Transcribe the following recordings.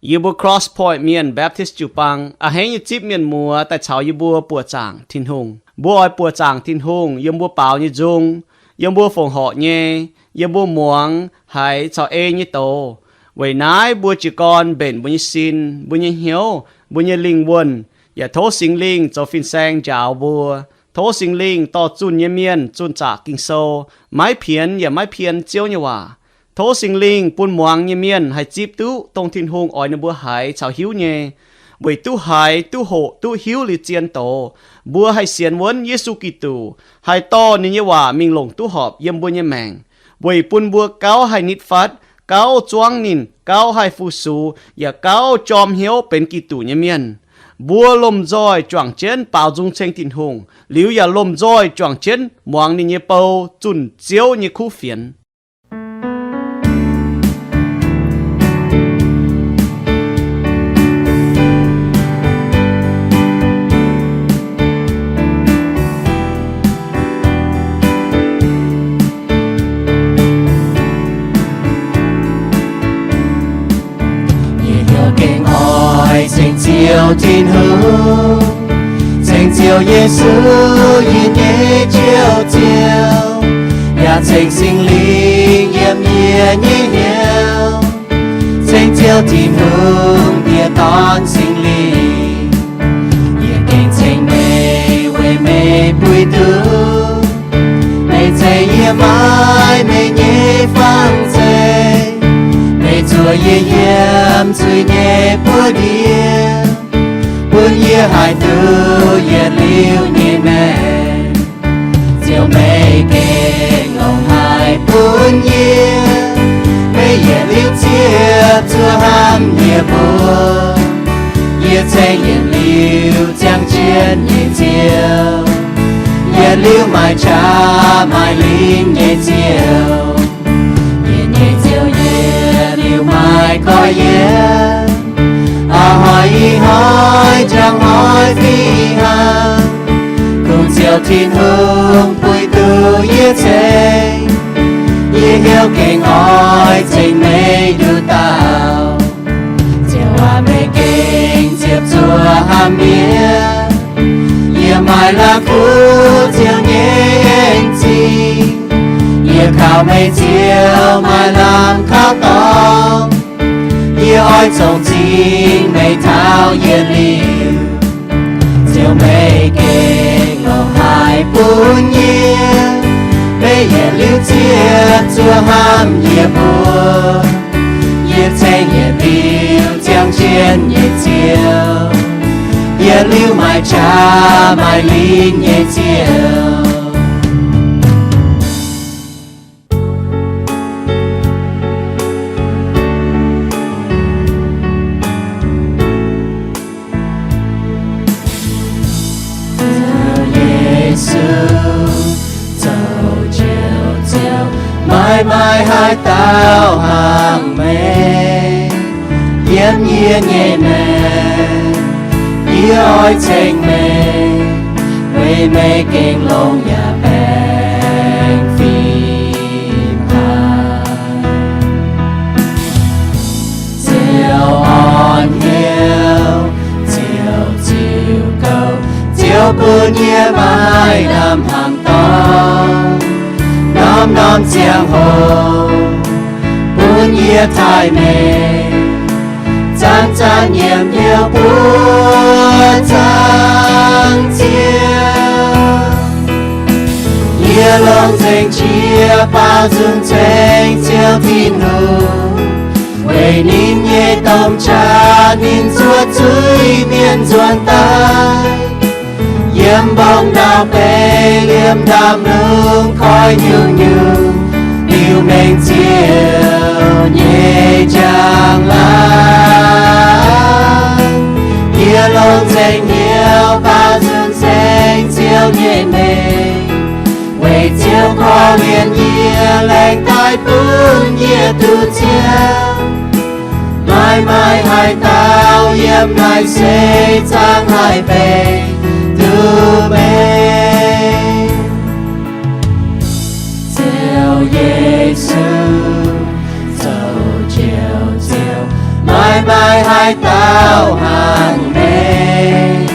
Yie mbuo Cross Point Mienh Baptist jiu-baang a'hneiv nyei zipv mienh muoz daaih caux yie mbuo buoqc zaangc Tin-Hungh. Mbuo oix buoqc zaangc Tin-Hungh yiem mbuo baaux nyei nzung, yiem mbuo fongc horc nyei, yiem mbuo muangx haiz caux ei nyei doz. Weic naaiv mbuo jiez gorn mbenc mbuo nyei sin, mbuo nyei hnyouv, mbuo nyei lingh wuonh, yaac tov Singx Lingh zoux fin-saeng njaaux mbuo. Tov Singx Lingh dorh zunh nyei mienh zunh zaqc Ging-Sou, maiv pienx yaac maiv pien Ziouv nyei waac. Tov Singx Lingh bun muangx nyei mienh haih zipv duqv dongh Tin-Hungh oix ninh mbuo haiz caux hiuv nyei, weic duqv haiz, duqv hoqc, duqv hiuv liuz zien doz, mbuo haih sienx wuonv Yesu Giduc, haih dorh ninh nyei waac mingh longc duqv horpc yiem mbuo nyei maengc, weic bun mbuo gauh haih nitv fatv, gauh zuangv ninh, gauh haih fu-sux, yaac gauh jorm hnyouv benx Giduc nyei mienh. Mbuo lomh nzoih juangc jienv baaux nzung ceng Tin-Hungh, liuz yaac lomh nzoih juangc jienv muangx ninh nyei bou zunh Ziouv nyei kuv fienx. Yie hnyouv gengh oix ceng Ziouv Tin-Hungh, ceng Ziouv Yesu, yie nyei Njoux Ziouv, yaac ceng Singx Lingh yiem yie nyei hnyouv, ceng Ziouv Tin-Hungh, yie dorn Singx Lingh. Yie gengh ceng meih weic meih buix duqv, meih zeiz yie maiv meih nyei fang zeiv, meih zuoqc yie yiem zuiz nyei buoz-ndiev, bun yie haih duqv yietc liuz nyei maengc. Ziouv, meih gengh longc haaix bun yie? Meih yietc liuz ziepc zuoqv hnamv yie mbuo. Yie ceng yietc liuz ziangh jienv nyei Ziouv, yietc liuz maaih qaqv maaih lingc nyei Ziouv. Yie nyei Ziouv, yietc liuz maaih gorx-youz, a'hnoi ih hnoi, njang hnoi fih hnangv, kungx Ziouv Tin-Hungh buix duqv yie ceng. Yie hnyouv gengh oix ceng meih nduqc dauh. Ziouv aac, meih gengh ziepc zuoqv hnamv yie. Yie maaih la'kuqv Ziouv nyei en zingh. Yie kaux meih Ziouv maaih lamh kaux dorngx. Yie oix zongh zingh meih taux yietc liuz. Ziouv, meih gengh longc haaix bun yie? Meih yietc liuz ziepc zuoqv hnamv yie mbuo. Yie ceng yietc liuz ziangh jienv nyei Ziouv, yietc liuz maaih qaqv maaih lingc nyei Ziouv. Ziouv Yesu, zoux Njoux Ziouv, maiv maaih haaix dauh hnangv meih. Yiem yie nyei maengc, yie oix ceng meih, weic meih gengh longx yaac baengc fim haic. Ziouv orn hnyouv, Ziouv ziux gouv, Ziouv bun yie maaih lamh hnangv dorngx. Norm-norm ziangh hoc bun yie taaih meih, zanc-zanc nyiemc hnyouv buov zaangc Ziouv. Yie longc nzengc qiex baaux nzung ceng Ziouv Tin-Hungh, weic ninh nyei domh qaqv ninh zuov zuiz mienh nzuonx daaih. Yiem mbong ndau-beih, liemh ndaamv-lungh koi nyungc-nyungc, liuz mengh Ziouv nyei njang-laangc. Yie longc nzengc hnyouv baaux nzung ceng Ziouv nyei mengh, weic Ziouv korv-lienh yie, laengz daaih bun yie duqv Ziouv. Maiv maaih haaix dauh yiem naaiv seix zaangc haih benx duqv meih. Ziouv Yesu, zoux Njoux Ziouv, maiv maaih haaix dauh hnangv meih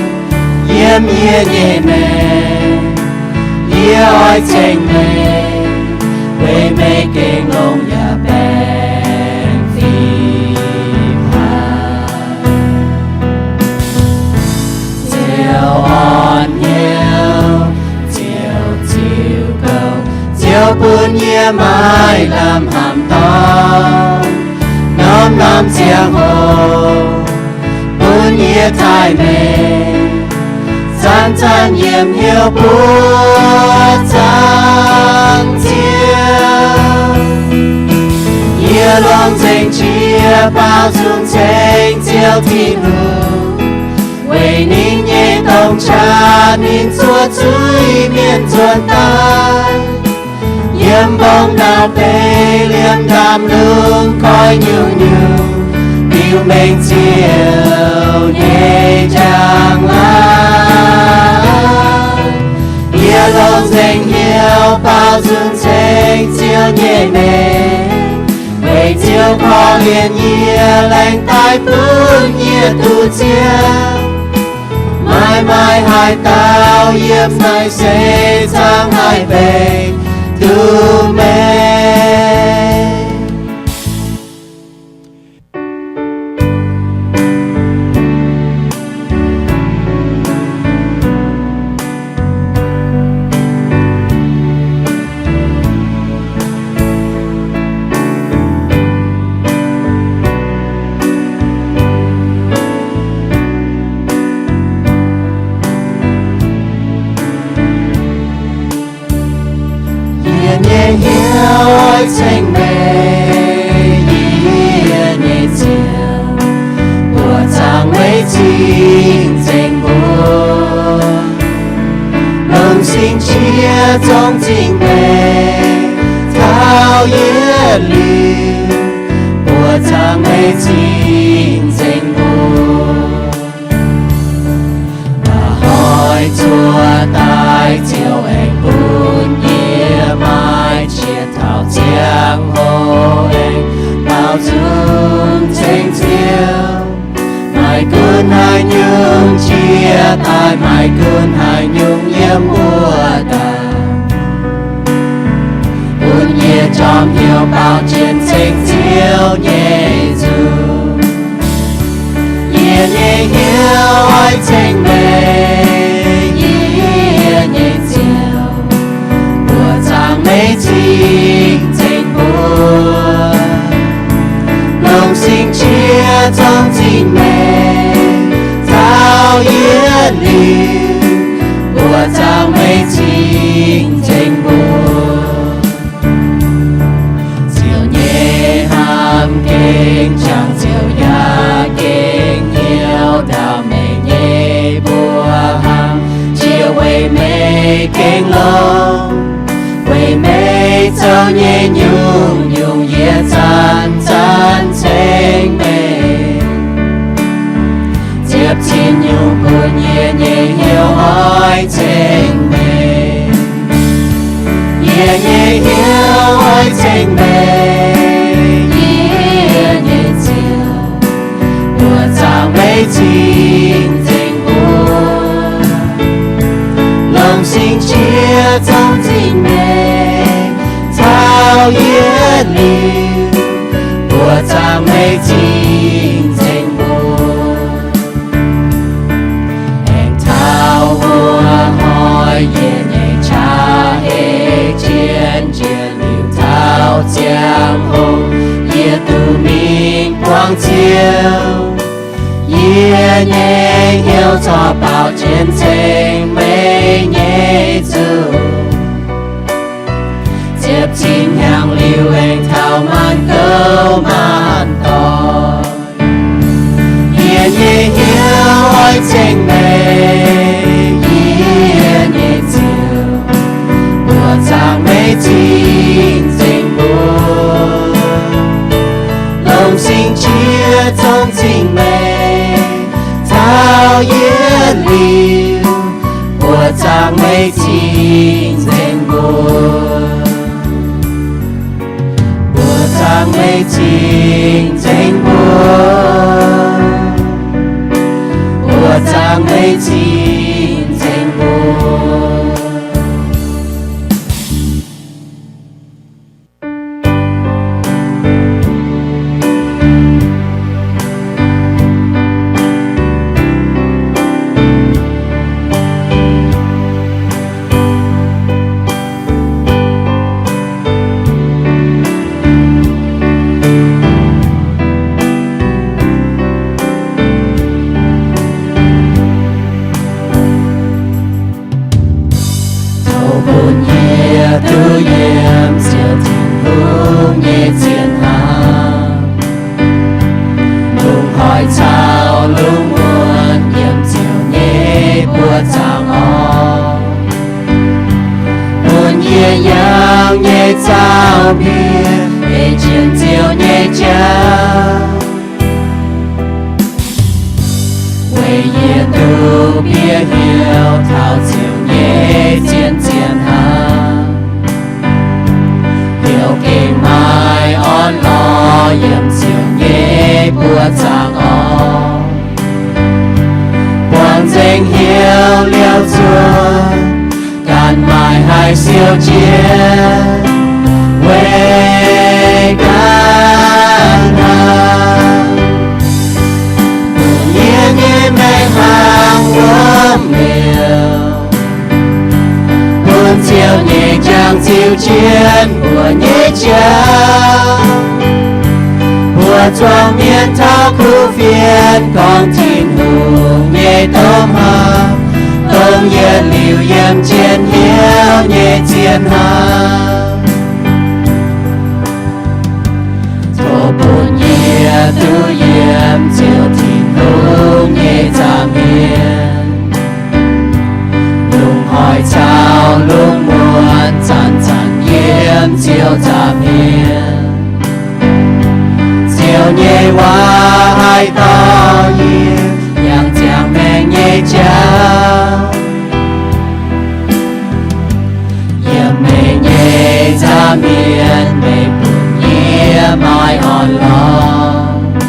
yiem yie nyei maengc. Yie oix ceng meih, weic meih gengh longx yaac baengh fih hnangv. Ziouv orn hnyouv, Ziouv ziux gong, Ziouv bun yie maaih lamh hnamv dorngx, norm-norm ziangh hoc bun yie taaih meih, zanc-zanc yiem hnyouv buov zaangc Ziouv. Yie longc nzengc qiex baaux nzung ceng Ziouv Tin-Hungh, weic ninh nyei dongh qaqv ninh zuov zuiz-mienh nzuonx daaih. Yiem mbong ndau-beih liemh ndaamv-lungh koiv nyungc-nyungc, biux mengh Ziouv nyei njang-laangc. Yie longc nzengc hnyouv baaux nzung ceng Ziouv nyei maengc, weic Ziouv korv-lienh yie, laengz daaih bun yie duqv Ziouv. Maaih maaih haaix dauh yiem naaiv seix zaangc haih mbenc duqv meih. Yie nyei hnyouv oix ceng meih, yie nyei Ziouv, buoqc zaangc meih cing-nzengc mbuo. Longc sing qiex zongh zingh meih taux yietc liuz, buoqc zaangc meih cing-nzengc mbuo. Hnoi zuov daaih Ziouv aengx bun yie maaih qiex taux ziangh hoc aengx baaux nzung ceng Ziouv. Maaih gunv haaix nyungc qiex daaih, maaih gunv haaix nyungc yiem wuov daaih, bun yie jorm hnyouv baaux jienv ceng Ziouv nyei nzung. Yie nyei hnyouv oix ceng meih, yie nyei Ziouv, buoqc zaangc meih cing-nzengc mbuo. Longc sing qiex zongh zingh meih taux yietc liuz, buoqc zaangc meih cing-nzengc mbuo. Ziouv nyei hnamv gengh qangx, Ziouv yaac gengh hnyouv ndau meih nyei mbuoqc hlang, jiex weic meih gengh longx. Weic meih zoux nyei nyungc-nyungc yie zanc-zanc ceng meih. Ziepc cin nyungc-nyungc yie nyei hnyouv oix ceng meih. Yie nyei hnyouv oix ceng meih, yie nyei Ziouv, buoqc zaangc meih cing-nzengc mbuo. Longc sing qiex zongh zingh meih taux yietc liuz, buoqc zaangc meih cing-nzengc mbuo. Aengx taux wuov hnoi yie nyei qaqv hei jienv njiec liuz, taux ziangh hoc yie duqv mingh buangh Ziouv. Yie nyei hnyouv corc baaux jienv ceng meih nyei nzung. Ziepc cin hnyangx liuz aengx taux maanc gouv maanc doic, yie nyei hnyouv oix ceng meih, yie nyei Ziouv, buoqc zaangc meih cing-nzengc mbuo. Longc sing qiex zongh zingh meih taux yietc liuz, buoqc zaangc meih cing meih cing-nzengc mbuo. Tov bun yie duqv yiem Ziouv Tin-Hungh nyei zien hnangv, lungh hoic caux lungh muonz yiem Ziouv nyei buoz-zaangc orn. Bun yie yangh nyei zaux-mbienc ei jienv Ziouv nyei jauv, weic yie duqv bieqc hnyouv taux Ziouv nyei zien zien hnangv, heuc gengh maaih orn-lorqc yiem Ziouv nyei buoz-zaangc orn. Buangh nzengc hnyouv liouh zuoqv, ganh maaih haaix siou jienv, weic ganh hnangv. Bun yie nyei maengc hnaangx wuom liouh, bun Ziouv nyei njang ziux jienv mbuo nyei jauv. Mbuo zuangx mienh taux kuv fienx gorngv Tin-Hungh nyei domh hnamv, dongh yietc liuz yiem njien-youh nyei zien hnamv. Tov bun yie duqv yiem Ziouv Tin-Hungh nyei nza'hmien, lungh hoic caux lungh muonz zanc-zanc yiem Ziouv nza'hmien. Ziouv nyei waac haih dorh yie yangh ziangh maengc nyei jauv. Yiem meih nyei nza'hmien meih bun yie maaih orn-lorqc,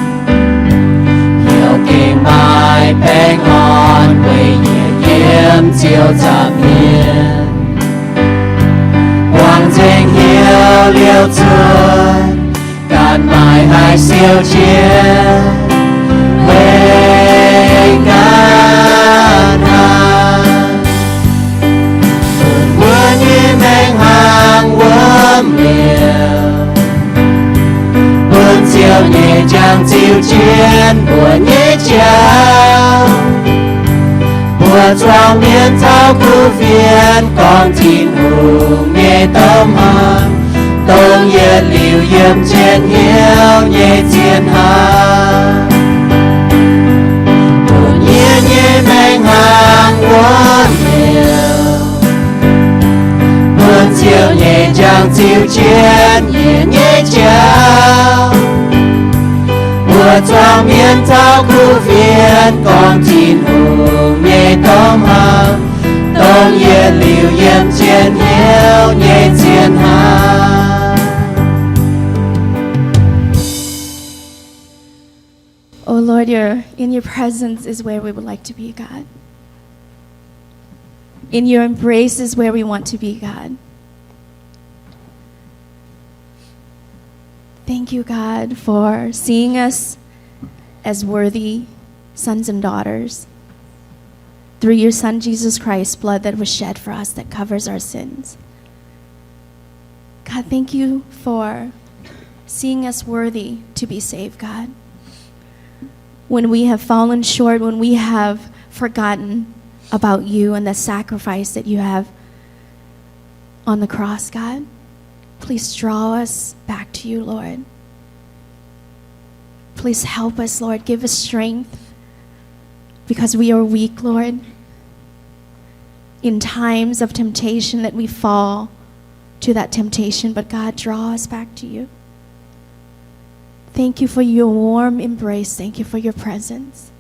heuc gengh maaih baengh orn weic yie yiem Ziouv nza'hmien. Buangh nzengc hnyouv liouh zuoqv, ganh maaih haaix siou jienv, weic ganh hnangv. Bun mbuo nyei maengc hnaangx wuom liouh, bun Ziouv nyei njang ziux jienv mbuo nyei jauv. Mbuo zuangx mienh taux kuv fienx gorngv Tin-Hungh nyei domh hnamv, dongh yietc liuz yiem njien-youh nyei zien hnamv. Bun yie nyei maengc hnaangx wuom liouh, bun Ziouv nyei njang ziux jienv yie nyei jauv. Mbuo zuangx mienh taux kuv fienx gorngv Tin-Hungh nyei domh hnamv, dongh yietc liuz yiem njien-youh nyei zien hnamv. Oh Lord, your, in your presence is where we would like to be, God. In your embrace is where we want to be, God. Thank you, God, for seeing us as worthy sons and daughters through your Son, Jesus Christ's blood that was shed for us, that covers our sins. God, thank you for seeing us worthy to be saved, God. When we have fallen short, when we have forgotten about you and the sacrifice that you have on the cross, God, please draw us back to you, Lord. Please help us, Lord. Give us strength because we are weak, Lord. In times of temptation that we fall to that temptation, but God, draw us back to you. Thank you for your warm embrace. Thank you for your presence.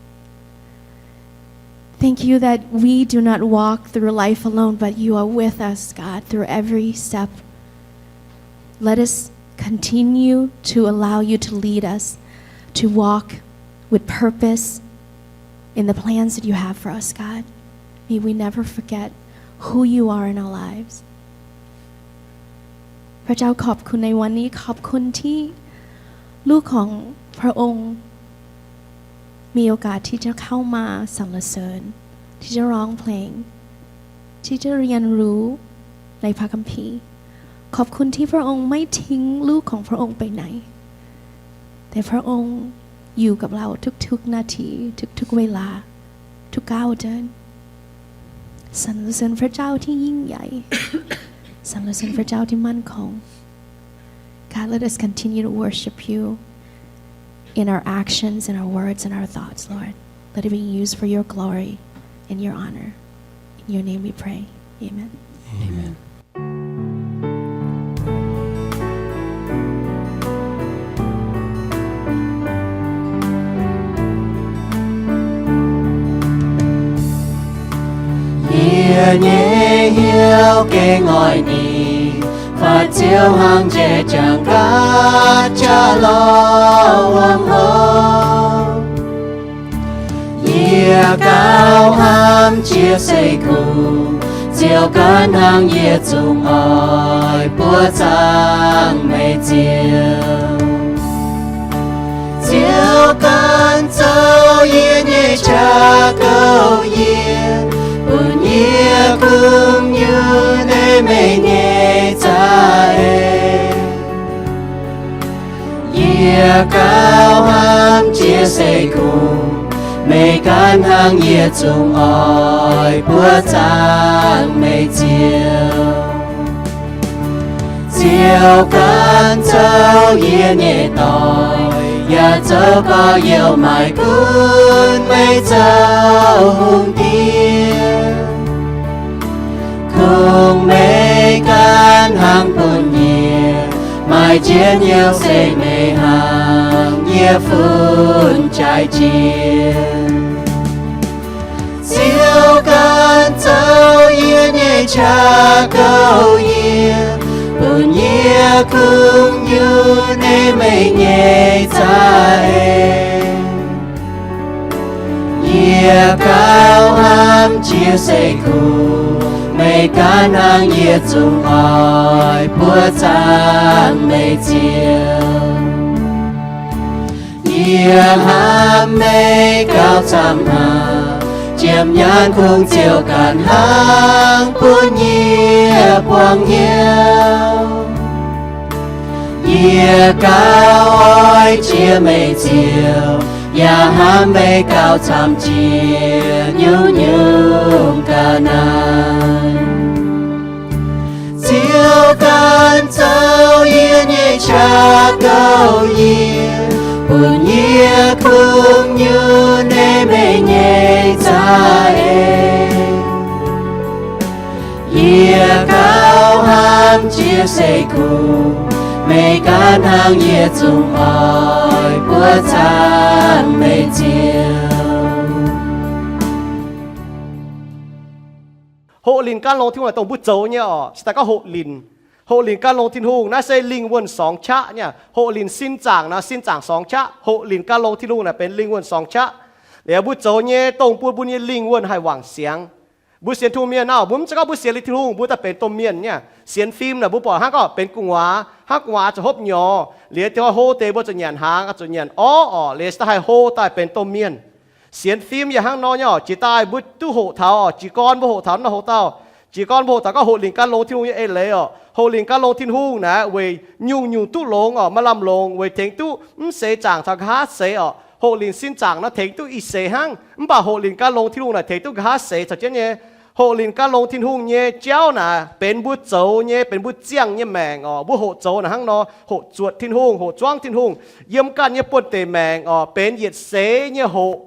Thank you that we do not walk through life alone, but you are with us, God, through every step. Let us continue to allow you to lead us, to walk with purpose, in the plans that you have for us, God. May we never forget who you are in our lives. พระเจ้าขอบคุณในวันนี้ ขอบคุณที่ลูกของพระองค์มีโอกาสที่จะเข้ามาสรรเสริญ ที่จะร้องเพลง ที่จะเรียนรู้ในพระคัมภีร์ ขอบคุณที่พระองค์ไม่ทิ้งลูกของพระองค์ไปไหน แต่พระองค์อยู่กับเราทุกๆนาที ทุกๆเวลา ทุกก้าวเดิน สรรเสริญพระเจ้าที่ยิ่งใหญ่ สรรเสริญพระเจ้าที่มั่นคง God, let us continue to worship you in our actions, in our words, in our thoughts, Lord. Let it be used for your glory and your honor. In your name we pray. Amen. Amen. Yie nyei hnyouv gengh oix ninh, fatv Ziouv hnangv jiex jangx gaax jaav lorh wuom hlo. Yie gauh hnamv jiex seix kungx, Ziouv ganh hnangv yie zungv oix buoqv zaangc meih Ziouv. Ziouv ganh zoux yie nyei qaqv gouv yie, bun yie kungx nyungc-nyungc meih nyei za'eix. Yie gauh hnamv jiex seix kungx, meih ganh hnangv yie zungv oix buoqv zaangc meih Ziouv. Ziouv ganh zoux yie nyei doic, yaac zoux gorx-youz maaic gunv meih zoux hungh diex. Kungx meih ganh hnangv bun yie maaih njien-youh se meih hnangv yie fun jaaix jiex. Ziouv ganh zoux yie nyei qaqv gouv yie, bun yie kungx nyungc-nyungc meih nyei za'eix. Yie gauh hnamv jiex seix kungx, meih ganh hnangv yie zungv oix buoqv zaangc meih Ziouv. Yie hnamv meih gauh camv haic, jiem nyaanh kungx Ziouv ganh hnangv bun yie buangh hnyouv. Yie gauh oix jiex meih Ziouv, yaac hnamv meih gauh camv jiex nyungc-nyungc ga'naaiv. Ziouv ganh zoux yie nyei qaqv gouv yie, bun yie kungx nyungc-nyungc meih nyei za'eix. Yie gauh hnamv jiex seix kungx, meih ganh hnangv yie zungv oix buoqc zaangc meih Ziouv. Hoqc linc gan longx Tin-Hungh naaic dongh mbuo zoux nyei oc. Se daaih gorngv hoqc linc, hoqc linc gan longx Tin-Hungh naaiv se lingh wuonh sorngx qaqv nyei. Hoqc linc sin zaangc naaic, sin zaangc sorngx qaqv. Hoqc linc gan longx Tin-Hungh naaic benx lingh wuonh sorngx qaqv. Liuz mbuo zoux nyei dongh bun mbuo nyei lingh wuonh haih wangc siangx. Mbuo sienx Tin-Hungh mienh naaic, mbuo mv zeiz gorngv mbuo sienx liuz Tin-Hungh mbuo daaih benx domh mienh nyei. Sienx fim naaic mbuo buatc hnangv gorngv benx gu'nguaaz, hnangv gu'nguaaz zuqc hopv nyorx, liuz tengx hlo deix mbuo zuqc nyanc hnaangx, zuqc nyanc orv orqc, liuz se daaih haih hlo daaih benx domh mienh. Sienx fim yaac hnangv nor nyei oc. Jiex daaih mbuo duqv hoqc taux oc, jiez gorn mbuo hoqc taux naaiv hoqc dauh, jiez gorn mbuo hoqc taux gorngv hoqc linc gan longx Tin-Hungh nyei eix leiz oc. Hoqc linc gan longx Tin-Hungh naaic weic nyungc-nyungc duqv longx oc, maaih lamh longx weic tengx duqv mv seix zaangc caux nqa'haav seix oc. Hoqc linc sin zaangc naaiv tengx duqv ih seix hnangv, mv baac hoqc linc gan longx Tin-Hungh naaic tengx duqv nqa'haav seix caux jienv nyei. Hoqc linc gan longx Tin-Hungh nyei jauv naaic benx mbuo zoux nyei, benx mbuo ziangh nyei maengc oc. Mbuo hoqc zoux naaic hnangv nor, hoqc zuotc Tin-Hungh, hoqc zuangv Tin-Hungh yiem ganh nyei buonv-deic maengc oc, benx yietc seix nyei hoqc.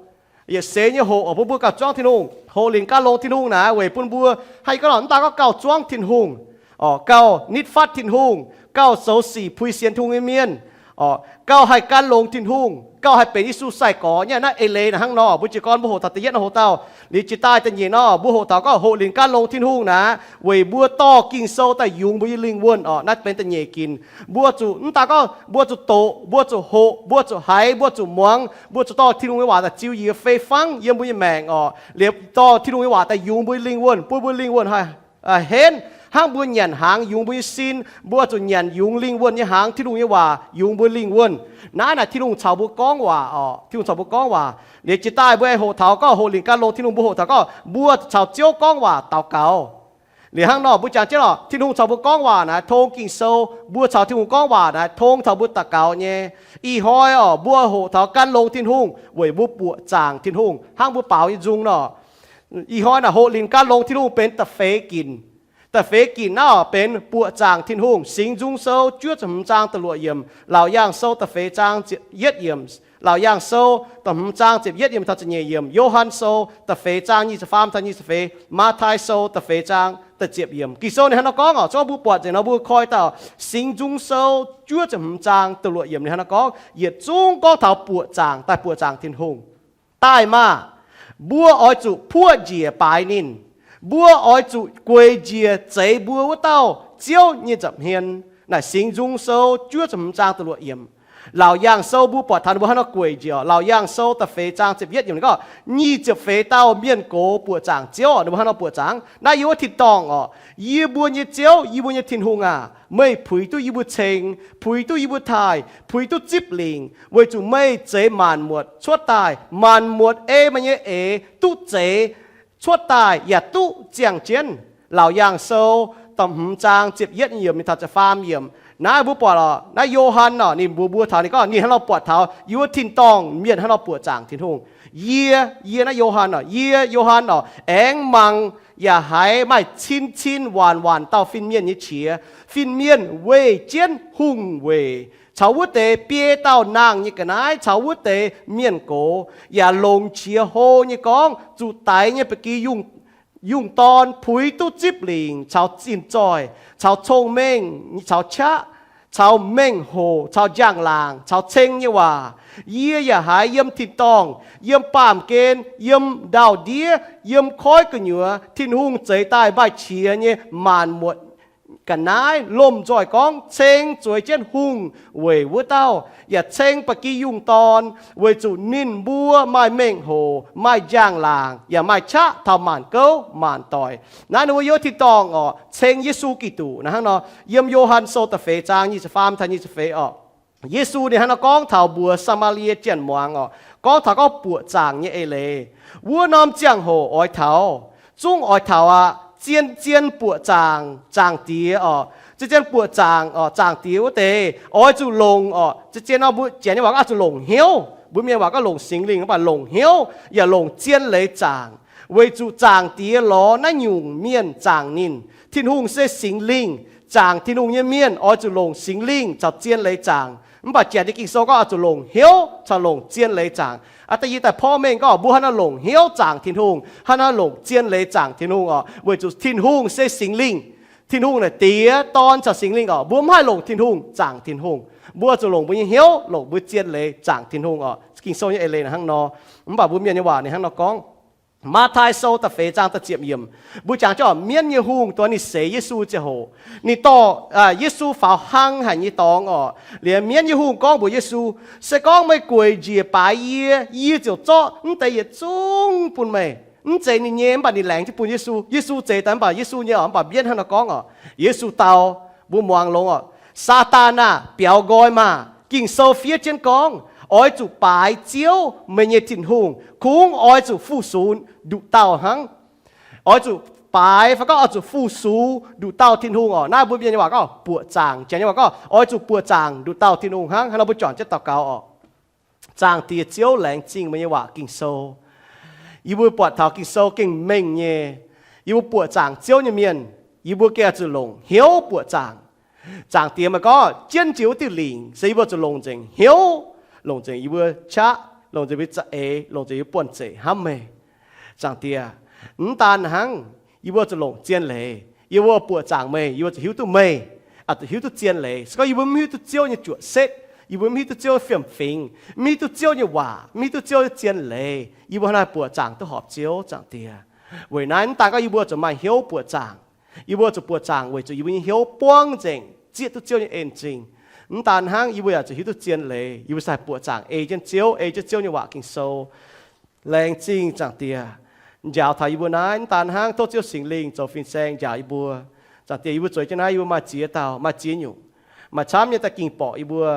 Yietc seix nyei hoqc oc, bun mbuo gauh zuangv Tin-Hungh. Hoqc linc gan longx Tin-Hungh naaic weic bun mbuo haih gorngv lorqc mv daaih gorngv gauh zuangv Tin-Hungh oc, gauh nitv fatv Tin-Hungh, gauh zoux sic puix sienx Tin-Hungh nyei mienh. Gauh haih gan longx Tin-Hungh, gauh haih benx Yesu sai-gorx nyei naaiv eix leiz naaiv hnangv nor. Mbuo jiez gorn mbuo hoqc taux da'yietv nor hoqc dauh, liuz jiex daaih da'nyeic nor mbuo hoqc taux gorngv hoqc linc gan longx Tin-Hungh naaic weic mbuo dorh Ging-Sou daaih yungz mbuo nyei lingh wuonh orqc. Naaiv benx da'nyeic ginc. Mbuo zuqc mv daaih gorngv mbuo zuqc doqc, mbuo zuqc hoqc, mbuo zuqc haiz, mbuo zuqc muangx, mbuo zuqc dorh Tin-Hungh nyei waac daaih ziux yie fei fangv yiem mbuo nyei maengc orqc. Liuz dorh Tin-Hungh nyei waac daaih yungz mbuo nyei lingh wuonh, bun mbuo lingh wuonh haih henv hnangv mbuo nyanc hnaangx yungz mbuo nyei sin. Mbuo zuqc nyanc yungz lingh wuonh nyei hnaangx, Tin-Hungh nyei waac yungz mbuo lingh wuonh. Naaiv naaic Tin-Hungh caux mbuo gorngv waac orqc. Tin-Hungh caux mbuo gorngv waac. Liuz jiex daaih mbuo hoqc taux gorngv hoqc linc gan longx Tin-Hungh, mbuo hoqc taux gorngv mbuo caux Ziouv gorngv waac daux gaux. Liuz hnangv nor mbuo jangx jienv lorqc, Tin-Hungh caux mbuo gorngv waac naaic tong Ging-Sou, mbuo caux Tin-Hungh gorngv waac naaic tong taux mbuo daux gaux nyei. Ih hnoi orqc mbuo hoqc taux gan longx Tin-Hungh weic mbuo buoqc zaangc Tin-Hungh hnangv mbuo baaux nyei nzung nor. Ih hnoi naaic hoqc linc gan longx Tin-Hungh benx da'feix ginc. Da'feix ginc naaiv orqc benx buoqc zaangc Tin-Hungh. Singx Nzung Sou juov ziepc hmz zaang da'luoqc yiemc, Laauc Yaangh Sou da'feix zaang ziepc yietv yiemc, Laauc Yaangh Sou da'hmz zaang ziepc yietv yiemc taux ziepc nyeic yiemc, Yo^han Sou da'feix zaang nyic ziepc faam taux nyic ziepc feix, Matv^tai Sou da'feix zaang da'ziepc yiemc. Ging-Sou ninh hnangv nor gorngv orqc, zungv mbuo buatc nzengc nor mbuo koi dauh Singx Nzung Sou juov ziepc hmz zaang da'luoqc yiemc ninh hnangv nor gorngv, yietc zungv gorngv taux buoqc zaangc daaih, buoqc zaangc Tin-Hungh. Daaih maah! Mbuo oix zuqc puoqv njiec baaix ninh. Mbuo oix zuqc gueic njiec zeix mbuo wuov dauh Ziouv nyei nza'hmien. Naaic Singx Nzung Sou juov ziepc hmz zaang da'luoqc yiemc. Laauc Yaangh Sou mbuo buatc taux ninh mbuo hnangv nor gueic njiec orqc. Laauc Yaangh Sou da'feix zaang ziepc yietv yiemc ninh gorngv, nyic ziepc feix dauh mienh gox buoqc zaangc Ziouv orqc. Ninh mbuo hnangv nor buoqc zaangc. Naaiv yie wuov tin-dorngh orqc, yie mbuo nyei Ziouv, yie mbuo nyei Tin-Hungh aac, meih puix duqv yie mbuo ceng, puix duqv yie mbuo taaih, puix duqv zipv lingc, weic zuqc meih zeix maanc muotc cuotv daaih. Maanc muotc ei meih nyei eix duqv zeix cuotv daaih yaac duqv ziangh jienv. Laauc Yaangh Sou da'hmz zaang ziepc yietv yiemc mingh taux ziepc faam yiemc. Naaiv mbuo buatc orqc, naaiv Yo^han orqc, ninh mbuox mbuo taux ninh gorngv ninh hnangv nor buatc taux yie wuov tin-dorngh mienh hnangv nor buoqc zaangc Tin-Hungh. Yie, yie naaiv Yo^han orqc, yie Yo^han orqc, aengx mangc yaac haiz maaih cin-cin waanc-waanc dauh fin-mienh nyei qiex. Fin-mienh weih jienv hungh weic caux wuov deix biei dauh nangh nyei ga'naaiv caux wuov deix mienh gox, yaac longc qiex hlo nyei gorngv zuqc daix nyei ba'gi yungh dorn puix duqv zipv lingc caux zinh zoih caux cong-mengh caux qaqv caux mengh hoc caux njang-laangc caux ceng nyei waac. Yie yaac haiz yiem tin-dorngh, yiem baamh gen, yiem ndau-ndiev, yiem koiv gu'nyuoz Tin-Hungh zeix daaih maaih qiex nyei maanc muotc ga'naaiv lomh nzoih gorngv ceng zueiz jienv hungh weic wuov dauh, yaac ceng ba'gi yungh dorn, weic zuqc ninh mbuo maaih mengh hoc, maaih njang-laangc, yaac maaih qaqv taux maanc gouv maanc doic. Naaiv ninh mbuo yiem tin-dorngh orqc, ceng Yesu Giduc naaiv hnangv nor. Yiem Yo^han Sou da'feix zaang nyic ziepc faam taux nyic ziepc feix orqc, Yesu ninh hnangv nor gorngv taux mbuox Saa^maa^lie janx muangz orqc, gorngv taux gorngv buoqc zaangc nyei eix leiz. Wuov norm ziangh hoc oix taux, zungv oix taux aqv. Zien-zien buoqc zaangc, Zaangc Diex orqc, zien-zien buoqc zaangc orqc, Zaangc Diex wuov deix oix zuqc longc orqc. Zien-zien nor mbuo janx nyei waac gorngv oix zuqc longc hnyouv. Mbuo mienh waac gorngv longc Singx Lingh, mv baac longc hnyouv yaac longc zien leiz zaangc, weic zuqc Zaangc Diex lorz naaiv nyungc mienh zaangc ninh. Tin-Hungh se Singx Lingh. Zaangc Tin-Hungh nyei mienh oix zuqc longc Singx Lingh caux zien leiz zaangc. Mv baac janx nyei Ging-Sou gorngv oix zuqc longc hnyouv caux longc zien leiz zaangc. Aa, da'yietv daaih porv mengh gorngv mbuo hnangv naaiv longc hnyouv zaangc Tin-Hungh, hnangv naaiv longc zien leiz zaangc Tin-Hungh orqc, weic zuqc Tin-Hungh se Singx Lingh. Tin-Hungh naaic Diex, Dorn caux Singx Lingh orqc. Mbuo mv haih longc Tin-Hungh zaangc Tin-Hungh. Mbuo zuqc longc mbuo nyei hnyouv, longc mbuo zien leiz zaangc Tin-Hungh orqc. Ging-Sou nyei eix leiz naaic hnangv nor. Mv baac mbuo mienh nyei waac ninh hnangv nor gorngv. Matv^tai Sou da'feix zaang da'ziepc yiemc, mbuo jangx jienv orqc, mienv nyei hungh duqv ninh seix Yesu ziangh hoc, ninh dorh Yesu faaux hlang haic nyei dorngx orqc. Liuz mienv nyei hungh gorngv mbuox Yesu, se gorngv meih gueic njiec baaix yie, yie ziouc zorqv mv deix yietc zungv bun meih. Mv zeiz ninh nyei, mv baac ninh laengz jienv bun Yesu. Yesu zeix daaih mv baac Yesu nyei orqc. Mv baac mienv hnangv nor gorngv orqc, Yesu dau, mbuo muangx longx orqc, Saadaan aah! Biaux nqoi maah! Ging-Sou fiev jienv gorngv, oix zuqc baaix Ziouv, meih nyei Tin-Hungh, kungx oix zuqc fu-sux nduqc dauh hnangv. Oix zuqc baaix fai gorngv oix zuqc fu-sux nduqc dauh Tin-Hungh orqc. Naaiv mbuo mienh nyei waac gorngv buoqc zaangc. Janx nyei waac gorngv oix zuqc buoqc zaangc nduqc dauh Tin-Hungh hnangv. Hnangv nor mbuo juangc jienv daux gaux orqc. Zaangc Diex Ziouv, laengz zingh meih nyei waac Ging-Sou. Yie mbuo buatc taux Ging-Sou gengh mengh nyei. Yie mbuo buoqc zaangc Ziouv nyei mienh, yie mbuo gengh oix zuqc longc hnyouv buoqc zaangc. Zaangc Diex meih gorngv jienv jiex wuov diuh lingc se yie mbuo zuqc longc nzengc hnyouv, longc nzengc yie mbuo qaqv, longc nzengc mbuo za'eix, longc nzengc yie mbuo buonv-zeic hnamv meih. Zaangc Diex, mv daan hnangv, yie mbuo zuqc longc zien leiz. Yie mbuo buoqc zaangc meih, yie mbuo zuqc hiuv duqv meih, zuqc hiuv duqv zien leiz. Se gorngv yie mbuo mv hiuv duqv Ziouv nyei juoqc setv, Yie mbuo mv hiuv duqv Ziouv fiem-fingx, mv hiuv duqv Ziouv nyei waac, mv hiuv duqv Ziouv nyei zien leiz, yie mbuo hnangv haaix buoqc zaangc duqv horpc Ziouv, Zaangc Diex. Weic naaiv, mv daaih gorngv yie mbuo zuqc maaih hnyouv buoqc zaangc. Yie mbuo zuqc buoqc zaangc weic zuqc yie mbuo nyei hnyouv buangv nzengc zieqv duqv Ziouv nyei en-zingh. Mv daan hnangv, yie mbuo yaac zuqc hiuv duqv zien leiz. Yie mbuo se haih buoqc zaangc ei jienv Ziouv, ei jienv Ziouv nyei waac, Ging-Sou. Laengz zingh, Zaangc Diex, njaaux taux yie mbuo naaiv. Mv daan hnangv, tov Ziouv Singx Lingh zoux fin-saeng njaaux yie mbuo. Zaangc Diex, yie mbuo zueiz jienv naaiv, yie mbuo maaih ziex dauh, maaih ziex nyungc, maaih camv nyei daaih ging borqc yie mbuo.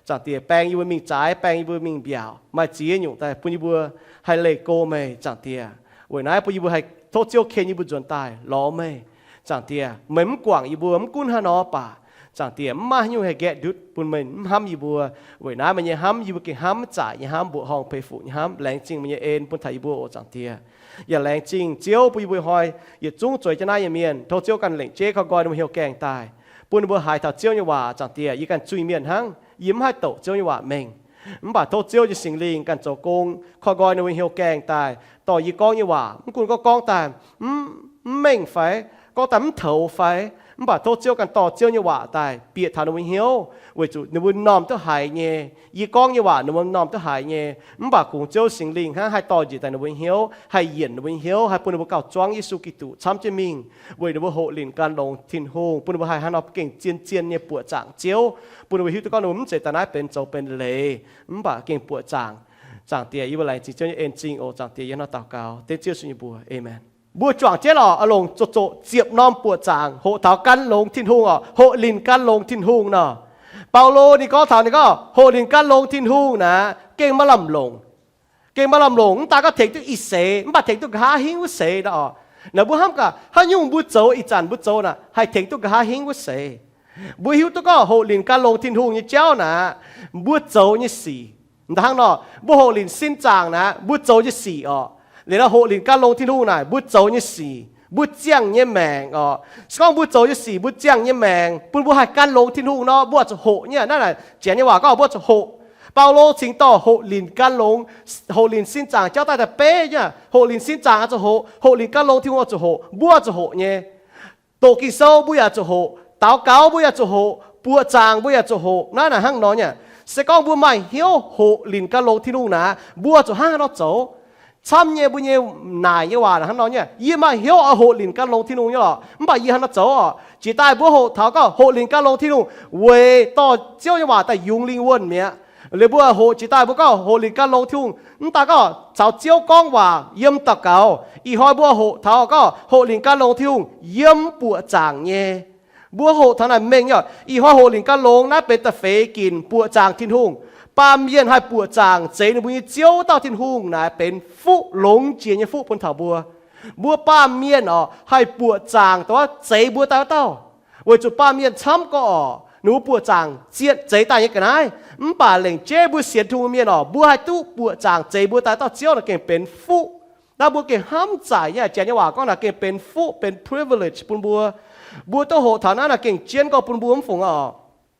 Zaangc Diex, baeng yie mbuo mingh zaaix, baeng yie mbuo mingh mbiaauc, maaih ziex nyungc daaih bun yie mbuo haih leih go meih, Zaangc Diex. Weic naaiv bun yie mbuo haih tov Ziouv ken yie mbuo nzuonx daaih lorz meih. Zaangc Diex, meih mv guangc yie mbuo mv gunv haaix nor baac, Zaangc Diex, mv maaih haaix nyungc haih nqaeqv ndutv bun meih mv hnamv yie mbuo. Weic naaiv meih nyei hnamv yie mbuo gengh hnamv mv zaaic nyei hnamv, mbuoqc horngh peix fuqv nyei hnamv. Laengz zingh meih nyei en bun taux yie mbuo oc, Zaangc Diex. Yaac laengz zingh Ziouv bun yie mbuo hnoi yietc zungv zueiz jienv naaiv nyei mienh. Tov Ziouv ganh lengc jeiv koi nqoi ninh mbuo hnyouv gaengh daaih, bun ninh mbuo haiz taux Ziouv nyei waac. Zaangc Diex, yie ganh zuiz-mienh hnangv, yie mv haih doqc Ziouv nyei waac mengh. Mv baac tov Ziouv nyei Singx Lingh ganh zoux gong, koi nqoi ninh mbuo hnyouv gaengh daaih, dorh yie gorngv nyei waac, mv gunv gorngv gorngv daaih mv, mv mengh fai gorngv daaih mv toux fai, mv baac tov Ziouv ganh dorh Ziouv nyei waac daaih bieqc taux ninh mbuo hnyouv, weic zuqc ninh mbuo m'normh duqv haiz nyei. Yie gorngv nyei waac ninh mbuo m'normh duqv haiz nyei. Mv baac kungx Ziouv Singx Lingh hnangv haih dorh njiec daaih ninh mbuo hnyouv, haih yienc ninh mbuo hnyouv, haih bun ninh mbuo gauh zuangv Yesu Giduc camv jienv mingh, weic ninh mbuo hoqc linc gan longx Tin-Hungh, bun ninh mbuo haih hnangv nor gengh zien-zien nyei buoqc zaangc Ziouv, bun ninh mbuo hiuv duqv gorngv ninh mbuo mv zeiz daaih naaiv benx zoux benx leiz, mv baac gengh buoqc zaangc. Zaangc Diex, yie mbuo laengz zingh Ziouv nyei en-zingh oc. Zaangc Diex, yie hnangv daux gaux dengv Ziouv Yesu nyei mbuox, aamen. Mbuo juangc jienv lorqc, oix longc zoqc zoqc ziepc norm buoqc zaangc hoqc taux gan longx Tin-Hungh oc, hoqc linc gan longx Tin-Hungh nor. Baulo ninh gorngv taux ninh gorngv hoqc linc gan longx Tin-Hungh naaic gengh maaih lamh longc. Gengh maaih lamh longc, mv daaih gorngv tengx duqv ih seix, mv baac tengx duqv nqa'haav hingv wuov seix nor. Naaic mbuo hnamv gaax haaix nyungc mbuo zoux ih zanc mbuo zoux naaic haih tengx duqv nqa'haav hingv wuov seix. Mbuo hiuv duqv gorngv hoqc linc gan longx Tin-Hungh nyei jauv naaic, mbuo zoux nyei sic. Hnangv nor, mbuo hoqc linc sin zaangc naaic mbuo zoux nyei sic oc. Liuz nor hoqc linc gan longx Tin-Hungh naaic mbuo zoux nyei sic, mbuo ziangh nyei maengc oc. Se gorngv mbuo zoux nyei sic mbuo ziangh nyei maengc bun mbuo haih gan longx Tin-Hungh nor, mbuo zuqc hoqc nyei. Naaiv naaic Janx nyei waac gorngv mbuo zuqc hoqc. Baulo cingx dorh hoqc linc gan longx, hoqc linc sin zaangc jauv daaih daaih beiv nyei. Hoqc linc sin zaangc oix zuqc hoqc, hoqc linc gan longx Tin-Hungh oix zuqc hoqc, mbuo zuqc hoqc nyei. Doqc Ging-Sou mbuo yaac zuqc hoqc, daux gaux mbuo yaac zuqc hoqc, buoqc zaangc mbuo yaac zuqc hoqc. Naaiv naaic hnangv nor nyei. Se gorngv mbuo maaih hnyouv hoqc linc gan longx Tin-Hungh naaic, mbuo zuqc hnangv haaix nor zoux? Camv nyei mbuo nyei naaic nyei waac hnangv nor nyei, yie maaih hnyouv oix hoqc linc gan longx Tin-Hungh nyei lorqc, mv baac yie hnangv nor zoux oc. Jiex daaih mbuo hoqc taux gorngv hoqc linc gan longx Tin-Hungh weic dorh Ziouv nyei waac daaih yungz lingh wuonh mi'aqv. Liuz mbuo hoqc jiex daaih mbuo gorngv hoqc linc gan longx Tin-Hungh, mv daaih gorngv caux Ziouv gorngv waac yiem daux gaux. Ih hnoi mbuo hoqc taux gorngv hoqc linc gan longx Tin-Hungh yiem buoqc zaangc nyei. Mbuo hoqc taux naaic mengh nyei. Ih hnoi hoqc linc gan longx naaiv benx da'feix ginc buoqc zaangc Tin-Hungh. Baamh mienh haih buoqc zaangc zeix ninh mbuo nyei Ziouv wuov dauh Tin-Hungh naaic benx fuqv longx jiex nyei fuqv bun taux mbuo. Mbuo baamh mienh oc haih buoqc zaangc dongh wuov zeix mbuo daaih wuov dauh. Weic zuqc baamh mienh camv gorx oc, ninh mbuo buoqc zaangc zieqv zeix daaih nyei ga'naaiv. Mv baac lengc jeiv mbuo sienx Tin-Hungh mienh oc, mbuo haih duqv buoqc zaangc zeix mbuo daaih dauh Ziouv naaic gengh benx fuqv. Naaiv mbuo gengh hnamv zaaic nyei. Janx nyei waac gorngv naaic gengh benx fuqv, benx privilege bun mbuo. Mbuo duqv hoqc taux naaiv naaic gengh jienv gorx bun mbuo mv fungc oc.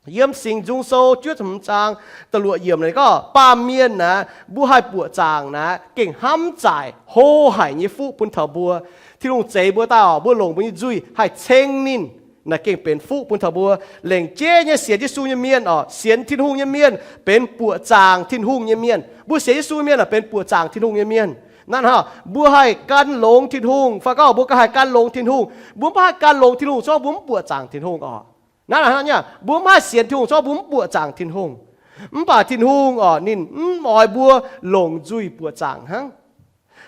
Yiem Singx Nzung Sou juov ziepc hmz zaang da'luoqc yiemc naaic gorngv baamh mienh naaic mbuo haih buoqc zaangc naaic gengh hnamv zaaic hlo haic nyei fuqv bun taux mbuo. Tin-Hungh zeix mbuo daaih oc, mbuo longc mbuo nyei nzuih haih ceng ninh, naaic gengh benx fuqv bun taux mbuo. Lengc jeiv nyei sienx Yesu nyei mienh oc, sienx Tin-Hungh nyei mienh benx buoqc zaangc Tin-Hungh nyei mienh. Mbuo sienx Yesu mienh oc benx buoqc zaangc Tin-Hungh nyei mienh. Naaiv hnangv mbuo haih gan longx Tin-Hungh fai gorngv mbuo ganh haih gan longx Tin-Hungh. Mbuo mv haih gan longx Tin-Hungh se gorngv mbuo mv buoqc zaangc Tin-Hungh oc. Naaiv hnangv nyei, mbuo mv haih sienx Tin-Hungh se gorngv mbuo mv buoqc zaangc Tin-Hungh. Mv baac Tin-Hungh oc ninh mv oix mbuo longc nzuih buoqc zaangc hnangv.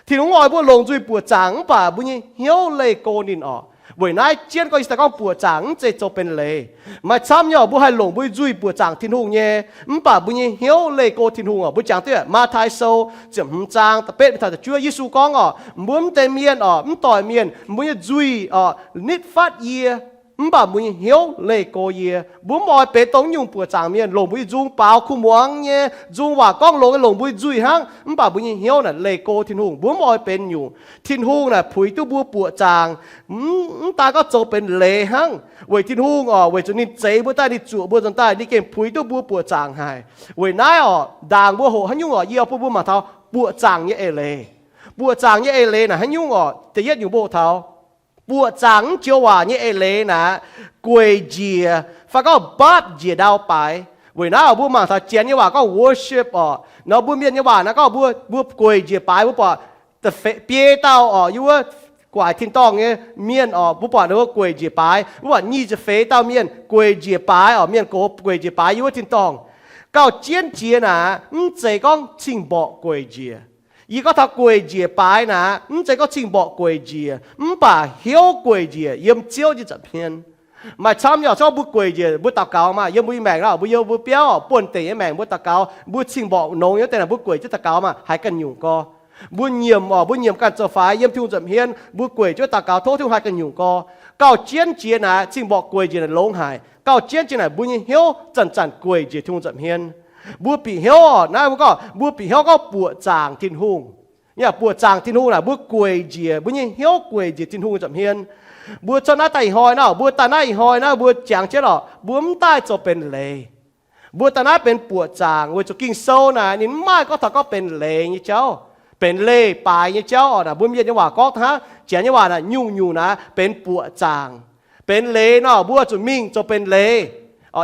Tin-Hungh mv oix mbuo longc nzuih buoqc zaangc mv baac mbuo nyei hnyouv leih go ninh oc. Weic naaiv jienv gorx yie daaih gorngv buoqc zaangc mv zeiz zoux benx leiz. Maaih camv nyei oc, mbuo haih longc mbuo nyei nzuih buoqc zaangc Tin-Hungh nyei, mv baac mbuo nyei hnyouv leih go Tin-Hungh oc. Mbuo jangx duqv Matv^tai Sou ziepc hmz zaang da'betv mingh taux da'juov, Yesu gorngv oc, mbuo mv deix mienh oc, mv doic mienh, mbuo nyei nzuih oc nitv fatv yie, mv baac mbuo nyei hnyouv leih go yie. Mbuo mv oix benx dongh nyungc buoqc zaangc mienh longc mbuo nyei nzung baaux kuh muangx nyei, nzung waac gorngv longx nyei longc mbuo nyei nzuih hnangv, mv baac mbuo nyei hnyouv naaic leih go Tin-Hungh. Mbuo mv oix benx nyungc. Tin-Hungh naaic puix duqv mbuo buoqc zaangc, mv daaih gorngv zoux benx leiz hnangv. Weic Tin-Hungh oc, weic zuqc ninh zeix mbuo daaih, ninh zuoqc mbuo nzuonx daaih, ninh gengh puix duqv mbuo buoqc zaangc haic. Weic naaiv oc, ndaangc mbuo hoqc haaix nyungc oc, yie oix bun mbuo mangc taux buoqc zaangc nyei eix leiz. Buoqc zaangc nyei eix leiz naaic haaix nyungc oc? Da'yietv nyungc mbuo hoqc taux buoqc zaangc mv joux waac nyei eix leiz naaic, gueic njiec fai gorngv mbaapv njiec ndau baaix. Weic naaiv mbuo mangc taux Janx nyei waac gorngv worship oc, nor mbuo Mienh nyei waac naaiv gorngv mbuo, mbuo gueic njiec baaix, mbuo buatc biei dauh oc, yiem wuov guaaic tin-dorngh nyei mienh oc, mbuo buatc ninh mbuo gueic njiec baaix, mbuo buatc nyic ziepc feix dauh mienh gueic njiec baaix oc, mienh gox gueic njiec baaix yiem wuov tin-dorngh. Gauh jienv jiex naaic, mv zeiz gorngv cing-mborqc gueic njiec. Yie gorngv taux gueic njiec baaix naaic, mv zeiz gorngv cing-mborqc gueic njiec, mv baac hnyouv gueic njiec yiem Ziouv nyei nza'hmien. Maaih camv nyei oc, gorngv mbuo gueic njiec, mbuo daux gaux maah, yiem mbuo nyei maengc naaic, mbuo yiem mbuo biauv buonv-deic nyei maengc mbuo daux gaux, mbuo cing-mborqc nongx nyei wuov deix naaic, mbuo gueic jienv daux gaux maah, haiz ganh nyungc gorx. Mbuo nyiemc oc, mbuo nyiemc ganh zoux faix yiem Tin-Hungh nza'hmien, mbuo gueic jienv daux gaux tov Tin-Hungh haiz ganh nyungc gorx. Gauh jienv jiex naaic, cing-mborqc gueic njiec naaic longx haic. Gauh jienv jiex naaic, mbuo nyei hnyouv zanc-zanc gueic njiec Tin-Hungh nza'hmien. Mbuo bieqc hnyouv oc, naaiv mbuo gorngv mbuo bieqc hnyouv gorngv buoqc zaangc Tin-Hungh. Yaac buoqc zaangc Tin-Hungh naaic, mbuo gueic njiec, mbuo nyei hnyouv gueic njiec Tin-Hungh nza'hmien. Mbuo cuotv naaiv daaih ih hnoi naaic, mbuo daaih naaiv ih hnoi naaiv, mbuo jangx jienv oc, mbuo mv daaih zoux benx leiz. Mbuo daaih naaiv benx buoqc zaangc weic zuqc Ging-Sou naaic ninh mv maaih gorngv taux gorngv benx leiz nyei jauv, benx leih baaix nyei jauv oc. Naaic mbuo Mienh nyei waac gorngv hnangv, Janx nyei waac naaic nyungc-nyungc naaic benx buoqc zaangc. Benx leiz nor, mbuo zuqc mingh zoux benx leiz.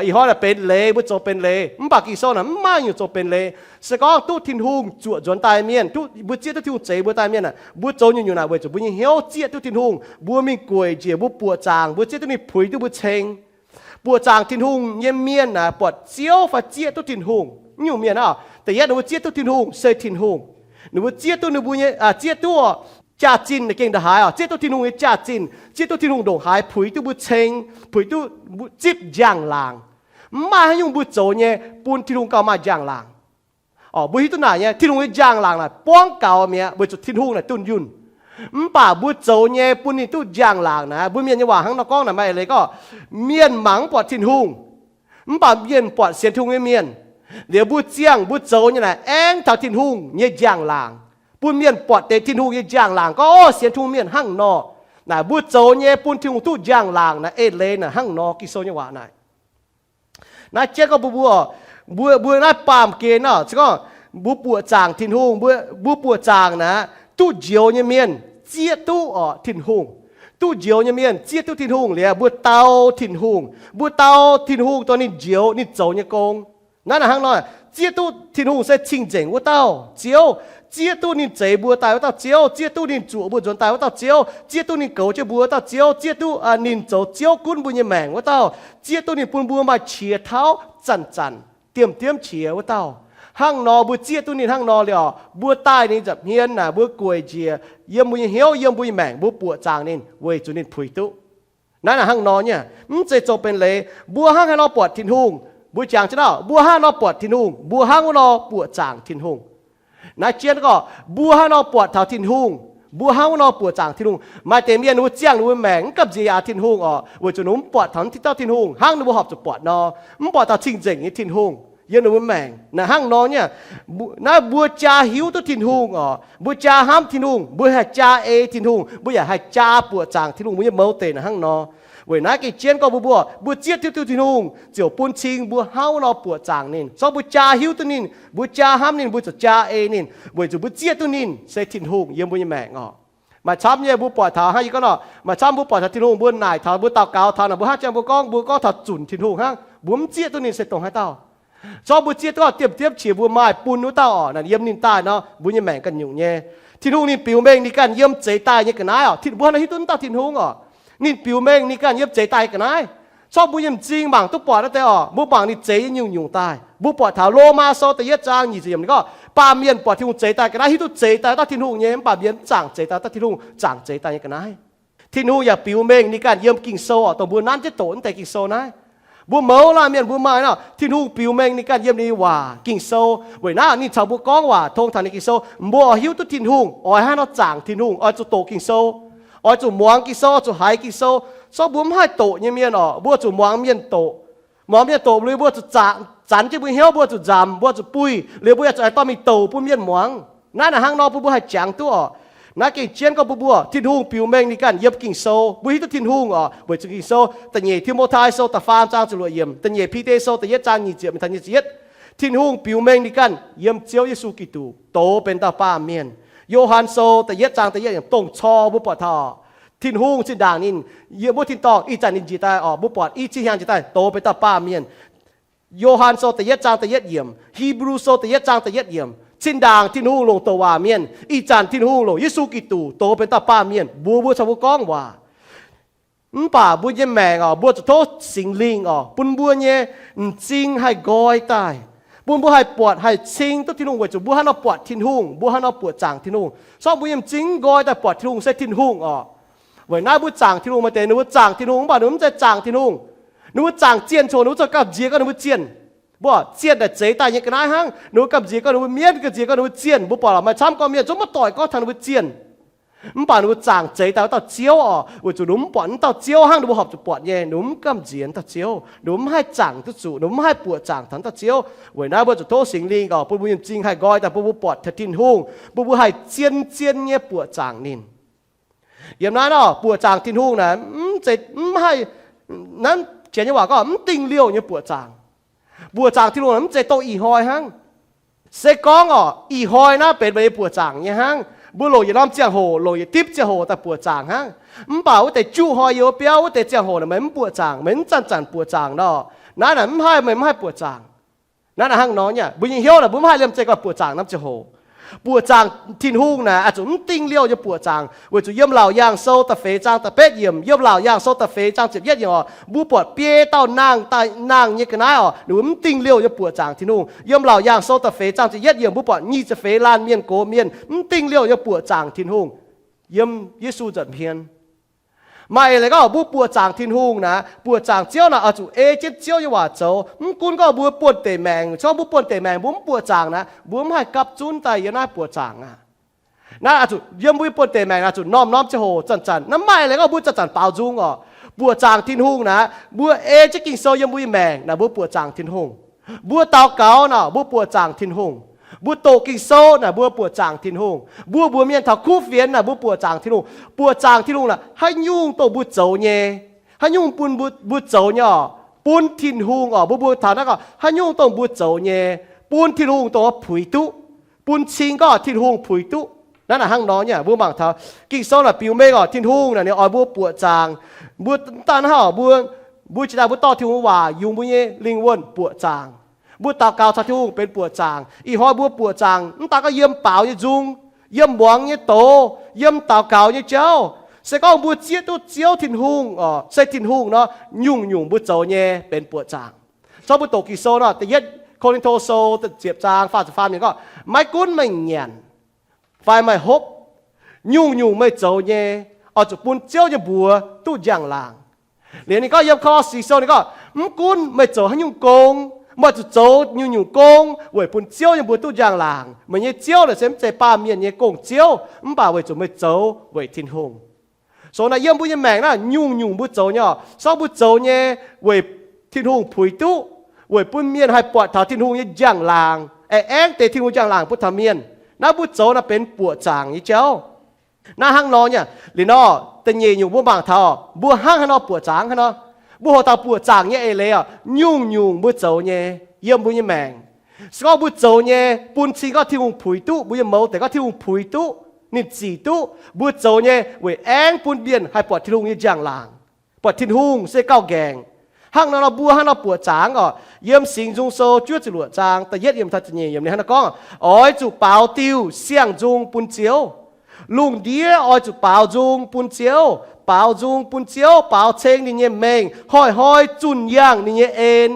Ih hnoi naaic benx leiz, mbuo zoux benx leiz. Mv baac Ging-Sou naaic mv maaih nyungc zoux benx leiz. Se gorngv duqv Tin-Hungh zuoqc nzuonx daaih mienh, duqv mbuo zieqv duqv Tin-Hungh zeix mbuo daaih mienh aah, mbuo zoux nyungc-nyungc naaic weic zuqc mbuo nyei hnyouv zieqv duqv Tin-Hungh, mbuo mingh gueic njiec, mbuo buoqc zaangc, mbuo zieqv duqv ninh puix duqv mbuo ceng. Buoqc zaangc Tin-Hungh nyei mienh naaic buatc Ziouv fai zieqv duqv Tin-Hungh? Nyungc mienh aah, da'yietv ninh mbuo zieqv duqv Tin-Hungh se Tin-Hungh. Ninh mbuo zieqv duqv ninh mbuo nyei, zieqv duqv jaax-zinh, gengh ndongc haaix oc, zieqv duqv Tin-Hungh nyei jaax-zinh, zieqv duqv Tin-Hungh ndongc haaix puix duqv mbuo ceng, puix duqv zipv njang-laangc. Mv maaih haaix nyungc mbuo zoux nyei bun Tin-Hungh gauh maaih njang-laangc. Mbuo hiuv duqv naaic nyei, Tin-Hungh nyei njang-laangc naaic buangv gaux mi'aqv, weic zuqc Tin-Hungh naaic dunh yunh. Mv baac mbuo zoux nyei bun ninh duqv njang-laangc naaic, mbuo Mienh nyei waac hnangv nor gorngv naaic, maaih eix leiz gorngv, mienh mangc mv buatc Tin-Hungh, mv baac mienh buatc sienx Tin-Hungh nyei mienh. Liuz mbuo ziangh mbuo zoux nyei naaic aengx taux Tin-Hungh nyei njang-laangc, bun mienh buatc deix Tin-Hungh nyei njang-laangc gorngv, o, sienx Tin-Hungh mienh hnangv nor. Naaic mbuo zoux nyei bun Tin-Hungh duqv njang-laangc naaic, eix leiz naaic hnangv nor, Ging-Sou nyei waac naaic. Naaiv jienv gorngv mbuo, mbuo, mbuo, mbuo naaiv baamh gen naaic, se gorngv mbuo buoqc zaangc Tin-Hungh, mbuo, mbuo buoqc zaangc naaic, duqv njoux nyei mienh zieqv duqv oc Tin-Hungh. Duqv njoux nyei mienh zieqv duqv Tin-Hungh liuz, mbuo dau Tin-Hungh, mbuo dau Tin-Hungh dongh ninh njoux ninh zoux nyei gong. Naaiv naaic hnangv nor, zieqv duqv Tin-Hungh se cing-nzengc wuov dauh Ziouv, zieqv duqv ninh zeix mbuo daaih wuov dauh Ziouv, zieqv duqv ninh zuoqc mbuo nzuonx daaih wuov dauh Ziouv, zieqv duqv ninh goux jienv mbuo wuov dauh Ziouv, zieqv duqv ninh zoux Ziouv gunv mbuo nyei maengc wuov dauh, zieqv duqv ninh bun mbuo maaih qiex tauv zanc-zanc diemv-diemv qiex wuov dauh. Hnangv nor mbuo zieqv duqv ninh hnangv nor liuz, mbuo daaih ninh nza'hmien naaic, mbuo gueic njiec yiem mbuo nyei hnyouv, yiem mbuo nyei maengc, mbuo buoqc zaangc ninh weic zuqc ninh puix duqv. Naaiv naaic hnangv nor nyei, mv zeiz zoux benx leiz. Mbuo hnangv haaix nor buatc Tin-Hungh? Mbuo jangx jienv naaic, mbuo hnangv haaix nor buatc Tin-Hungh? Mbuo hnangv wuov nor buoqc zaangc Tin-Hungh. Naaiv jienv gorngv, mbuo hnangv haaix nor buatc taux Tin-Hungh? Mbuo hnangv wuov nor buoqc zaangc Tin-Hungh. Maaih deix mienh ninh mbuo ziangh ninh mbuo maengc mv gamh nziex yaac Tin-Hungh oc, weic zuqc ninh mbuo mv buatc taux naaiv dauh Tin-Hungh hnangv ninh mbuo horpc zuqc buatc nor, mv buatc taux cing-nzengc nyei Tin-Hungh yiem ninh mbuo maengc. Naaic hnangv nor nyei, naaiv mbuo jaa hiuv duqv Tin-Hungh oc, mbuo jaa hnamv Tin-Hungh, mbuo haih jaa ei Tin-Hungh, mbuo yaac haih jaa buoqc zaangc Tin-Hungh mbuo nyei mouz deic naaic hnangv nor. Weic naaiv gengh jienv gorngv mbuo, mbuo, mbuo zieqv duqv Tin-Hungh ziouc bun cing mbuo hnangv wuov nor buoqc zaangc ninh. Zorqv mbuo jaa hiuv duqv ninh, mbuo jaa hnamv ninh, mbuo ziouc jaa ei ninh, weic zuqc mbuo zieqv duqv ninh se Tin-Hungh yiem mbuo nyei maengc oc. Maaih camv nyei mbuo buatc taux hnangv yie gorngv nor, maaih camv mbuo buatc taux Tin-Hungh, mbuo naaic taux, mbuo daux gaux taux naaic, mbuo hnangv jang mbuo gorngv, mbuo gorngv taux zunc Tin-Hungh hnangv, mbuo mv zieqv duqv ninh se dongh haaix dauh. Zorqv mbuo zieqv duqv diemv-diemv qiex mbuo maaih bun wuov dauh oc, naaic yiem ninh daaih nor mbuo nyei maengc ganh nyungc nyei. Tin-Hungh ninh biux mengh ninh ganh yiem zeix daaih nyei ga'naaiv oc. Mbuo hnangv nor hiuv duqv wuov dauh Tin-Hungh oc. Ninh biux mengh ninh ganh yiem zeix daaih nyei ga'naaiv. Corc mbuo yiem m'zing mangc duqv buatc naaiv deix oc, mbuo mangc ninh zeix nyei nyungc-nyungc daaih. Mbuo buatc taux Lomaa Sou da'yietv zaang nyic ziepc yiemc ninh gorngv, baamh mienh buatc Tin-Hungh zeix daaih ga'naaiv hiuv duqv zeix daaih dauh Tin-Hungh nyei, mv baac mienh mv zaangc zeix daaih dauh Tin-Hungh, zaangc zeix daaih nyei ga'naaiv. Tin-Hungh yaac biux mengh ninh ganh yiem Ging-Sou oc, dongh mbuo nanv jienv doqc naaiv deix Ging-Sou naaiv. Mbuo mouz laanh mienh mbuo maaih nor, Tin-Hungh biux mengh ninh ganh yiem ninh waac Ging-Sou. Weic naaiv ninh caux mbuo gorngv waac tong taux ninh Ging-Sou, mbuo oix hiuv duqv Tin-Hungh, oix hnangv nor zaangc Tin-Hungh, oix zuqc doqc Ging-Sou, oix zuqc muangx Ging-Sou, oix zuqc haiz Ging-Sou. Corc mbuo mv haih doqc nyei mienh oc, mbuo zuqc muangx mienh doqc. Muangx mienh doqc liuz mbuo zuqc zanc, zanc jienv mbuo hnyouv, mbuo zuqc nzamc, mbuo zuqc buih, liuz mbuo yaac zuqc aengx dorh mingh doqc bun mienh muangx. Naaiv naaic hnangv nor bun mbuo haih jangx duqv oc. Naaiv gengh jienv gorngv mbuo, mbuo Tin-Hungh biux mengh ninh ganh yiem Ging-Sou, mbuo hiuv duqv Tin-Hungh oc, weic zuqc Ging-Sou, da'nyeic Ti^mo^tai Sou da'faam zaang ziepc luoqc yiemc, da'nyeic Bide Sou da'yietv zaang nyic ziepc mingh taux nyic ziepc yietv. Tin-Hungh biux mengh ninh ganh yiem Ziouv Yesu Giduc dox benx dauh baamh mienh. Yo^han Sou da'yietv zaang da'yietv yiemc dongh cor mbuo buatc taux Tin-Hungh zinh ndaangc ninh yiem wuov tin-dorngh, ih zanc ninh njiec daaih oc, mbuo buatc i cin hnyangx njiec daaih dox benx dauh baamh mienh. Yo^han Sou da'yietv zaang da'yietv yiemc, Hipv^lu Sou da'yietv zaang da'yietv yiemc, zinh ndaangc Tin-Hungh longc douc waac mienh, ih zanc Tin-Hungh longc Yesu Giduc douz benx dauh baamh mienh mbuox mbuo caux mbuo gorngv waac. Mv baac mbuo nyei maengc oc, mbuo zuqc tov Singx Lingh oc bun mbuo nyei m'zing haih nqoi daaih, bun mbuo haih buatc haih cing duqv Tin-Hungh, weic zuqc mbuo haaix nor buatc Tin-Hungh, mbuo haaix nor buoqc zaangc Tin-Hungh. Sorng mbuo nyei m'zing nqoi daaih buatc Tin-Hungh se Tin-Hungh oc. Weic naaiv mbuo zaangc Tin-Hungh, maaih deix ninh mbuo zaangc Tin-Hungh mv baac ninh mbuo mv zeiz zaangc Tin-Hungh. Ninh mbuo zaangc zienh coc ninh mbuo zungv gamh nziex gorngv ninh mbuo zienh. Mbuo zienh daaih zeix daaih nyei ga'naaiv hnangv, ninh mbuo gamh nziex gorngv ninh mbuo mienh, gamh nziex gorngv ninh mbuo zienh. Mbuo buatc lorqc, maaih camv gorqv mienh zungv maiv doic gorngv taux ninh mbuo zienh. Mv baac ninh mbuo zaangc zeix daaih wuov dauh Ziouv oc, weic zuqc ninh mbuo mv buatc wuov dauh Ziouv hnangv, ninh mbuo horpc zuqc buatc nyei, ninh mbuo mv gamh nziex wuov dauh Ziouv, ninh mbuo mv haih zaangc duqv zuqc, ninh mbuo mv haih buoqc zaangc taux wuov dauh Ziouv. Weic naaiv mbuo zuqc tov Singx Lingh oc bun mbuo nyei m'zing haih nqoi daaih, bun mbuo buatc taux Tin-Hungh, bun mbuo haih zien-zien nyei buoqc zaangc ninh. Yiem naaiv nor buoqc zaangc Tin-Hungh naaic, mv zeiz, mv haih, naaiv janx nyei waac gorngv mv dingh liouh nyei buoqc zaangc. Buoqc zaangc Tin-Hungh naaic mv zeiz dongh ih hnoi hnangv. Se gorngv oc, ih hnoi naaiv benx meih nyei buoqc zaangc nyei hnangv. Mbuo longc yietc norm ziangh hoc, longc yietc dipv ziangh hoc daaih buoqc zaangc hnangv. Mv baac wuov deix juqv hnoi yiem wuov biauv wuov deix ziangh hoc naaic meih mv buoqc zaangc, meih mv zanc-zanc buoqc zaangc nor, naaiv naaic mv haih, meih mv haih buoqc zaangc. Naaiv naaic hnangv nor nyei, mbuo nyei hnyouv naaic mbuo mv haih liemh zeih gorngv buoqc zaangc norm ziangh hoc. Buoqc zaangc Tin-Hungh naaic oix zuqc mv dingh liouh nyei buoqc zaangc, weic zuqc yiem Laauc Yaangh Sou da'feix zaang da'betv yiemc, yiem Laauc Yaangh Sou da'feix zaang ziepc yietv yiemc oc, mbuo buatc biei dauh nangh, daaih nangh nyei ga'naaiv oc, ninh mbuo mv dingh liouh nyei buoqc zaangc Tin-Hungh. Yiem Laauc Yaangh Sou da'feix zaang ziepc yietv yiemc mbuo buatc nyic ziepc feix laanh mienh gox mienh mv dingh liouh nyei buoqc zaangc Tin-Hungh yiem Yesu nza'hmien. Maaih eix leiz gorngv mbuo buoqc zaangc Tin-Hungh naaic, buoqc zaangc Ziouv naaic oix zuqc ei jienv Ziouv nyei waac zoux. Mv gunv gorngv mbuo buonv-deic maengc, se gorngv mbuo buonv-deic maengc mbuo mv buoqc zaangc naaic, mbuo mv haih gapv zunv daaih yiem naaiv buoqc zaangc aqv. Naaiv oix zuqc yiem mbuo nyei buonv-deic maengc naaic zuqc norm-norm ziangh hoc zanc-zanc. Naaiv maaih eix leiz gorngv mbuo zanc-zanc baaux nzung oc. Buoqc zaangc Tin-Hungh naaic, mbuo ei jienv Ging-Sou yiem mbuo nyei maengc naaic mbuo buoqc zaangc Tin-Hungh. Mbuo daux gaux naaic mbuo buoqc zaangc Tin-Hungh. Mbuo doqc Ging-Sou naaic mbuo buoqc zaangc Tin-Hungh. Mbuo mbuox mienh taux kuv fienx naaic mbuo buoqc zaangc Tin-Hungh. Buoqc zaangc Tin-Hungh naaic haaix nyungc dongh mbuo zoux nyei, haaix nyungc bun mbuo, mbuo zoux nyei oc, bun Tin-Hungh oc. Mbuo mbuo taux naaiv gorngv haaix nyungc dongh mbuo zoux nyei, bun Tin-Hungh dongh puix duqv, bun cing gorngv Tin-Hungh puix duqv. Naaiv naaic hnangv nor nyei, mbuo mangc taux Ging-Sou naaic biux mengh oc, Tin-Hungh naaic ninh oix mbuo buoqc zaangc. Mbuo daaih hnangv oc, mbuo, mbuo jiex daaih mbuo dorh Tin-Hungh waac yungz mbuo nyei lingh wuonh buoqc zaangc. Mbuo daux gaux caux Tin-Hungh benx buoqc zaangc. Ih hnoi mbuo buoqc zaangc mv daaih gorngv yiem baaux nyei nzung, yiem muangx nyei doz, yiem daux gaux nyei jauv. Se gorngv mbuo zieqv duqv Ziouv Tin-Hungh oc, se Tin-Hungh nor, nyungc-nyungc mbuo zoux nyei benx buoqc zaangc. Zorqv mbuo doqc Ging-Sou nor, da'yietv Ko^lin^to Sou ziepc zaang faah ziepc faam yiemc gorngv, maiv gunv meih nyanc fai meih hopv, nyungc-nyungc meih zoux nyei oix zuqc bun Ziouv nyei mbuox duqv njang-laangc. Liuz ninh gorngv yiem Ko^lo^si Sou ninh gorngv, mv gunv meih zoux haaix nyungc gong, meih zuqc zoux nyungc-nyungc gong weic bun Ziouv nyei mbuox duqv njang-laangc. Meih nyei Ziouv naaic se mv zeiz baamh mienh nyei gong-ziouv, mv baac weic zuqc meih zoux weic Tin-Hungh. So naaiv yiem mbuo nyei maengc naaiv nyungc-nyungc mbuo zoux nyei oc, sorng mbuo zoux nyei weic Tin-Hungh puix duqv, weic bun mienh haih buatc taux Tin-Hungh nyei njang-laangc, aengx aengv deix Tin-Hungh njang-laangc bun taux mienh. Naaiv mbuo zoux naaiv benx buoqc zaangc nyei jauv. Naaiv hnangv nor nyei. Liuz nor, da'nyeic nyungc mbuo mangc taux mbuo hnangv haaix nor buoqc zaangc hnangv nor. Mbuo hoqc taux buoqc zaangc nyei eix leiz oc, nyungc-nyungc mbuo zoux nyei yiem mbuo nyei maengc, se gorngv mbuo zoux nyei bun cing gorngv Tin-Hungh puix duqv, mbuo nyei mouz deix gorngv Tin-Hungh puix duqv, ninh zic duqv mbuo zoux nyei, weic aengv bun mienh haih buatc Tin-Hungh nyei njang-laangc, buatc Tin-Hungh se gauh nqaengc. Hnangv nor nor mbuo hnangv nor buoqc zaangc oc. Yiem Singx Nzung Sou juov ziepc luoqc zaang da'yietv yiemc taux da'nyeic yiemc ninh hnangv nor gorngv, oix zuqc baaux diuh siang-nzung bun Ziouv. Lungh ndiev oix zuqc baaux nzung bun Ziouv, baaux nzung bun Ziouv, baaux ceng ninh nyei mengh, hnoi-hnoi zunh yangh ninh nyei en.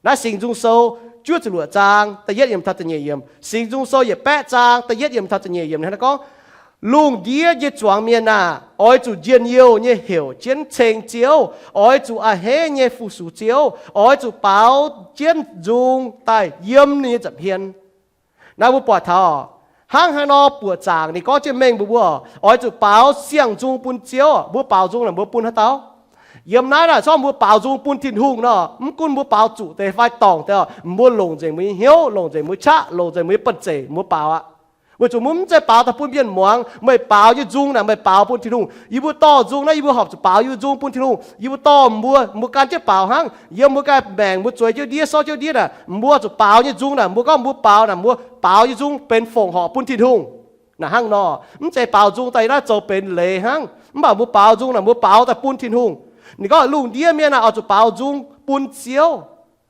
Naaiv Singx Nzung Sou juov ziepc luoqc zaang da'yietv yiemc taux da'nyeic yiemc. Singx Nzung Sou yietc baeqv zaang da'yietv yiemc taux da'nyeic yiemc hnangv nor gorngv, lungh ndiev nyei zuangx mienh aah! Oix zuqc njien-youh nyei heuc jienv ceng Ziouv. Oix zuqc a'hneiv nyei fu-sux Ziouv. Oix zuqc baaux jienv nzung daaih yiem ninh nyei nza'hmien. Naaiv mbuo buatc taux hnangv haaix nor buoqc zaangc ninh gorngv jienv mengh mbuox mbuo, oix zuqc baaux siang-nzung bun Ziouv. Mbuo baaux nzung naaic mbuo bun haaix dauh? Yiem naaiv naaic, se gorngv mbuo baaux nzung bun Tin-Hungh nor, mv gunv mbuo baaux zuqc deix fai dorngc deix, mbuo longc nzengc mbuo nyei hnyouv, longc nzengc mbuo qaqv, longc nzengc mbuo nyei banh zeic mbuo baaux aqv. Weic zuqc mbuo mv zeiz baaux daaih bun mienh muangx. Meih baaux nyei nzung naaic meih baaux bun Tin-Hungh. Yie mbuo dorh nzung naaiv, yie mbuo horpc zuqc baaux yie mbuo nzung bun Tin-Hungh. Yie mbuo dorh mbuo, mbuo gan jienv baaux hnangv. Yiem mbuo ganh maengc mbuo zueiz jienv ndiev, sorv jienv ndiev naaic, mbuo zuqc baaux nyei nzung naaic, mbuo gorngv mbuo baaux naaic, mbuo baaux nyei nzung benx fongc horc bun Tin-Hungh. Naaic hnangv nor, mv zeiz baaux nzung daaih yiem naaiv zoux benx leiz hnangv. Mv baac mbuo baaux nzung naaic, mbuo baaux daaih bun Tin-Hungh. Ninh gorngv lungh ndiev mienh naaic oix zuqc baaux nzung bun Ziouv.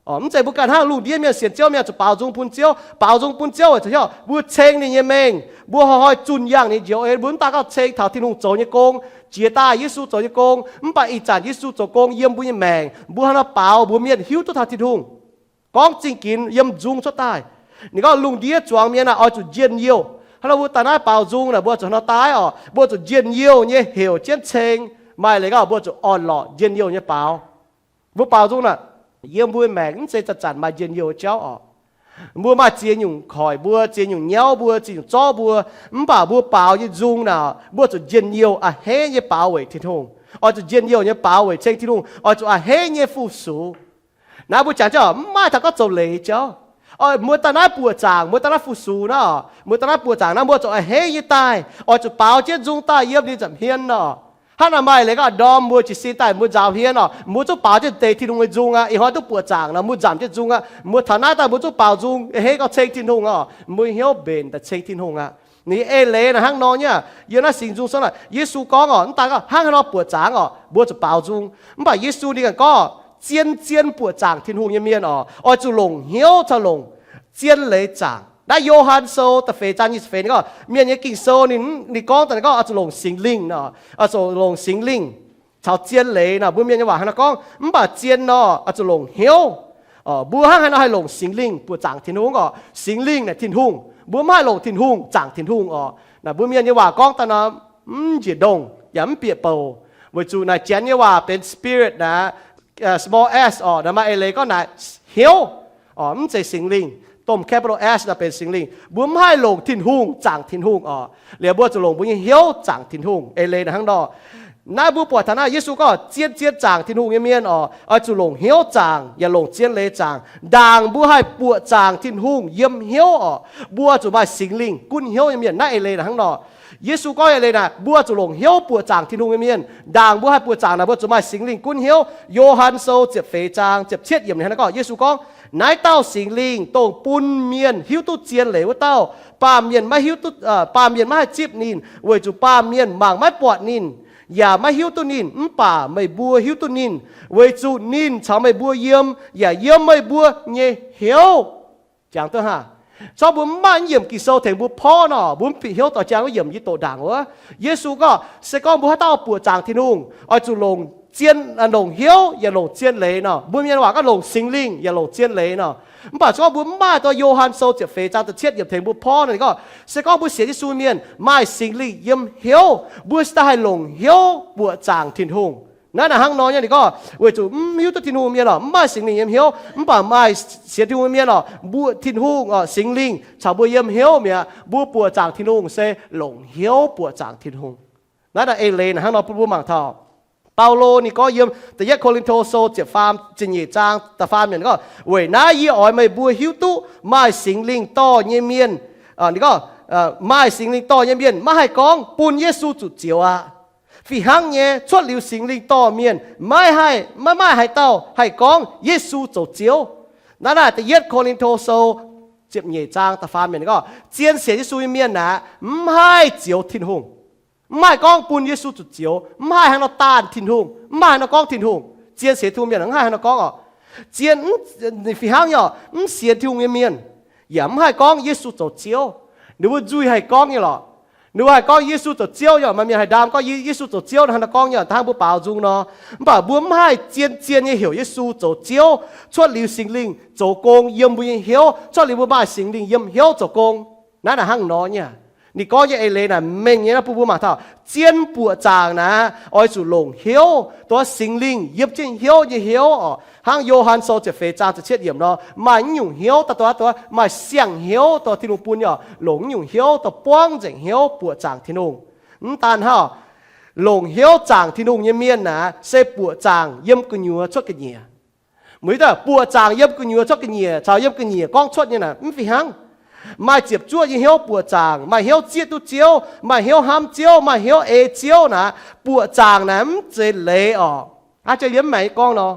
Mv zeiz mbuo ganh hnangv lungh ndiev mienh sienx Ziouv mienh zuqc baaux nzung bun Ziouv. Baaux nzung bun Ziouv weic zuqc hnyouv mbuo ceng ninh nyei mengh, mbuo hnoi-hnoi zunh yangh ninh njoux en, mbuo mv daaih gauh ceng taux Tin-Hungh zoux nyei gong, jiex daaih Yesu zoux nyei gong. Mv baac ih zanc Yesu zoux gong yiem mbuo nyei maengc, mbuo hnangv nor baaux mbuox mienh hiuv duqv taux Tin-Hungh. Gorngv zingh ginx yiem nzung cuotv daaih. Ninh gorngv lungh ndiev zuangx mienh aah, oix zuqc njien-youh. Hnangv nor mbuo daaih naaiv baaux nzung naaic, mbuo zuqc hnangv nor daaih oc, mbuo zuqc njien-youh nyei heuc jienv ceng. Maaih leiz gorngv mbuo zuqc orn-lorqc njien-youh nyei baaux. Mbuo baaux nzung naaic, yiem mbuo maengc mv zeiz zanc-zanc maaih njien-youh jauv oc. Mbuo maaih ziex nyungc koic mbuo, ziex nyungc nyauv mbuo, ziex nyungc zorqv mbuo. Mv baac mbuo baaux nyei nzung naaic, mbuo zuqc njien-youh a'hneiv nyei baaux weic Tin-Hungh. Oix zuqc njien-youh nyei baaux weic ceng Tin-Hungh, oix zuqc a'hneiv nyei fu-sux. Naaiv mbuo jangx jienv mv maaih taux gorngv zoux leiz jauv. Mbuo daaih naaiv buoqc zaangc, mbuo daaih naaiv fu-sux naaiv oc, mbuo daaih naaiv buoqc zaangc naaiv, mbuo zuqc a'hneiv nyei daaih, oix zuqc baaux jienv nzung daaih yiem ninh nza'hmien oc. Hnangv naaic maaih leiz gorngv ndorm mbuo jiez sin daaih mbuo nzaaux hmien oc, mbuo zungv baaux jienv deix Tin-Hungh nyei nzung aqv. Ih hnoi duqv buoqc zaangc nor mbuo nzamc jienv nzung aqv. Mbuo taux naaiv daaih mbuo zungv baaux nzung a'hneiv gauh ceng Tin-Hungh oc, mbuo hnyouv mbenc daaih ceng Tin-Hungh aqv. Ninh nyei eix leiz naaic hnangv nor nyei. Yiem naaiv Singx Nzung sou naaic Yesu gorngv oc, mv daaih gorngv hnangv haaix nor buoqc zaangc oc, mbuo zuqc baaux nzung. Mv baac Yesu ninh ganh gorngv, zien-zien buoqc zaangc Tin-Hungh nyei mienh oc, oix zuqc longc hnyouv caux longc zien leiz zaangc. Naaiv Yo^han Sou da'feix zaang nyic ziepc feix ninh gorngv, mienh nyei Ging-Sou ninh, ninh gorngv daaih ninh gorngv oix zuqc longc Singx Lingh, oix zuqc longc Singx Lingh caux zien leiz nor. Mbuo mienh nyei waac hnangv nor gorngv, mv baac zien nor oix zuqc longc hnyouv. Mbuo hnangv haaix nor haih longc Singx Lingh buoqc zaangc Tin-Hungh oc? Singx Lingh naaic Tin-Hungh. Mbuo mv haih longc Tin-Hungh zaangc Tin-Hungh oc. Naaic mbuo mienh nyei waac gorngv daaih nor mv njiec ndongh yaac mv bieqc bouc, weic zuqc naaic Janx nyei waac benx spirit naaic, small s oc, naaic maaih eix leiz gorngv naaic hnyouv, mv zeiz Singx Lingh. Domh capital S naaic benx Singx Lingh. Mbuo mv haih longc Tin-Hungh zaangc Tin-Hungh oc. Liuz mbuo zuqc longc mbuo nyei hnyouv zaangc Tin-Hungh. Eix leiz naaic hnangv nor. Naaiv mbuo buatc taux naaiv Yesu gorngv, zien-zien zaangc Tin-Hungh nyei mienh oc, oix zuqc longc hnyouv zaangc yaac longc zien leiz zaangc. Ndaangc mbuo haih buoqc zaangc Tin-Hungh yiem hnyouv oc, mbuo zuqc maaih Singx Lingh gunv hnyouv nyei mienh. Naaiv eix leiz naaic hnangv nor. Yesu gorngv eix leiz naaic, mbuo zuqc longc hnyouv buoqc zaangc Tin-Hungh nyei mienh. Ndaangc mbuo haih buoqc zaangc naaic, mbuo zuqc maaih Singx Lingh gunv hnyouv. Yo^han Sou ziepc feix zaang ziepc cietv yiemc ninh hnangv nor gorngv, Yesu gorngv, naaiv dauh Singx Lingh dongh bun mienh hiuv duqv zien leiz wuov dauh, baamh mienh maiv hiuv duqv, baamh mienh maiv haih zipv ninh, weic zuqc baamh mienh mangc maiv buatc ninh, yaac maiv hiuv duqv ninh. Mv baac meih mbuo hiuv duqv ninh, weic zuqc ninh caux meih mbuo yiem, yaac yiem meih mbuo nyei hnyouv. Jangx duqv hnangv. Corc mbuo mv maaih yiemc Ging-Sou tengx mbuo porv nor, mbuo mv bieqc hnyouv doix jaang wuov yiemc yie doqc ndaangc wuov. Yesu gorngv, se gorngv mbuo haaix dauh buoqc zaangc Tin-Hungh, oix zuqc longc zien, longc hnyouv yaac longc zien leiz nor. Mbuo mienh waac gorngv longc Singx Lingh yaac longc zien leiz nor. Mv baac se gorngv mbuo mv maaih dongh Yo^han Sou ziepc feix zaang ziepc cietv yiemc tengx mbuo porv nor, ninh gorngv, se gorngv mbuo sienx Yesu mienh maaih Singx Lingh yiem hnyouv, mbuo cingx daaih haih longc hnyouv buoqc zaangc Tin-Hungh. Naaiv naaic hnangv nor nyei, ninh gorngv weic zuqc mv hiuv duqv Tin-Hungh mienh oc, mv maaih Singx Lingh yiem hnyouv, mv baac maaih sienx Tin-Hungh mienh oc, mbuoqc Tin-Hungh oc, Singx Lingh caux mbuo yiem hnyouv mi'aqv. Mbuo buoqc zaangc Tin-Hungh se longc hnyouv buoqc zaangc Tin-Hungh. Naaiv naaic eix leiz naaic hnangv nor bun mbuo mangc taux Baulo ninh gorngv yiem da'yietv Ko^lin^to Sou ziepc faam, ziepc nyeic zaang da'faam yiemc gorngv, weic naaiv yie oix meih mbuo hiuv duqv maaih Singx Lingh dorh nyei mienh, ninh gorngv, maaih Singx Lingh dorh nyei mienh maiv haih gorngv bun Yesu zuqc Ziouv aqv. Fih hnangv nyei, cuotv liuz Singx Lingh dorh mienh, maiv haih, maiv maaih haaix dauh haih gorngv Yesu zoux Ziouv. Naaiv naaic da'yietv Ko^lin^to Sou ziepc nyeic zaang da'faam yiemc gorngv, zien sienx Yesu nyei mienh aeqv, mv haih zioux Tin-Hungh. Mv haih gorngv bun Yesu zuqc Ziouv, mv haih haaix nor daanh Tin-Hungh, mv haih haaix nor gorngv Tin-Hungh. Zien sienx Tin-Hungh mienh mv haih haaix nor gorngv oc. Zien, fih hnangv nyei oc, mv sienx Tin-Hungh nyei mienh yaac mv haih gorngv Yesu zoux Ziouv. Ninh mbuo nzuih haih gorngv nyei lorqc. Ninh mbuo haih gorngv Yesu zoux Ziouv nyei oc. Maaih mienh haih ndaam gorngv Yesu zoux Ziouv hnangv naaiv gorngv nyei oc, hnangv mbuo baaux nzung nor. Mv baac mbuo mv haih zien-zien nyei heuc Yesu zoux Ziouv, cuotv liuz Singx Lingh zoux gong yiem mbuo nyei hnyouv, cuotv liuz mbuo maaih Singx Lingh yiem hnyouv zoux gong. Naaiv naaic hnangv nor nyei. Ninh gorngv nyei eix leiz naaic mengh nyei nor bun mbuo mangc taux, zien buoqc zaangc naaic oix zuqc longc hnyouv, dongh Singx Lingh yiem jienv hnyouv nyei hnyouv oc. Hnangv Yo^han Sou ziepc feix zaang ziepc cietv yiemc nor, maaih naaiv nyungc hnyouv daaih, dongh maaih siang-hnyouv dongh Tin-Hungh bun nyei oc, longc naaiv nyungc hnyouv dongh buangv nzengc hnyouv buoqc zaangc Tin-Hungh. Mv daan hnangv, longc hnyouv zaangc Tin-Hungh nyei mienh naaic se buoqc zaangc yiem gu'nyuoz cuotv ga'nyiec. Muic daaih buoqc zaangc yiem gu'nyuoz cuotv ga'nyiec caux yiem ga'nyiec gorngv cuotv nyei naaic mv fih hnangv. Maaih ziepc zuoqv nyei hnyouv buoqc zaangc, maaih hnyouv zieqv duqv Ziouv, maaih hnyouv hnamv Ziouv, maaih hnyouv ei Ziouv naaic, buoqc zaangc naaic mv zeiz leiz oc. Hnangv jiex yiem maengx gorngv nor,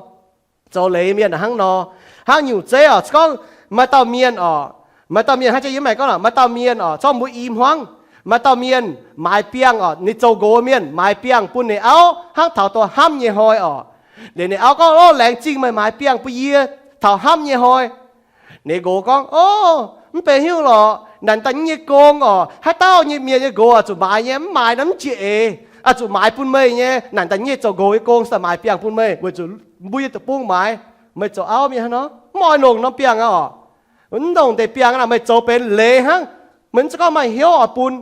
zoux leiz mienh hnangv nor, hnangv nyungc zeiv oc, gorngv maaih dauh mienh oc, maaih dauh mienh hnangv jiex yiem maengx gorngv maaih dauh mienh oc, corc mbuo i hmuangv, maaih dauh mienh maaiz biangh oc, ninh zoux nqox mienh maaiz biangh bun ninh auv hnangv taux dongh hnamv nyei hnoi oc. Liuz ninh auv gorngv, Ov, laengz zingh meih maaiz biangh bun yie. taux hnamv nyei hnoi. Ninh nqox gorngv, O, mv benx haaix nyungc lorqc. Naaic daaih nyei gong orqc, haaix dauh nyei mienh nyei nqox oix zuqc maaiz nyei, mv maaiz nor mv jiex eix. Oix zuqc maaiz bun meih nyei. Naaic daaih nyei zoux nqox nyei gong se daaih maaiz biangh bun meih, weic zuqc mbuo nyei deic-bung maaiz. Meih zoux auv mienh hnangv nor, mv oix longc norm biangh aqv orqc. Mv longc deix biangh naaic, meih zoux benx leiz hnangv. Meih mv zeiz gorngv maaih hnyouv oix bun.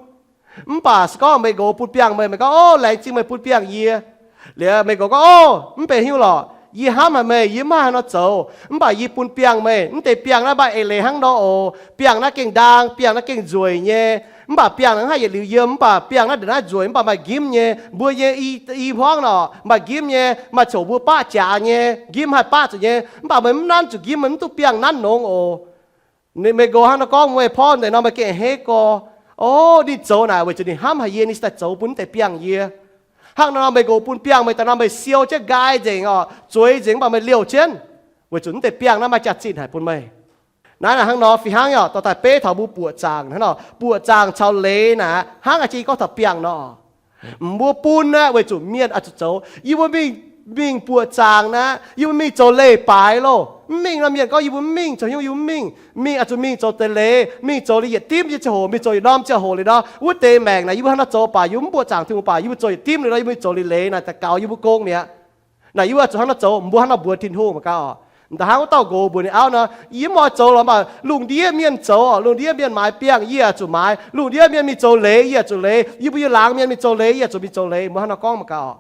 Mv baac se gorngv meih nqox bun biangh meih, meih gorngv, O, laengz zingh meih bun biangh yie. Liuz meih nqox gorngv, O, mv benx haaix nyungc lorqc, yie hnamv haic meih, yie mv maaih haaix nor zoux. Mv baac yie bun biangh meih. Mv deix biangh naaiv maaih eix leiz hnangv nor oc. Biangh naaiv gengh ndaang, biangh naaiv gengh nzueic nyei. Mv baac biangh naaiv haih yietc liuz yiem, mv baac biangh naaiv ndongc naaiv nzueic, mv baac maaih nqimv nyei. Mbuo nyei i, i hmuangv nor maaih nqimv nyei, maaih coc mbuo baqv jaax nyei, nqimv haih baqv zuqc nyei. Mv baac meih mv nanv zuqc nqimv, meih mv duqv biangh nanv nongx oc. Meih nqox hnangv nor gorngv meih porv deix nor, meih gengh a'hneiv gorx. O, ninh zoux naaic weic zuqc ninh hnamv haic yie, ninh se daaih zoux bun mv deix biangh yie. Hnangv nor meih nqox bun biangh meih daaih nor, meih siou jienv nqaai nzengc orqc, zueiz nzengc, mv baac meih liouh jienv, weic zuqc mv deix biangh naaiv maaih jaax-zinh haic bun meih. Naaiv naaic hnangv nor fih hnangv yaac dorh daaih beiv taux mbuo buoqc zaangc hnangv nor. Buoqc zaangc caux leiz naaic hnangv aqv, jiex gorngv taux biangh nor. Mbuo bun aqv, weic zuqc mienh oix zuqc zoux. Yie mbuo mingh, mingh buoqc zaangc naaic, yie mbuo mingh zoux leiz-baaix loh. Mv mingh nor mienh gorngv yie mbuo mv mingh, zoux haaix nyungc yie mbuo mv mingh. Mingh oix zuqc mingh zoux deix leiz, mingh zoux liuz yietc dimv nyei ziangh hoc, mingh zoux yietc norm ziangh hoc liuz nor, wuov deix maengc naaic yie mbuo hnangv nor zoux baac yie mbuo mv buoqc zaangc Tin-Hungh baac yie mbuo zoux yietc dimv liuz nor, yie mbuo zoux leiz naaic daaih gaux yie mbuo gong mi'aqv. Naaic yie mbuo oix zuqc hnangv nor zoux, mbuo hnangv nor mbuox Tin-Hungh mangc gaax oc. Da'hnangv wuov dauh nqox mbuox ninh auv nor, yie mv oix zoux lorqc, mv baac lungh ndiev mienh zoux, lungh ndiev mienh maaiz biangh yie oix zuqc maaiz, lungh ndiev mienh mingh zoux leiz yie oix zuqc leiz, yie mbuo yiem laangz mienh mingh zoux leiz yie oix zuqc mingh zoux leiz, mbuo hnangv nor gorngv mangc gaax oc.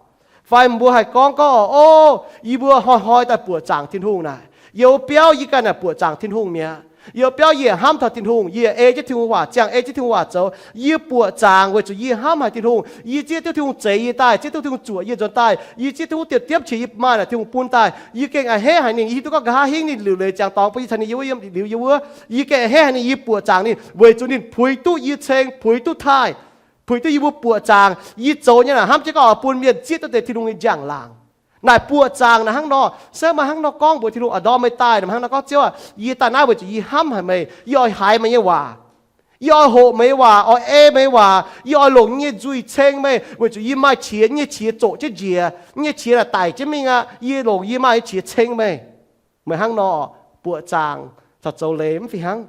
Fai mbuo haih gorngv gorngv, O, yie mbuo hnoi-hnoi daaih buoqc zaangc Tin-Hungh naaic, you biauv yie ganh naaic buoqc zaangc Tin-Hungh mi'aqv. You biauv yie hnamv taux Tin-Hungh, yie ei jienv Tin-Hungh waac, ziangh ei jienv Tin-Hungh waac zoux. Yie buoqc zaangc weic zuqc yie hnamv haic Tin-Hungh. Yie zieqv duqv Tin-Hungh zeix yie daaih, zieqv duqv Tin-Hungh zuoqc yie nzuonx daaih, yie zieqv duqv diepv-diepv qiex yie maaih naaic Tin-Hungh bun daaih. Yie gengh a'hneiv haic ninh, yie hiuv duqv gorngv nqa'haav hingv ninh liuc leiz ziangx dorngx bun yie caux ninh yiem wuov, yiem liuz yiem wuov. Yie gengh a'hneiv haic ninh, yie buoqc zaangc ninh weic zuqc ninh puix duqv yie ceng, puix duqv taaih, puix duqv yie mbuo buoqc zaangc. Yie zoux nyei naaic hnamv jienv gorngv oix bun mienh zieqv duqv deix Tin-Hungh nyei njang-laangc. Naaic buoqc zaangc naaic hnangv nor. Se maaih hnangv nor gorngv mbuox Tin-Hungh, A'ndorm meih daaih naaic hnangv nor gorngv, Ziouv aah, yie daaih naaiv weic zuqc yie hnamv haic meih, yie oix haiz meih nyei waac. Yie oix hoqc meih nyei waac, oix ei meih nyei waac. Yie oix longc yie nyei nzuih ceng meih weic zuqc yie maaih qiex, yie nyei qiex zoqc jienv njiec, yie nyei qiex naaic daic jienv mingh aqv. Yie longc yie maaih nyei qiex ceng meih. Meih hnangv nor buoqc zaangc caux zoux leiz mv fih hnangv.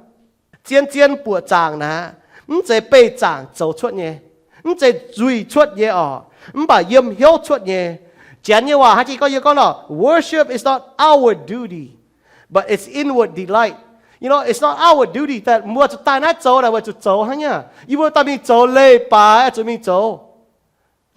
Zien-zien buoqc zaangc naaic, mv zeiz beih zaangc zoux cuotv nyei, mv zeiz nzuih cuotv nyei orqc, mv baac yiem hnyouv cuotv nyei. Janx nyei waac hnangv jiex gorngv, yie gorngv nor, Worship is not outward duty, but it's inward delight. You know, it's not outward duty, daaih mbuo zuqc daaih naaiv zoux naaic weic zuqc zoux hnangv nyei. Yie mbuo daaih mingh zoux leiz-baaix zuqc mingh zoux.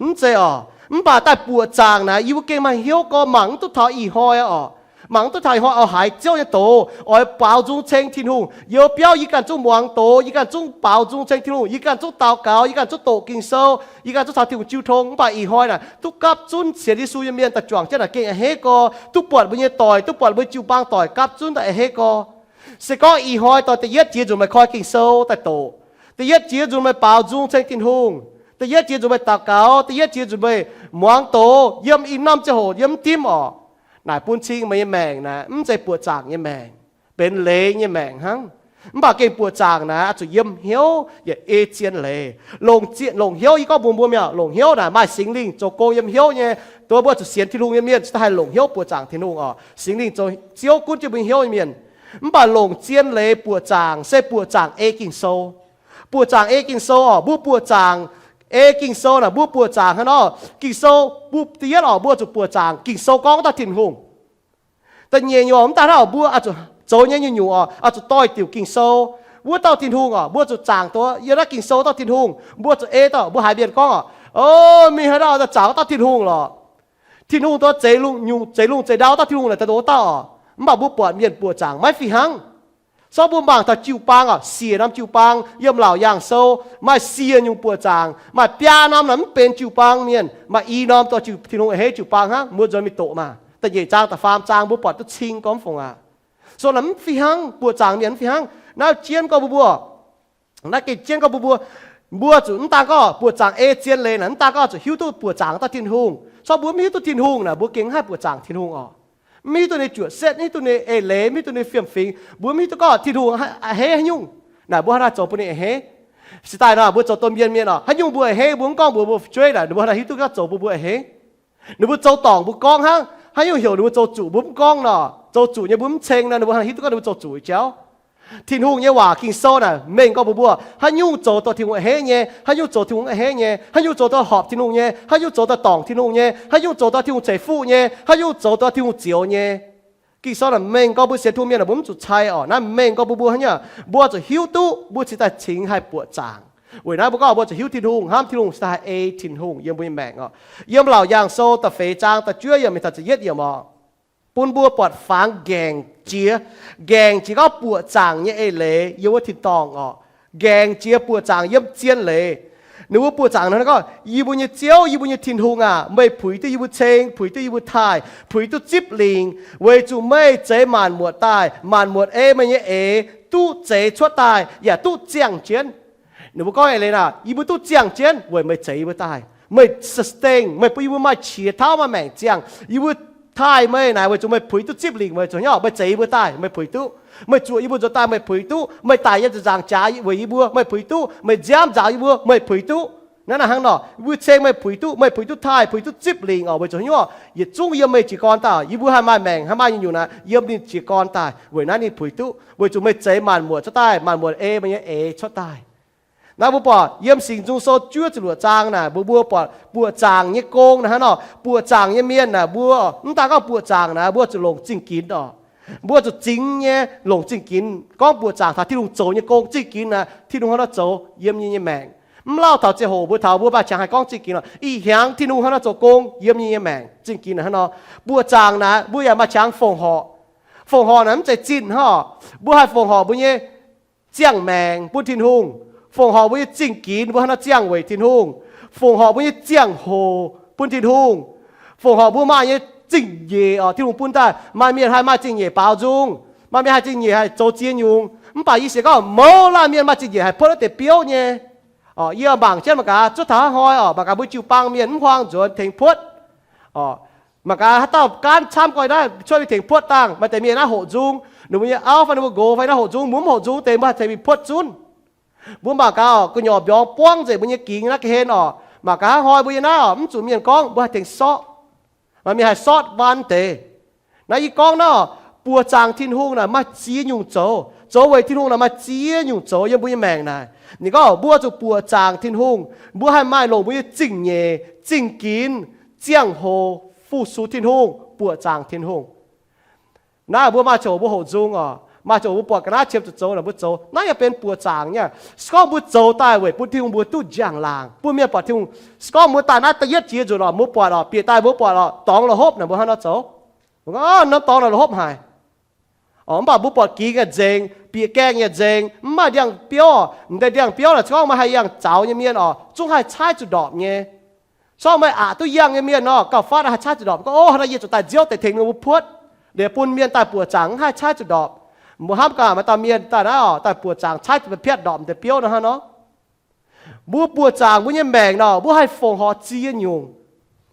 Mv zeiz orqc. Mv baac daaih buoqc zaangc naaic, yie mbuo gengh maaih hnyouv gorngv mangc mv duqv taux ih hnoi orqc. Mangc mv duqv taux ih hnoi oix haiz Ziouv nyei doz, oix baaux nzung ceng Tin-Hungh. You biauv yie ganh zungv muangx doz, yie ganh zungv baaux nzung ceng Tin-Hungh, yie ganh zungv daux gaux, yie ganh zungv doqc Ging-Sou, yie ganh zungv caux Tin-Hungh jiu tong, mv baac ih hnoi naaic duqv gapv zunv sienx Yesu nyei mienh daaih juangc jienv naaic gengh a'hneiv gorx, duqv buatc mbuo nyei doic, duqv buatc mbuo jiu-baang doic gapv zunv daaih a'hneiv gorx. Se gorngv ih hnoi dorh da'yietv jiex nzunc meih koi Ging-Sou daaih doqc, da'yietv jiex nzunc meih baaux nzung ceng Tin-Hungh, da'yietv jiex nzunc meih daux gaux, da'yietv jiex nzunc meih muangx doz yiem ih norm ziangh hoc yiem mv dimv orqc, naaic bun cing meih nyei maengc naaic mv zeiz buoqc zaangc nyei maengc, benx leiz nyei maengc hnangv. Mv baac gengh buoqc zaangc naaic oix zuqc yiem hnyouv yaac ei zien leiz. Longc, longc hnyouv, yie gorngv mbuox mbuo mi'aqv, longc hnyouv naaic maaih Singx Lingh zoux gong yiem hnyouv nyei. Dongh mbuo zuqc sienx Tin-Hungh nyei mienh cingx daaih haih longc hnyouv buoqc zaangc Tin-Hungh orqc. Singx Lingh zoux Ziouv gunv jienv mbuo hnyouv nyei mienh. Mv baac longc zien leiz buoqc zaangc se buoqc zaangc ei Ging-Sou. Buoqc zaangc ei Ging-Sou orqc, mbuo buoqc zaangc ei Ging-Sou naaic, mbuo buoqc zaangc hnangv nor. Ging-Sou, mbuo da'yietv orqc, mbuo zuqc buoqc zaangc Ging-Sou gorngv dauh Tin-Hungh. Da'nyeic nyungc mv daaih hnangv orqc, mbuo oix zuqc zoux nyei nyungc-nyungc orqc, oix zuqc doix-diuc Ging-Sou. Wuov dauh Tin-Hungh orqc, mbuo zuqc zaangc duqv yiem naaiv Ging-Sou dauh Tin-Hungh. Mbuo zuqc ei dauh, mbuo haiz mienh gorngv orqc, O, mingh haaix dauh daaih zaangc dauh Tin-Hungh lorqc. Tin-Hungh dongh zeix lungh nyungc, zeix lungh zeix ndau dauh Tin-Hungh naaic daaih ndoh dauh orqc. Mv baac mbuo buatc mienh buoqc zaangc maiv fih hnangv. Sortv mbuo mangc taux jiu-baang orqc, siec norm jiu-baang yiem laauc yaangh sou, maaih siec nyungc buoqc zaangc, maaih biaa norm naaic mv benx jiu-baang mienh, maaih i norm dorh jiu, Tin-Hungh a'hneiv jiu-baang hnangv. Mbuo nzuonx mingh doqc maah. Da'nyeic zaang da'faam zaang mbuo buatc duqv cing gorngv fongc aqv. So naaic mv fih hnangv, buoqc zaangc mienh mv fih hnangv. Naaiv jienv gorngv mbuo mbuo, naaiv gengh jienv gorngv mbuo mbuo, mbuo zuqc mv daan gorngv buoqc zaangc ei zien leiz naaic, mv daan gorngv zuqc hiuv duqv buoqc zaangc dauh Tin-Hungh. Sortv mbuo mv hiuv duqv Tin-Hungh naaic, mbuo gengh mv haih buoqc zaangc Tin-Hungh orqc. Mv hiuv duqv ninh juoqc setv, mv hiuv duqv ninh eix leiz, mv hiuv duqv ninh fiem-fingx, mbuo mv hiuv duqv gorngv Tin-Hungh a'hneiv haaix nyungc. Naaic mbuo haaix dauh zoux bun ninh a'hneiv? Se daaih nor mbuo zoux domh mienh mienh orqc, haaix nyungc mbuo a'hneiv, mbuo mv gorngv mbuox mbuo fu'jueiv naaic, ninh mbuo haaix dauh hiuv duqv gorngv zoux bun mbuo a'hneiv? Ninh mbuo zoux dorngc mbuo gorngv hnangv. Haaix nyungc heuc ninh mbuo zoux zuqc mbuo mv gorngv nor, zoux zuqc nyei mbuo mv ceng nor, ninh mbuo haaix hiuv duqv gorngv ninh mbuo zoux zuqc nyei jauv? Tin-Hungh nyei waac Ging-Sou naaic mengh gorngv mbuox mbuo, haaix nyungc zoux dongh Tin-Hungh a'hneiv nyei, haaix nyungc zoux Tin-Hungh a'hneiv nyei, haaix nyungc zoux dongh horpc Tin-Hungh nyei, haaix nyungc zoux dongh dorngc Tin-Hungh nyei, haaix nyungc zoux dongh Tin-Hungh ceix fuqv nyei, haaix nyungc zoux dongh Tin-Hungh zioux nyei. Ging-Sou naaic mengh gorngv mbuo sienx Tin-Hungh mienh naaic mbuo mv zuqc cai orqc. Naaiv mengh gorngv mbuox mbuo hnangv nyei, mbuo zuqc hiuv duqv mbuo cingx daaih cingx haih buoqc zaangc. Weic naaiv mbuo gorngv mbuo zuqc hiuv Tin-Hungh, hnamv Tin-Hungh, cingx daaih haih ei Tin-Hungh yiem mbuo nyei maengc orqc. Yiem Laauc Yaangh Sou da'feix zaang da'juov yiemc mingh taux ziepc yietv yiemc orqc, bun mbuo buatc fangx nqaengc jiex, nqaengc jiex gorngv buoqc zaangc nyei eix leiz yiem wuov tin-dorngh orqc. Nqaengc jiex buoqc zaangc yiem zien leiz. Ninh mbuo buoqc zaangc nor gorngv, Yie mbuo nyei Ziouv, yie mbuo nyei Tin-Hungh aac, meih puix duqv yie mbuo ceng, puix duqv yie mbuo taaih, puix duqv zipv lingc, weic zuqc meih zeix maanc muotc daaih, maanc muotc ei meih nyei eix, duqv zeix cuotv daaih yaac duqv ziangh jienv. Ninh mbuo gorngv eix leiz naaic, Yie mbuo duqv ziangh jienv weic meih zeix yie mbuo daaih. Meih sustain, meih bun yie mbuo maaih qiex tauv maaih maengc ziangh. Yie mbuo taaih meih naaic weic zuqc meih puix duqv zipv lingc, weic zuqc hnyouv meih zeix yie mbuo daaih, meih puix duqv. Meih zuoqc yie mbuo nzuonx daaih, meih puix duqv. Meih daic yiem ziepc nzaangc jaax weic yie mbuo, meih puix duqv. Meih nziaamv nzaaux yie mbuo, meih puix duqv. Naaiv naaic hnangv nor, yie mbuo ceng meih puix duqv, meih puix duqv taaih, puix duqv zipv lingc orqc, weic zuqc hnyouv yietc zungv yiem meih jiez gorn daaih. Yie mbuo haih maaih maengc, haih maaih nyungc-nyungc naaic yiem ninh jiez gorn daaih. Weic naaiv ninh puix duqv, weic zuqc meih zeix maanc muotc cuotv daaih, maanc muotc ei meih nyei eix cuotv daaih. Naaiv mbuo buatc yiem Singx Nzung Sou juov ziepc luoqc zaang naaic, mbuo, mbuo buatc buoqc zaangc nyei gong naaic hnangv nor, buoqc zaangc nyei mienh naaic, mbuo mv daan gorngv buoqc zaangc naaic, mbuo zuqc longc zingh ginx orqc. Mbuo zuqc zingx nyei longc zingh ginx gorngv buoqc zaangc taux Tin-Hungh zoux nyei gong. Zingh ginx naaic, Tin-Hungh hnangv nor zoux yiem nyei, nyei maengc. Mv lauh taux ziangh hoc mbuo taux mbuo maaih qangx haih gorngv zingh ginx orqc, ih hnyangx Tin-Hungh hnangv nor zoux gong yiem nyei, nyei maengc. Zingh ginx naaic hnangv nor, buoqc zaangc naaic mv baac yaac maaih qangx fongc horc. Fongc horc naaic mv zeiz zinh hnangv orqc. Mbuo haih fongc horc mbuo nyei ziangh maengc bun Tin-Hungh, fongc horc mbuo nyei zingh ginx mbuo hnangv nor ziangh weic Tin-Hungh, fongc horc mbuo nyei ziangh hoc bun Tin-Hungh, fongc horc mbuo maaih nyei zingh nyeic orqc, Tin-Hungh bun daaih. Maaih mienh haih maaih zingh nyeic baaux nzung, maaih mienh haih zingh nyeic haih zoux ziex nyungc. Mv baac yie sienx gorngv mouz laanh mienh maaih zingh nyeic haih puotv wuov deix biouv nyei. Orqc, yie mangc jienv mangc gaax, zuov taux hnoi orqc, mangc gaax mbuo jiu-baang mienh mv huaang nzuonx tengx puotv. Orqc, mangc gaax haaix dauh gaanv camv gorx naaiv cuotv mingh tengx puotv dangh, maaih deix mienh naaiv hoqc nzung, ninh mbuo nyei auv fai ninh mbuo nqox fai naaiv hoqc nzung, mbuo mv hoqc nzung deix mbuo haih tengx mingh puotv zunv. Mbuo mangc gaax orqc, gu'nyuoz mbiorngz buangv nzengc mbuo nyei gingx naaiv ga'hlen orqc, mangc gaax haaix hnoi mbuo nyei naaiv orqc, mv zuqc mienh gorngv mbuo haih tengx sortv. Maaih mienh haih sortv waan deix. Naaiv yie gorngv naaiv orqc, buoqc zaangc Tin-Hungh naaic maaih ziex nyungc zoux. Zoux weic Tin-Hungh naaic maaih ziex nyungc zoux yiem mbuo nyei maengc naaic. Ninh gorngv mbuo zuqc buoqc zaangc Tin-Hungh, mbuo haih maaih longc mbuo nyei zingh nyeic, zingh ginx, ziangh hoc fu-sux Tin-Hungh, buoqc zaangc Tin-Hungh. Naaiv mbuo maaih ziangh hoc mbuo hoqc nzung orqc, maaih ziangh hoc mbuo buatc ga'naaiv qiemx zuqc zoux naaic mbuo zoux, naaiv yaac benx buoqc zaangc nyei. Se gorngv mbuo zoux daaih weic bun Tin-Hungh mbuo duqv njang-laangc, bun mienh buatc Tin-Hungh. Se gorngv mbuo daaih naaiv da'yietv jiex nzunc orqc, mbuo buatc orqc, bieqc daaih mbuo buatc orqc, dorngx la'hopv naaic, mbuo hnangv nor zoux. Mbuo gorngv, Norm dorngx naaic la'hopv haic. Orqc, mv baac mbuo buatc gingx yaac nzengc, bieqc gaengh yaac nzengc, mv maaih ndiangx-biouv orqc. M'deix ndiangx-biouv naaic se gorngv maaih haih yangh zaux nyei mienh orqc, zungv haih caaiv zuqc ndorpc nyei. Se gorngv meih aqc duqv yangh nyei mienh orqc, gauh fatv haih caaiv zuqc ndorpc. Gorngv, Ov, hnangv naaiv yie zuqc daaih nziouv deix tengx ninh mbuo puotv, liuz bun mienh daaih buoqc zaangc, mv haih caaiv zuqc ndorpc. Mbuo hnamv gaax, maaih dauh mienh daaih naaiv orqc, daaih buoqc zaangc caaiv zuqc mbiatv ndorpc m'deix biouv nor hnangv nor. Mbuo buoqc zaangc mbuo nyei maengc nor, mbuo haih fongc horc ziex nyungc.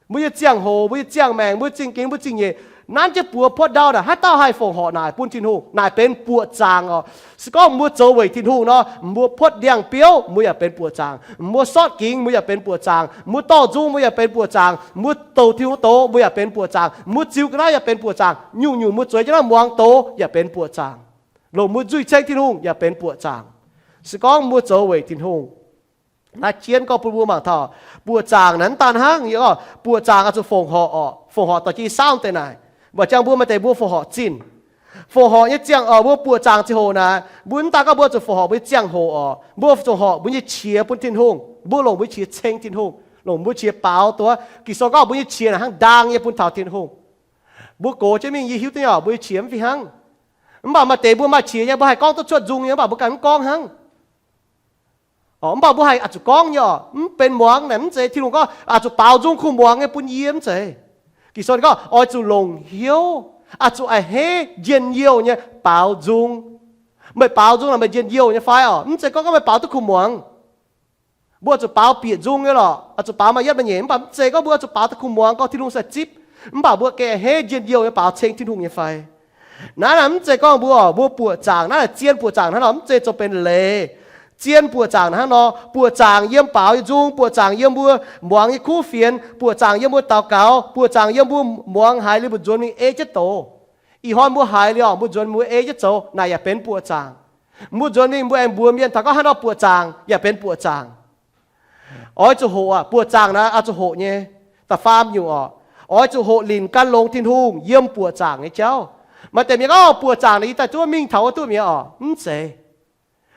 Mbuo nyei ziangh hoc, mbuo nyei ziangh maengc, mbuo nyei zingh ginx, mbuo zingh nyeic, nanv jienv buoz puotv ndau naaic, haaix dauh haih fongc horc naaic bun Tin-Hungh? Naaic benx buoqc zaangc orqc. Se gorngv mbuo zoux weic Tin-Hungh nor, mbuo puotv ndiangx-biouv, mbuo yaac benx buoqc zaangc. Mbuo sortv gingx, mbuo yaac benx buoqc zaangc. Mbuo dorh nzung, mbuo yaac benx buoqc zaangc. Mbuo douc Tin-Hungh doz, mbuo yaac benx buoqc zaangc. Mbuo ziux ga'naaiv yaac benx buoqc zaangc. Nyungc-nyungc mbuo zueiz jienv naaiv muangx doz yaac benx buoqc zaangc. Longc mbuo nzuih ceng Tin-Hungh yaac benx buoqc zaangc. Se gorngv mbuo zoux weic Tin-Hungh, naaiv jienv gorngv bun mbuo mangc taux, buoqc zaangc naaic mv daan hnangv, buoqc zaangc oix zuqc fongc horc orqc, fongc horc dorh jienv saauv deix naaic. Mbuo jangx mbuo maaih deix mbuo fongc horc zinh. Fongc horc nyei ziangh, mbuo buoqc zaangc ziangh hoc naaic, mbuo mv daan gorngv mbuo zuqc fongc horc mbuo nyei ziangh hoc orqc, mbuo zuqc horc mbuo nyei qiex bun Tin-Hungh, mbuo longc mbuo qiex ceng Tin-Hungh, longc mbuo qiex baaux duqv. Ging-Sou gorngv mbuo nyei qiex naaic hnangv ndaang nyei bun taux Tin-Hungh. Mbuo gox jienv mingh yie hiuv duqv nyei orqc, mbuo nyei qiex mv fih hnangv. Mv baac maaih deix mbuo maaih qiex nyei, mbuo haih gorngv duqv cuotv nzung nyei, mv baac mbuo ganh mv gorngv hnangv. Orqc, mv baac mbuo haih oix zuqc gorngv nyei orqc, mv benx muangx naaic mv zeiz Tin-Hungh gorngv oix zuqc baaux nzung kuh muangx nyei bun yie, mv zeiz. Ging-Sou ninh gorngv oix zuqc longc hnyouv, oix zuqc a'hneiv njien-youh nyei baaux nzung. Meih baaux nzung naaic meih njien-youh nyei fai orqc? Mv zeiz gorngv, gorngv meih baaux duqv kuh muangx. Mbuo zuqc baaux bieqc nzung nyei lorqc, oix zuqc baaux maaih yietv maaih nyeic, mv baac mv zeiz gorngv mbuo oix zuqc baaux duqv kuh muangx gorngv Tin-Hungh se zipv. Mv baac mbuo gengh a'hneiv njien-youh nyei baaux ceng Tin-Hungh nyei fai? Naaiv naaic mv zeiz gorngv mbuo, mbuo buoqc zaangc, naaiv naaic zien buoqc zaangc hnangv nor, mv zeiz zoux benx leiz. Zien buoqc zaangc naaiv hnangv nor, buoqc zaangc yiem baaux nyei nzung, buoqc zaangc yiem mbuo muangx nyei kuv fienx, buoqc zaangc yiem mbuo daux gaux, buoqc zaangc yiem mbuo muangx haaix liuz mbuo nzuonx mingh ei jienv doz. Ih hnoi mbuo haiz liuz, mbuo nzuonx mbuo ei jienv zoux, naaic yaac benx buoqc zaangc. Mbuo nzuonx mingh mbuo aengx mbuox mienh taux gorngv haaix nor buoqc zaangc, yaac benx buoqc zaangc. Oix zuqc hoqc aqv. Buoqc zaangc naaiv oix zuqc hoqc nyei. Da'faam nyungc oc, oix zuqc hoqc linc gan longx Tin-Hungh yiem buoqc zaangc nyei jauv. Maaih deix mienh gorngv, buoqc zaangc naaic yie daaih zungv mingh taux wuov duqv mi'aqv oc. Mv zeiz.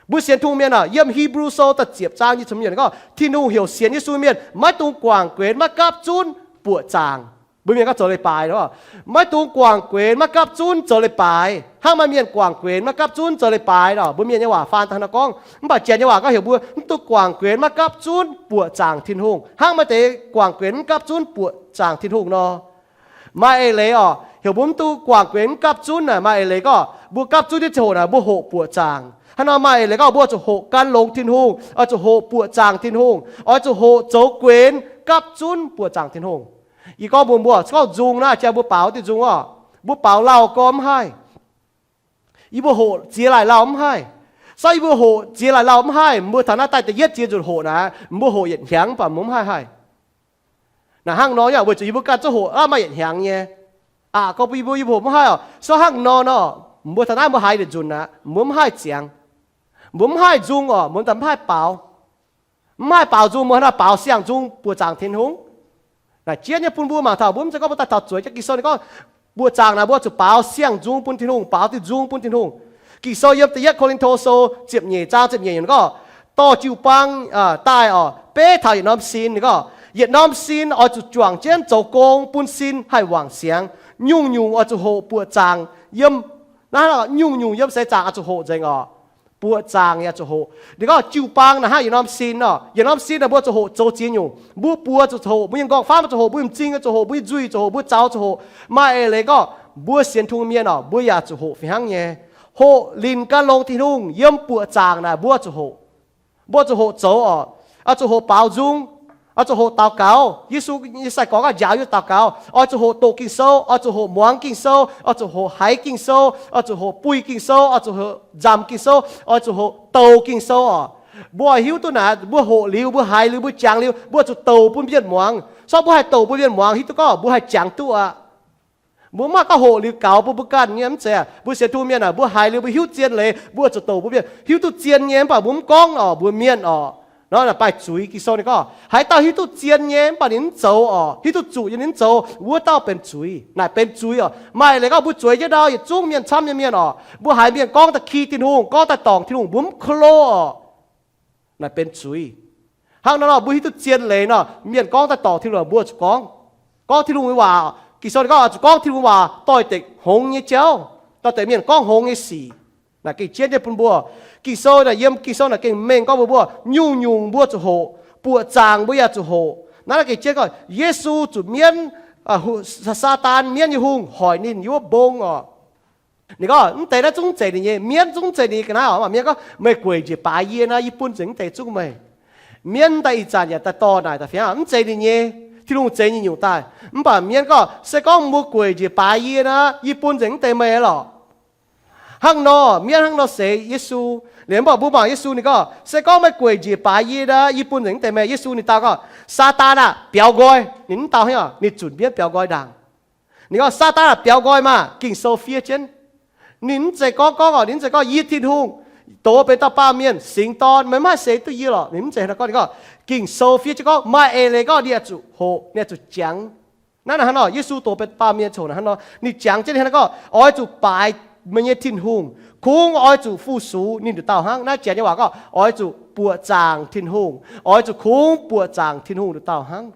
Mbuo sienx Tin-Hungh mienh aah, yiem Hipv^lu Sou da'ziepc zaang nyic ziepc nyeic gorngv, Tin-Hungh heuc sienx Yesu mienh maiv dungx guangc guenx, maiv gapv zunv buoqc zaangc. Mbuo mienh gorngv zoux leiz-baaix, maiv dungx guangc guenx, maiv gapv zunv zoux leiz-baaix. Hnangv maaih mienh guangc guenx maiv gapv zunv zoux leiz-baaix nor, mbuo mienh nyei waac faan daaih hnangv nor gorngv. Mv baac Janx nyei waac gorngv heuc mbuo mv dungx guangc guenx maiv gapv zunv buoqc zaangc Tin-Hungh. Hnangv maaih deix guangc guenx mv gapv zunv buoqc zaangc Tin-Hungh nor, maaih eix leiz oc, heuc mbuo mv dungx guangc guenx mv gapv zunv naaic. Maaih eix leiz gorngv mbuo gapv zunv nyei ziangh hoc naaic mbuo hoqc buoqc zaangc. Hnangv nor maaih eix leiz gorngv mbuo zuqc hoqc gan longx Tin-Hungh, oix zuqc hoqc buoqc zaangc Tin-Hungh, oix zuqc hoqc zoux guenx gapv zunv buoqc zaangc Tin-Hungh. Yie gorngv mbuox mbuo, se gorngv nzung naaiv, jang mbuo baaux diuh nzung oc, mbuo baaux lauh gorx mv haih. Yie mbuo hoqc ziex laaic lauh mv haih. Sav yie mbuo hoqc ziex laaic lauh mv haih, mbuo taux naaiv daaih da'yietv ziex nzunc hoqc naaic, mbuo hoqc yietc hnyangx mv baac mbuo mv haih haih. Naaic hnangv nor, weic zuqc yie mbuo ganh zungv hoqc aqv, maaih yietc hnyangx nyei. Aqc gorngv bun yie mbuo, yie mbuo hoqc mv haih oc. Se hnangv nor nor, mbuo taux naaiv mbuo haiz yietc nzunc aqv, mbuo mv haih ziangx. Mbuo mv haih nzung oc, mbuo mv haih baaux. Mv haih baaux nzung, mbuo hnangv naaiv baaux siang-nzung buoqc zaangc Tin-Hungh. Naaic jienv nyei bun mbuo mangc taux, mbuo mv zeiz gorngv mbuo daaih taux zueiz jauv. Ging-Sou ninh gorngv buoqc zaangc naaic mbuo zuqc baaux siang-nzung bun Tin-Hungh, baaux diuh nzung bun Tin-Hungh. Ging-Sou yiem da'yietv Ko^lin^to Sou ziepc nyeic zaang ziepc nyeic ninh gorngv, dorh jiu-baang daaih oc, beiv taux yietc norm sin. Ninh gorngv yietc norm sin oix zuqc juangc jienv zoux gong bun sin haih wangc siangx. Nyungc-nyungc oix zuqc hoqc buoqc zaangc yiem, naaiv nyungc-nyungc yiem seix zaangc oix zuqc hoqc nzengc oc. Buoqc zaangc yaac zuqc hoqc. Ninh gorngv jiu-baang naaic hnangv yietc norm sin oc. Yietc norm sin naaic mbuo zuqc hoqc zoux ziex nyungc. Mbuo buoz zuqc hoqc, mbuo nyei nqorngv-famv zuqc hoqc, mbuo nyei m'zing zuqc hoqc, mbuo nyei nzuih zuqc hoqc, mbuo zaux zuqc hoqc. Maaih eix leiz gorngv mbuo sienx Tin-Hungh mienh oc, mbuo yaac zuqc hoqc fih hnangv nyei. Hoqc linc gan longx Tin-Hungh yiem buoqc zaangc naaic mbuo zuqc hoqc. Mbuo zuqc hoqc zoux oc. Oix zuqc hoqc baaux nzung. Oix zuqc hoqc daux gaux. Yesu nyei sai-gorx gorngv njaaux yie daux gaux. Oix zuqc hoqc doqc Ging-Sou, oix zuqc hoqc muangx Ging-Sou, oix zuqc hoqc haiz Ging-Sou, oix zuqc hoqc buih Ging-Sou, oix zuqc hoqc nzamc Ging-Sou, oix zuqc hoqc doux Ging-Sou oc. Mbuo hiuv duqv naaic, mbuo hoqc liuz, mbuo haiz liuz, mbuo jangx liuz, mbuo zuqc douc bun mienh muangx. Se gorngv mbuo haih douc bun mienh muangx, hiuv duqv gorngv mbuo haih jangx duqv aqv. Mbuo mv maaih gorngv hoqc liuz gaux bun mbuo ganh nyei, mv zeiz. Mbuo sienx Tin-Hungh mienh aah, mbuo haiz liuz mbuo hiuv zien leiz, mbuo zuqc douc bun mienh. Hiuv duqv zien nyei mv baac mbuo mv gorngv oc, mbuo mienh oc. Nor naaic baaih zuiz. Ging-Sou ninh gorngv haaix dauh hiuv duqv zien nyei mv baac ninh mv zoux oc, hiuv duqv zuqc yie ninh mv zoux, wuov dauh benx zuiz. Naaic benx zuiz oc. Maaih leiz gorngv mbuo zueiz jienv ndau yietc zungv mienh camv nyei mienh oc, mbuo haiz mienh gorngv daaih ki Tin-Hungh, gorngv daaih dorngc Tin-Hungh, mbuo mv ko lo oc. Naaic benx zuiz. Hnangv nor nor mbuo hiuv duqv zien leiz nor, mienh gorngv daaih dorngc Tin-Hungh mbuo zuqc gorngv, gorngv Tin-Hungh nyei waac. Ging-Sou ninh gorngv zuqc gorngv Tin-Hungh waac doix-dekc hngongx nyei jauv, doix-dekc mienh gorngv hngongx nyei sic. Naaic gengh jienv nyei bun mbuo. Ging-Sou naaic yiem Ging-Sou naaic gengh mengh gorngv mbuox mbuo nyungc-nyungc mbuo zuqc hoqc, buoqc zaangc mbuo yaac zuqc hoqc. Naaiv naaic gengh jienv gorngv Yesu zuqc mienv, Saadaan mienv nyei hungh hoic ninh yiem wuov mbong oc. Ninh gorngv mv deix naaiv zungv zeiz ninh nyei, mienv zungv zeiz ninh nyei ga'naaiv oc. Mv baac mienh gorngv meih gueic njiec baaix yie naaiv, yie bun nzengc mv deix zungv meih. Mienv daaih ih zanc yaac daaih dorh naaic daaih fiangv mv zeiz ninh nyei, Tin-Hungh zeix nyei nyungc daaih. Mv baac mienv gorngv se gorngv mbuo gueic njiec baaix yie naaiv, yie bun nzengc mv deix meih lorqc. Hnangv nor mienv hnangv nor seix Yesu. Liuz mv baac mbuo mangc Yesu ninh gorngv se gorngv meih gueic njiec baaix yie naaiv, yie bun nzengc mv deix meih. Yesu ninh dau gorngv, Saadaan aah, biaux nqoi. Ninh mv dau hnangv, ninh zunc mienv biaux nqoi ndaangc. Ninh gorngv, Saadaan aah, biaux nqoi maah! Ging-Sou fiev jienv. Ninh mv zeiz gorngv gorngv oc, ninh mv zeiz gorngv yie Tin-Hungh dox benx dauh baamh mienh singx dorn, meih mv haih seix duqv yie lorqc. Ninh mv zeiz hnangv nor gorngv. Ninh gorngv Ging-Sou fiev jienv gorngv maaih eix leiz gorngv ninh oix zuqc hoqc, ninh oix zuqc jangx. Naaiv naaic hnangv nor Yesu dox benx baamh mienh coc naaic hnangv nor, ninh jangx jienv hnangv nor gorngv oix zuqc baaix meih nyei Tin-Hungh, kungx oix zuqc fu-sux ninh nduqc dauh hnangv. Naaiv janx nyei waac gorngv oix zuqc buoqc zaangc Tin-Hungh, oix zuqc kungx buoqc zaangc Tin-Hungh nduqc dauh hnangv.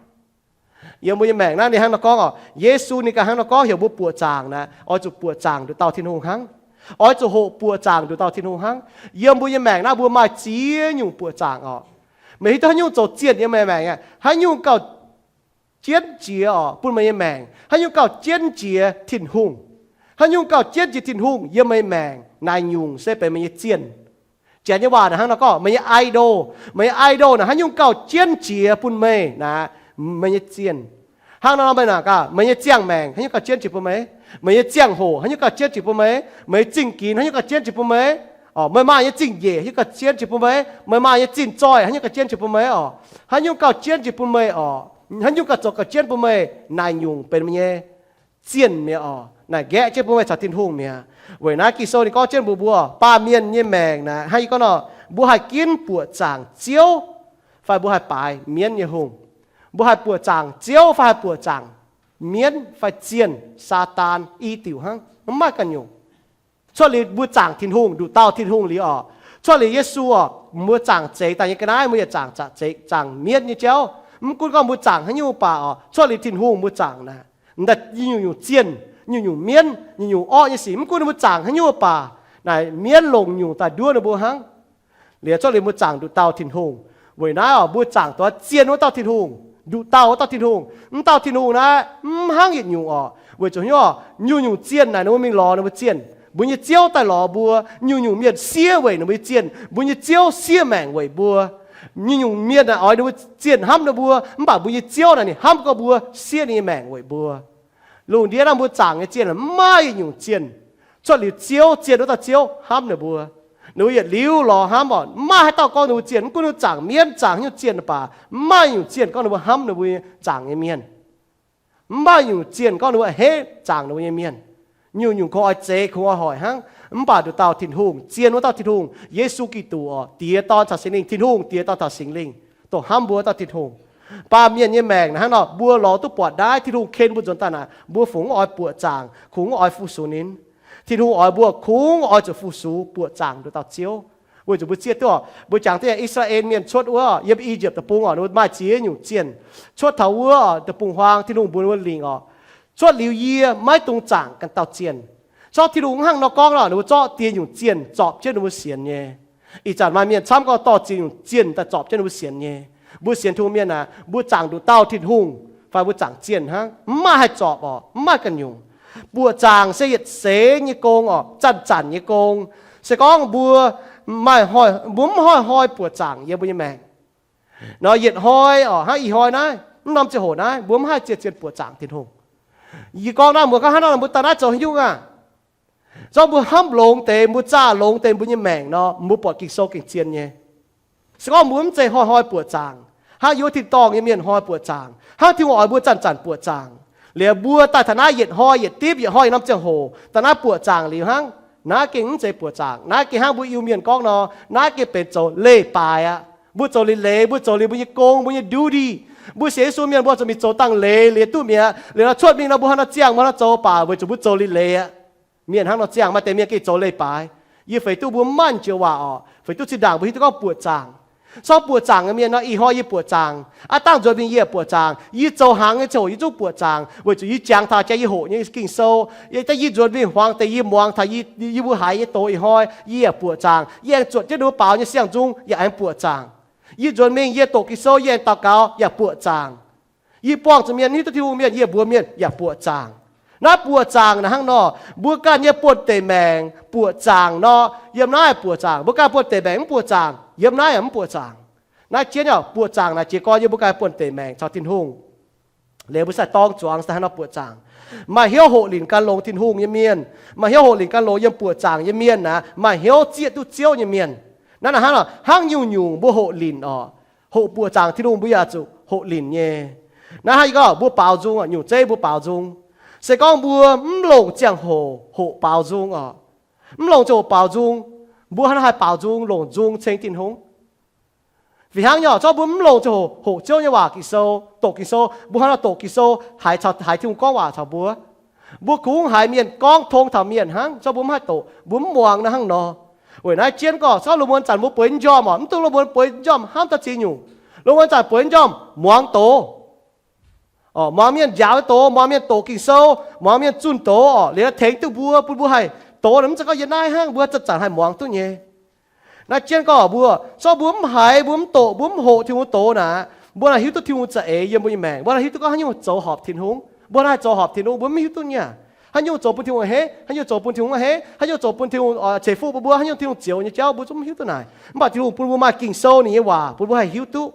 Yiem mbuo nyei maengc naaiv ninh hnangv nor gorngv oc, Yesu ninh ganh hnangv nor gorngv heuc mbuo buoqc zaangc naaic, oix zuqc buoqc zaangc nduqc dauh Tin-Hungh hnangv. Oix zuqc hoqc buoqc zaangc nduqc dauh Tin-Hungh hnangv. Yiem mbuo nyei maengc naaiv mbuo maaih ziex nyungc buoqc zaangc oc. Meih hiuv duqv haaix nyungc zoux zienh yiem meih maengc aqv? Haaix nyungc gauh jienv jiex oc bun meih nyei maengc? Haaix nyungc gauh jienv jiex Tin-Hungh? Haaix nyungc gauh jienv jiex Tin-Hungh yiem meih maengc? Naaiv nyungc se benx meih nyei zienh. Janx nyei waac naaic hnangv nor gorngv meih nyei idol. Meih nyei idol naaic haaix nyungc gauh jienv jiex bun meih naaic, meih nyei zienh. Hnangv nor meih naaic gaax, meih nyei ziangh maengc haaix nyungc gauh jienv jiex bun meih? Meih nyei ziangh hoc haaix nyungc gauh jienv jiex bun meih? Meih nyei zingh ginx haaix nyungc gauh jienv jiex bun meih? Meih maaih nyei zingh njiec haaix nyungc gauh jienv jiex bun meih? Meih maaih nyei zinh zoih haaix nyungc gauh jienv jiex bun meih oc? Haaix nyungc gauh jienv jiex bun meih oc? Haaix nyungc gauh zoux gauh jienv bun meih? Naaic nyungc benx meih nyei zienh mi'aqv oc. Naaic nqaeqv jienv bun meih caux Tin-Hungh mi'aqv. Weic naaiv Ging-Sou ninh gorngv jienv mbuox mbuo, baamh mienh nyei maengc naaic hnangv yie gorngv nor, mbuo haih ginv buoqc zaangc Ziouv, fai mbuo haih baaix mienv nyei hungh. Mbuo haih buoqc zaangc Ziouv fai haih buoqc zaangc mienv fai zienh, Saadaan, i diuc hnangv, mv maaih ganh nyungc. Cuotv liuz mbuo zaangc Tin-Hungh, nduqc dauh Tin-Hungh liuz oc, cuotv liuz Yesu oc, mbuo zaangc zeix daaih nyei ga'naaiv, mbuo yaac zaangc, zaangc zeix, zaangc mienv nyei jauv. Mv gunv gorngv mbuo zaangc haaix nyungc baac oc, cuotv liuz Tin-Hungh mbuo zaangc naaic, nyungc-nyungc zienh, nyungc-nyungc mienv, nyungc-nyungc orqv nyei sic, mv gunv ninh mbuo zaangc haaix nyungc baac, naaic mienv longc nyungc daaih nduov ninh mbuo hnangv. Liuz cuotv liuz mbuo zaangc nduqc dauh Tin-Hungh. Weic naaiv oc, mbuo zaangc duqv zienh wuov dauh Tin-Hungh, nduqc dauh wuov dauh Tin-Hungh. Mv dauh Tin-Hungh naaiv mv hnangv yietc nyungc oc. Weic zuqc hnyouv, nyungc-nyungc zienh naaic ninh mbuo mingh lorz ninh mbuo zienh, mbuo nyei ziouv daaih lorz mbuo. Nyungc-nyungc mienh siev weic ninh mbuo nyei zienh, mbuo nyei ziouv siev maengc weic mbuo. Nyungc-nyungc mienh naaic oix ninh mbuo zienh hnamv ninh mbuo, mv baac mbuo nyei ziouv naaic ninh hnamv gorngv mbuo, siev ninh nyei maengc weic mbuo. Lungh ndiev naaiv mbuo zaangc nyei zienh mv maaih yietc nyungc zienh. Cuotv liuz Ziouv, zienh wuov dauh Ziouv hnamv ninh mbuo. Ninh mbuo yietc liuz lorz hnamv oc, mv maaih haaix dauh gorngv ninh mbuo zienh, mv gunv ninh mbuo zaangc mienv, zaangc haaix nyungc zienh baac, mv maaih nyungc zienh gorngv ninh mbuo hnamv ninh mbuo zaangc nyei mienh. Mv maaih nyungc zienh gorngv ninh mbuo a'hneiv zaangc ninh mbuo nyei mienh. Nyungc-nyungc kungx oix zeix, kungx oix hoic hnangv, mv baac nduqc dauh Tin-Hungh, zienh wuov dauh Tin-Hungh, Yesu Giduc oc, Diex Dorn caux Singx Lingh, Tin-Hungh Diex Dorn caux Singx Lingh, dongh hnamv mbuo wuov dauh Tin-Hungh. Baamh mienh nyei maengc naaiv hnangv nor, mbuo lorz duqv buatc naaiv, Tin-Hungh ken mbuo nzuonx daaih naaic, mbuo fungc mv oix buoqc zaangc, kungx mv oix fu-sux ninh. Tin-Hungh oix mbuo kungx oix zuqc fu-sux buoqc zaangc nduqc dauh Ziouv. Weic zuqc mbuo zieqv duqv oc, mbuo jangx deix Israel mienh cuotv wuov, yiem I^yipv deic-bung oc, ninh mbuo maaih ziex nyungc zienh. Cuotv taux wuov deic-bung-huaang, Tin-Hungh mbuox ninh mbuo lingc oc, cuotv liuz yie maiv dungx zaangc ganh dauh zienh. Corc Tin-Hungh hnangv nor gorngv nor, ninh mbuo zorqv diex nyungc zienh zorpc jienv ninh mbuo sienx nyei. Ih zanc maaih mienh camv gorngv dorh ziex nyungc zienh daaih zorpc jienv ninh mbuo sienx nyei. Mbuo sienx Tin-Hungh mienh aah, mbuo zaangc nduqc dauh Tin-Hungh fai mbuo zaangc zienh hnangv, mv maaih haih zorpc oc, mv maaih ganh nyungc. Buoqc zaangc se yietc seix nyei gong oc, zanc-zanc nyei gong. Se gorngv mbuo maaih, mbuo mv hnoi-hnoi buoqc zaangc yiem mbuo nyei maengc nor, yietc hnoi oc, hnangv ih hnoi naaiv, mv norm ziangh hoc naaiv, mbuo mv haih zien-zien buoqc zaangc Tin-Hungh. Yie gorngv naaiv, mbuo gorngv hnangv naaiv, mbuo daaih naaiv zoux haaix nyungc aah? Zorqv mbuo hnamv longx deix, mbuo zaah longx deix mbuo nyei maengc nor, mbuo buatc Ging-Sou gengh zien nyei. Se gorngv mbuo mv zeiz hnoi-hnoi buoqc zaangc, hnangv yie wuov tin-dorngh nyei mienh hnoi buoqc zaangc, hnangv Tin-Hungh oix mbuo zanc-zanc buoqc zaangc, liuz mbuo daaih taux naaiv yietc hnoi yietc dipv, yietc hnoi yietc norm ziangh hoc daaih naaiv buoqc zaangc liuz hnangv, naaiv gengh mv zeiz buoqc zaangc. Naaiv gengh hnangv mbuo Iu-Mienh gorngv nor, naaiv gengh benx zoux leiz-baaix aqv. Mbuo zoux leiz-leiz, mbuo zoux liuz mbuo nyei gong, mbuo nyei duty. Mbuo sienx Yesu mienh mbuo zuqc mingh zoux dangh leiz liuz duqv mi'aqv. Liuz nor cuotv mingh nor mbuo hnangv nor ziangh, mbuo hnangv nor zoux baac weic zuqc mbuo zoux leiz-leiz aqv. Mienh hnangv nor ziangh, maaih deix mienh gengh zoux leiz-baaix. Yie feix duqv mbuo mv maaih joux waac oc, feix duqv zinh ndaangc mbuo hiuv duqv gorngv buoqc zaangc. Sorng buoqc zaangc nyei mienh nor, ih hnoi yie buoqc zaangc, aav dangh nzuonx mingh yie yaac buoqc zaangc, yie zoux hnaangx nyei ziangh hoc yie zungv buoqc zaangc, weic zuqc yie jangx taux jaax yie hoqc nyei Ging-Sou. Yie daaih yie nzuonx mingh hmuangx deix yie muangx taux yie mbuo haiz nyei doz ih hnoi yie yaac buoqc zaangc. Yie aengx zuotc jienv ninh mbuo baaux nyei siang-nzung yaac aengx buoqc zaangc. Yie nzuonx mingh yie doqc Ging-Sou, yie aengx daux gaux yaac buoqc zaangc. Yie buangh zuqc mienh hiuv duqv Tin-Hungh mienh, yie mbuox mienh yaac buoqc zaangc. Naaiv buoqc zaangc naaiv hnangv nor, mbuo ganh nyei buonh deic maengc buoqc zaangc nor, yiem naaiv buoqc zaangc. Mbuo ganh buonh deic maengc mv buoqc zaangc, yiem naaiv yaac mv buoqc zaangc. Naaiv jienv yaac buoqc zaangc naaic jiez gorn yiem mbuo ganh buonh deic maengc caux Tin-Hungh. Liuz mbuo sai dorng zuangx daaih hnangv nor buoqc zaangc. Maaih hnyouv hoqc linc gan longx Tin-Hungh nyei mienh, maaih hnyouv hoqc linc gan longx yiem buoqc zaangc nyei mienh naaic, maaih hnyouv zieqv duqv Ziouv nyei mienh. Naaiv naaic hnangv nor, hnangv nyungc-nyungc mbuo hoqc linc oc, hoqc buoqc zaangc Tin-Hungh mbuo yaac zuqc hoqc linc nyei. Naaiv hnangv yie gorngv mbuo baaux nzung oc, nyungc zeiv mbuo baaux nzung. Se gorngv mbuo mv longc ziangh hoc hoqc baaux nzung oc, mv longc ziangh hoc baaux nzung, mbuo hnangv naaiv haih baaux nzung longc nzung ceng Tin-Hungh? Fih hnangv nyei oc, zorqv mbuo mv longc ziangh hoc hoqc Ziouv nyei waac Ging-Sou, doqc Ging-Sou, mbuo hnangv nor doqc Ging-Sou haiz, haiz Tin-Hungh gorngv waac caux mbuo. Mbuo kungx haiz mienh gorngv tong taux mienh hnangv, zorqv mbuo mv haih doqc, mbuo mv muangx naaiv hnangv nor. Weic naaiv jienv gorngv, zorqv lungh muonz zanc mbuo bueix njormh oc, mv dungx lungh muonz bueix njormh hnamv daaih ziex nyungc. Lungh muonz zanc bueix njormh muangx doz. Muangx mienh njaaux nyei doz, muangx mienh doqc Ging-Sou, muangx mienh zunh doz oc, liuz tengx duqv mbuo, bun mbuo haih doz, mv zeiz gorngv yiem naaiv hnangv, mbuo zanc-zanc haih muangx duqv nyei. Naaiv jienv gorngv mbuo, zorqv mbuo mv haiz, mbuo mv doqc, mbuo mv hoqc Tin-Hungh doz naaic, mbuo naaic hiuv duqv Tin-Hungh za'eix yiem mbuo nyei maengc, mbuo naaic hiuv duqv gorngv haaix nyungc zoux horpc Tin-Hungh, mbuo naaic zoux horpc Tin-Hungh, mbuo mv hiuv duqv nyei. Haaix nyungc zoux bun Tin-Hungh a'hneiv, haaix nyungc zoux bun Tin-Hungh a'hneiv, haaix nyungc zoux bun Tin-Hungh ceix fuqv bun mbuo, haaix nyungc Tin-Hungh zioux nyei jauv mbuo zungv mv hiuv duqv naaic. Mv baac Tin-Hungh bun mbuo maaih Ging-Sou ninh nyei waac bun mbuo haih hiuv duqv.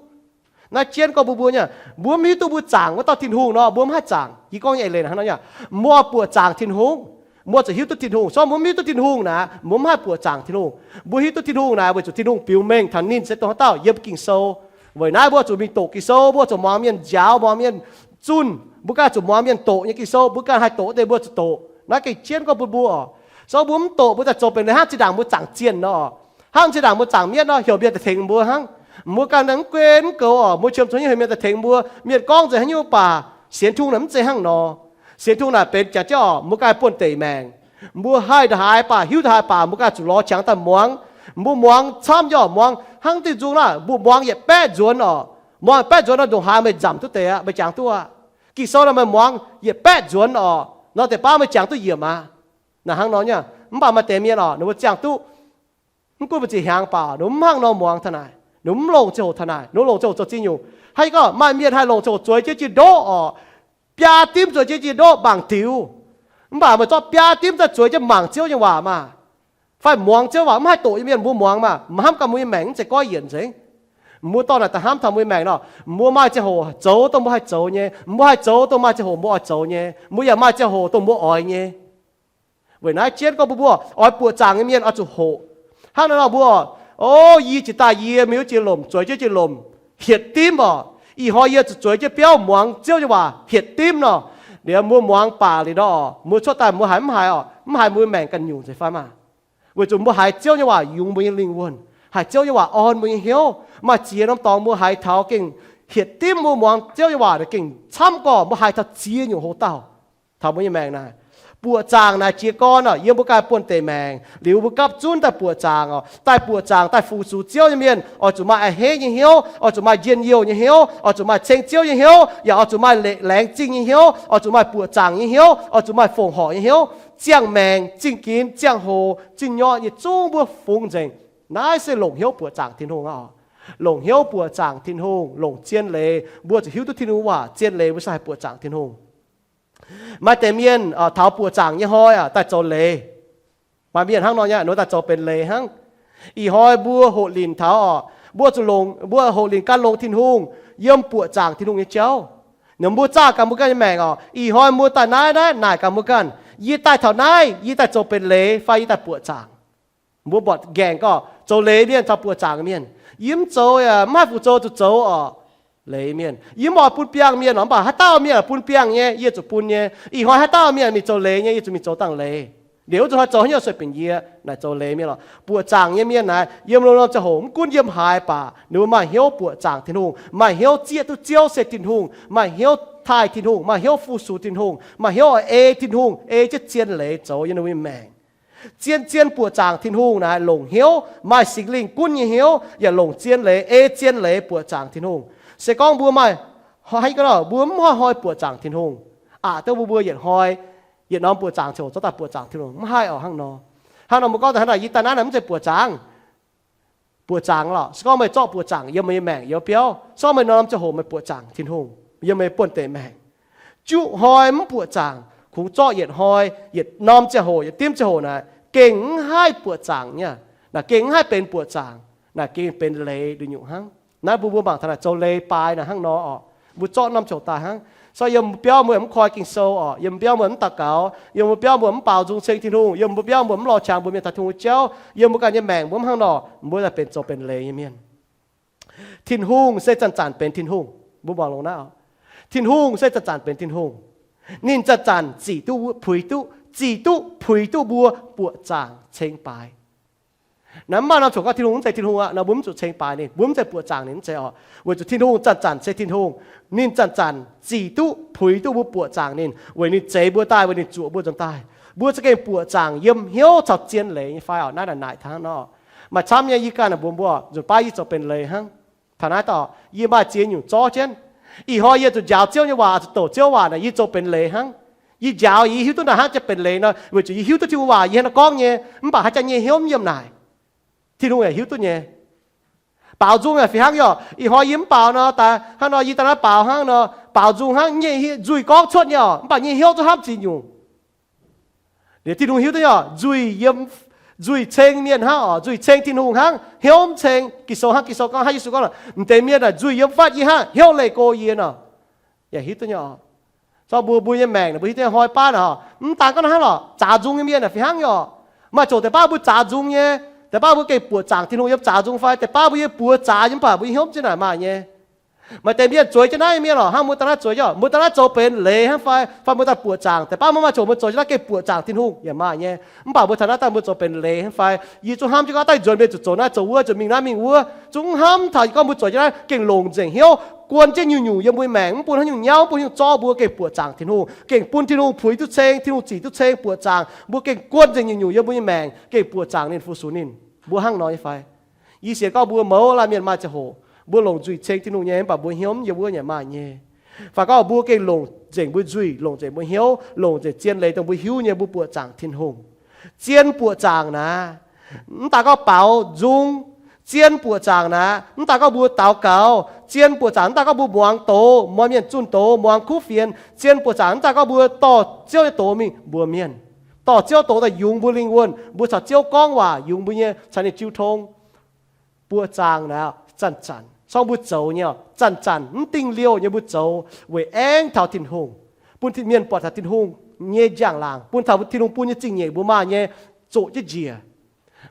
Naaiv jienv gorngv mbuo, mbuo nyei, mbuo mv hiuv duqv mbuo zaangc wuov dauh Tin-Hungh nor, mbuo mv haih zaangc. Yie gorngv nyei eix leiz hnangv nor, mbuo buoqc zaangc Tin-Hungh, Mbuo zuqc hiuv duqv Tin-Hungh. Se gorngv mbuo mv hiuv duqv Tin-Hungh naaic, mbuo mv haih buoqc zaangc Tin-Hungh. Mbuo hiuv duqv Tin-Hungh naaic weic zuqc Tin-Hungh biux mengh taux ninh se dongh haaix dauh yiem Ging-Sou. Weic naaiv mbuo zuqc mingh doqc Ging-Sou, mbuo zuqc muangx mienh njaaux, muangx mienh zunh. Mbuo ganh zuqc muangx mienh doqc nyei Ging-Sou, mbuo ganh haih doqc deix mbuo zuqc doqc. Naaiv gengh jienv gorngv bun mbuo oc. Se gorngv mbuo mv doqc, mbuo daaih zoux benx leiz hnangv zinh ndaangc mbuo zaangc zienh nor. Hnangv zinh ndaangc mbuo zaangc mietv nor, heuc mienh daaih tengx mbuo hnangv. Mbuo ganh mv gunv mv goux oc, mbuo qiemx zuqc heuc mienh daaih tengx mbuo. Mienh gorngv nzengc haaix nyungc mv baac sienx Tin-Hungh naaic mv zeiz hnangv nor. Sienx Tin-Hungh naaic benx jangx jienv oc, mbuo ganh buonh deic maengc. Mbuo haih ndongc haaix baac, hiuv ndongc haaix baac, mbuo ganh zuqc lorz qangx daaih muangx. Mbuo muangx camv jienv oc, muangx hnangv diuh nzung naaic, mbuo muangx yietc baeqv nzuonx oc. Muangx baeqv nzuonx nor, ndongc haaix meih nzamc duqv deix aqv, meih jangx duqv aqv. Ging-Sou nor meih muangx yietc baeqv nzuonx oc, nor deix baav meih jangx duqv yiemc aqv. Naaic hnangv nor nyei. Mv baac maaih deix mienh oc, ninh mbuo ziangh duqv, mv gunv mbu'ziex hnyangx baac ninh mv hnangv nor muangx taux naaic, ninh mv longc ziangh hoc taux naaic, ninh longc ziangh hoc zoux ziex nyungc. Haaix gorngv maaih mienh haih longc ziangh hoc zueiz jienv jiex ndoqv oc, biaa dimv zueiz jienv jiex ndoqv mangc diux. Mv baac meih zorqv biaa dimv daaih zueiz jienv mangc Ziouv nyei waac maah, fai muangx Ziouv waac mv haih doqc nyei mienh mbuo muangx maah, maiv hnamv ganh mbuo nyei maengc mv zeiz goiv yienc nzengc. Mbuo dorh naaic da'hnamv taux mbuo nyei maengc nor, mbuo maaih ziangh hoc zoux dongh mbuo haih zoux nyei, mbuo haih zoux dongh maaih ziangh hoc mbuo oix zoux nyei, mbuo yaac maaih ziangh hoc dongh mbuo oix nyei. Weic naaiv jienv gorngv mbuo, mbuo oix buoqc zaangc nyei mienh oix zuqc hoqc. Hnangv naaiv nor mbuo, o, yie jiex daaih yie mingh wuov jiex lomc, zueiz jienv jiex lomc, hietc dimv oc. Ih hnoi yie zuqc zueiz jienv biauv muangx Ziouv nyei waac hietc dimv nor. Liuz mbuo muangx baac liuz nor, mbuo cuotv daaih mbuo haiz mv haiz oc, mv haiz mbuo maengc ganh nyungc nzengc fai maah? Weic zuqc mbuo haiz Ziouv nyei waac yungz mbuo nyei lingh wuonh, haiz Ziouv nyei waac orn mbuo nyei hnyouv. Maaih ziex norm dorngx mbuo haiz taux gengh hietc dimv, mbuo muangx Ziouv nyei waac gengh camv gorqv mbuo haiz taux ziex nyungc hoc-dauh taux mbuo nyei maengc naaic. Buoqc zaangc naaic jiez gorn oc, yiem mbuo ganh buonh deic maengc liuz mbuo gapv zunv daaih buoqc zaangc oc, daaih buoqc zaangc daaih fu-sux Ziouv nyei mienh oix zuqc maaih a'hneiv nyei hnyouv, oix zuqc maaih njien-youh nyei hnyouv, oix zuqc maaih ceng Ziouv nyei hnyouv, yaac oix zuqc maaih laengz zingh nyei hnyouv, oix zuqc maaih buoqc zaangc nyei hnyouv, oix zuqc maaih fongc horc nyei hnyouv. Ziangh maengc, zingh ginx, ziangh hoc, zinh nyorqc yietc zungv mbuo fungx nzengc. Naaiv se longc hnyouv buoqc zaangc Tin-Hungh aqv oc. Longc hnyouv buoqc zaangc Tin-Hungh, longc zien leiz, mbuo zuqc hiuv duqv Tin-Hungh waac, zien leiz mbuo se haih buoqc zaangc Tin-Hungh. Maaih deix mienh taux buoqc zaangc nyei hnoi daaih zoux leiz. Maaih mienh hnangv nor nyei, ninh daaih zoux benx leiz hnangv. Ih hnoi mbuo hoqc linc taux oc, mbuo zuqc longc, mbuo hoqc linc gan longx Tin-Hungh, yiem buoqc zaangc Tin-Hungh nyei jauv. Ninh mbuo zaah ganh mbuo ganh nyei maengc oc, ih hnoi mbuo daaih naaiv, naaiv naaic ganh mbuo ganh, yie daaih taux naaiv yie daaih zoux benx leiz fai yie daaih buoqc zaangc. Mbuo buatc nqaengc gorngv zoux leiz mienh caux buoqc zaangc mienh. Yie mv zoux, mv haih fu-zoux zuqc zoux oc. Leiz mienh, yie mv oix bun biangh mienh oc, mv baac haaix dauh mienh bun biangh nyei, yie zuqc bun nyei. Ih hnoi haaix dauh mienh mingh zoux leiz nyei, yie zuqc mingh zoux dangh leiz. Liuz wuov zuqc hnoi zoux haaix nyungc sueih binc yie, naaic zoux leiz mienh oc. Buoqc zaangc nyei mienh naaic, yiem loz-hnoi ziangh hoc mv gunv yiem haaix baac ninh mbuo maaih hnyouv buoqc zaangc Tin-Hungh, maaih hnyouv zieqv duqv Ziouv se Tin-Hungh, maaih hnyouv taaih Tin-Hungh, maaih hnyouv fu-sux Tin-Hungh, maaih hnyouv ei Tin-Hungh, ei jienv zien leiz zoux yiem ninh mbuo nyei maengc. Zien-zien buoqc zaangc Tin-Hungh naaic longc hnyouv, maaih Singx Lingh gunv nyei hnyouv, yaac longc zien leiz, ei zien leiz buoqc zaangc Tin-Hungh. Se gorngv mbuo maaih, mbuo mv hnoi-hnoi buoqc zaangc Tin-Hungh, aqc duqv mbuo, mbuo yietc hnoi, yietc norm buoqc zaangc ziouc zorqv daaih buoqc zaangc Tin-Hungh, mv haih oc hnangv nor. Hnangv nor mbuo gorngv daaih hnangv naaic, yie daaih naaiv naaic mv zeiz buoqc zaangc. Buoqc zaangc lorqc. Se gorngv meih zorqv buoqc zaangc yiem meih nyei maengc youz biauv, se gorngv meih norm ziangh hoc meih buoqc zaangc Tin-Hungh yiem meih buonh deic maengc. Juqv hnoi mv buoqc zaangc, kungx zorqv yietc hnoi, yietc norm ziangh hoc, yietc dimv ziangh hoc naaic gengh mv haih buoqc zaangc nyei. Naaic gengh mv haih benx buoqc zaangc. Naaic gengh benx leiz nduqc nyungc hnangv. Naaiv mbuo mbuo mangc taux naaic zoux leiz baaix naaic hnangv nor oc. Mbuo zorqv norm ziangh hoc daaih hnangv. Se gorngv yiem mbuo biauv mbuo mv koi Ging-Sou oc, yiem mbuo biauv mbuo mv daux gaux, yiem mbuo biauv mbuo mv baaux nzung ceng Tin-Hungh, yiem mbuo biauv mbuo mv lorz qangx mbuox mienh taux Tin-Hungh jauv, yiem mbuo ganh nyei maengc mbuo mv hnangv nor, mbuo daaih benx zoux benx leiz nyei mienh. Tin-Hungh se zanc-zanc benx Tin-Hungh. Mbuo mangc longx naaiv oc. Tin-Hungh se zanc-zanc benx Tin-Hungh. Ninh zanc-zanc zic duqv puix duqv, zic duqv puix duqv mbuo buoqc zaangc ceng baaix. Naaiv mv maaih norm ziangh hoc gorngv Tin-Hungh mv zeiz Tin-Hungh aqv nor, mbuo mv zuqc ceng baaix ninh, mbuo mv zeiz buoqc zaangc ninh, mv zeiz oc. Weic zuqc Tin-Hungh zanc-zanc se Tin-Hungh. Ninh zanc-zanc zic duqv puix duqv mbuo buoqc zaangc ninh, weic ninh zeix mbuo daaih, weic ninh zuoqc mbuo nzuonx daaih. Mbuo za'gengh buoqc zaangc yiem hnyouv caux zien leiz nyei fai oc? Naaiv naaic naaic hnangv nor. Maaih camv nyei yie ganh naaic mbuox mbuo, nzunc baav yie zoux benx leiz hnangv. Taux naaiv dauh yie maaih ziex nyungc zorv jienv. Ih hnoi yie zuqc njaaux Ziouv nyei waac, zuqc doqc Ziouv waac naaic, yie zoux benx leiz hnangv. Yie njaaux yie hiuv duqv naaic hnangv jienv benx leiz nor, weic zuqc yie hiuv duqv Tin-Hungh waac yie hnangv nor gorngv nyei, mv baac haaix jaax nyei hnyouv mv yiem naaic. Tin-Hungh yaac hiuv duqv nyei. Baaux nzung yaac fih hnangv yaac, ih hnoi yie mv baaux nor, daaih hnangv nor yie daaih naaiv baaux hnangv nor, baaux nzung hnangv nyei, nzuih gorngv cuotv nyei oc, mv baac nyei hnyouv zungv hnamv ziex nyungc. Liuz Tin-Hungh hiuv duqv nyei oc, nzuih yiem, nzuih ceng mienh hnangv oc, nzuih ceng Tin-Hungh hnangv, hnyouv mv ceng. Ging-Sou hnangv, Ging-Sou gorngv hnangv, Yesu gorngv, m'deix mienh naaic nzuih yiem fatv yie hnangv, hnyouv leih go yie nor. Yaac hiuv duqv nyei oc. Zorqv mbuo, mbuo nyei maengc naaic, mbuo hiuv duqv hoi baav naaic, mv daan gorngv hnangv lorqc, zaax nzung nyei mienh naaic fih hnangv nyei orqc. Maaih zoqc deix baav mbuo zaax nzung nyei, deix baav mbuo gengh buoqc zaangc Tin-Hungh yiem zaax nzung fai, deix baav mbuo yiem buoz zaax nyei, mv baac mbuo nyei hnyouv zieqv naaic maaih nyei. Maaih deix mienh zueiz jienv naaiv mienh lorqc, hnangv mbuo daaih naaiv zueiz, mbuo daaih naaiv zoux benx leiz hnangv fai, fai mbuo daaih buoqc zaangc, deix baav mbuo maaih zoqc mbuo zueiz jienv naaiv gengh buoqc zaangc Tin-Hungh yaac maaih nyei. Mv baac mbuo taux naaiv daaih mbuo zoux benx leiz hnangv fai, yie zungv hnamv jienv gorngv daaih nzuonx mienh zuqc zoux naaiv zoux wuov, zuqc mingh naaiv mingh wuov, zungv mv hnamv taux yie gorngv mbuo zueiz jienv naaiv gengh longc nzengc hnyouv, guon jienv nyungc-nyungc yiem mbuo nyei maengc, mv bun haaix nyungc nyauv, mv bun haaix nyungc zorqv mbuo, gengh buoqc zaangc Tin-Hungh, gengh bun Tin-Hungh puix duqv ceng, Tin-Hungh zic duqv ceng buoqc zaangc mbuo, gengh guon nzengc nyungc-nyungc yiem mbuo nyei maengc, gengh buoqc zaangc ninh fu-sux ninh. Mbuo hnangv nor nyei fai? Yie sienx gorngv mbuo mouz laanh mienh maaih ziangh hoc mbuo longc nzuih ceng Tin-Hungh nyei, mv baac mbuo hnyouv yiem wuov yaac maaih nyei. Fai gorngv mbuo gengh longc nzengc mbuo nzuih, longc nzengc mbuo hnyouv, longc nzengc zien leiz dongh mbuo hiuv nyei, mbuo buoqc zaangc Tin-Hungh. Zien buoqc zaangc naaic, mv daan gorngv baaux nzung. Zien buoqc zaangc naaic, mv daan gorngv mbuo daux gaux. Zien buoqc zaangc mv daan gorngv mbuo muangx doz, muangx mienh zunh doz, muangx kuv fienx. Zien buoqc zaangc mv daan gorngv mbuo dorh Ziouv nyei doz mingh mbuox mienh, dorh Ziouv doz daaih yungz mbuo lingh wuonh, mbuo caux Ziouv gorngv waac, yungz mbuo nyei caux ninh jiu tong. Buoqc zaangc naaic zanc-zanc, corngv mbuo zoux nyei, zanc-zanc mv dingh liouh nyei mbuo zoux weic aengx taux Tin-Hungh, bun mienh buatc taux Tin-Hungh nyei njang-laangc, bun taux Tin-Hungh bun nyei zingh nyeic mbuo maaih nyei, zoqc jienv njiec.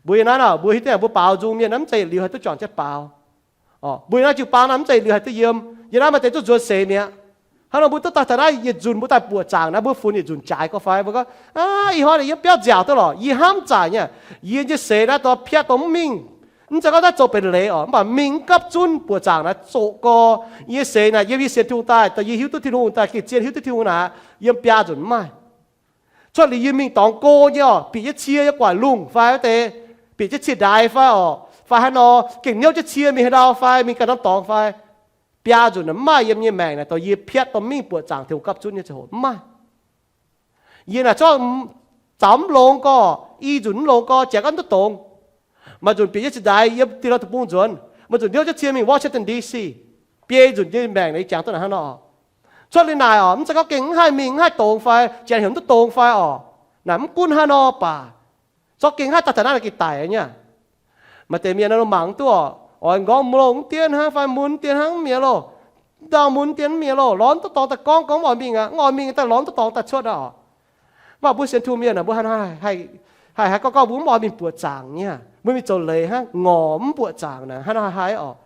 Mbuo yiem naaiv nor, mbuo hiuv duqv mbuo baaux nzung mienh naaiv mv zeiz yietc liuz haih duqv juangc jienv baaux. Mbuo yiem naaiv jiu-baang naaiv mv zeiz yietc liuz haih duqv yiem. Yiem naaiv maaih deix zungv nzuonx seix mi'aqv. Hnangv nor mbuo duqv daaih taux naaiv yietc nzunc mbuo daaih buoqc zaangc naaiv, mbuo funx yietc nzunc jaaix gorx fai mbuo gorngv, ih hnoi naaic yie biauv nziaauc duqv lorqc, yie hnamv zaaic nyei, yie nyei seix naaiv dorh piatv dorh mv mingh. Mv zeiz gorngv naaiv zoux benx leiz orqc, mv baac mingh mv gapv zunv buoqc zaangc naaiv zoqc gorx. Yie nyei seix naaic yiem yie sienx Tin-Hungh daaih, daaih yie hiuv duqv Tin-Hungh daaih gengh zien hiuv duqv Tin-Hungh naaic, yiem biaa nzunc mv maaih. Cuotv liuz yie mingh dorngx go nyei orqc, bieqc jienv cie yiem gu'nguaaic lungh fai wuov deix, bieqc jienv cie ndaix fai orqc, fai haaix nor gengh niouv jienv cie mingh haaix ndau fai mingh ganh norm dorngx fai, biaa nzunc naaic mv maaih yiem nyei maengc naaic dorh yie piatv dorh mingh buoqc zaangc Tin-Hungh gapv zunv nyei ziangh hoc mv maaih. Yie naaic zorqv zaux mv longx gorx, i nzunc mv longx gorx, jangx gorngv mv duqv dongz. Maaih nzunc bieqc jienv cie ndaix yiem Diex Lorh Deic-Bung nzuonx, maaih nzunc niouv jienv cie mingh Washington D C, biei nzunc nyei maengc naaic yie jangx duqv naaic hnangv nor. Cuotv liuz naaic orqc, mv zeiz gorngv gengh mv haih mingh mv haih dongz fai, janx heuc mv duqv dongz fai orqc. Naaic mv gunv haaix nor baac, zorqv gengh haih daaih taux naaiv naaic gengh daic nyei. Maaih deix mienh mangc duqv orqc, oix nqorngv mv longx mv dien hnangv fai mun mv dien hnangv mv mi'aqv loh. Ndau mun mv dien mv mi'aqv loh, lorz mv duqv dorngx daaih gorngv, gorngv mv oix mingh aqv, mv oix mingh daaih lorz mv duqv dorngx daaih cuotv aqv orqc. Mv baac mbuo sienx Tin-Hungh mienh naaic mbuo haaix nor haih, haih, haih gorngv, gorngv mbuo mv oix mingh buoqc zaangc nyei, mbuo mingh zoux leiz hnangv, ngorc mv buoqc zaangc naaic hnangv nor haih haiz orqc.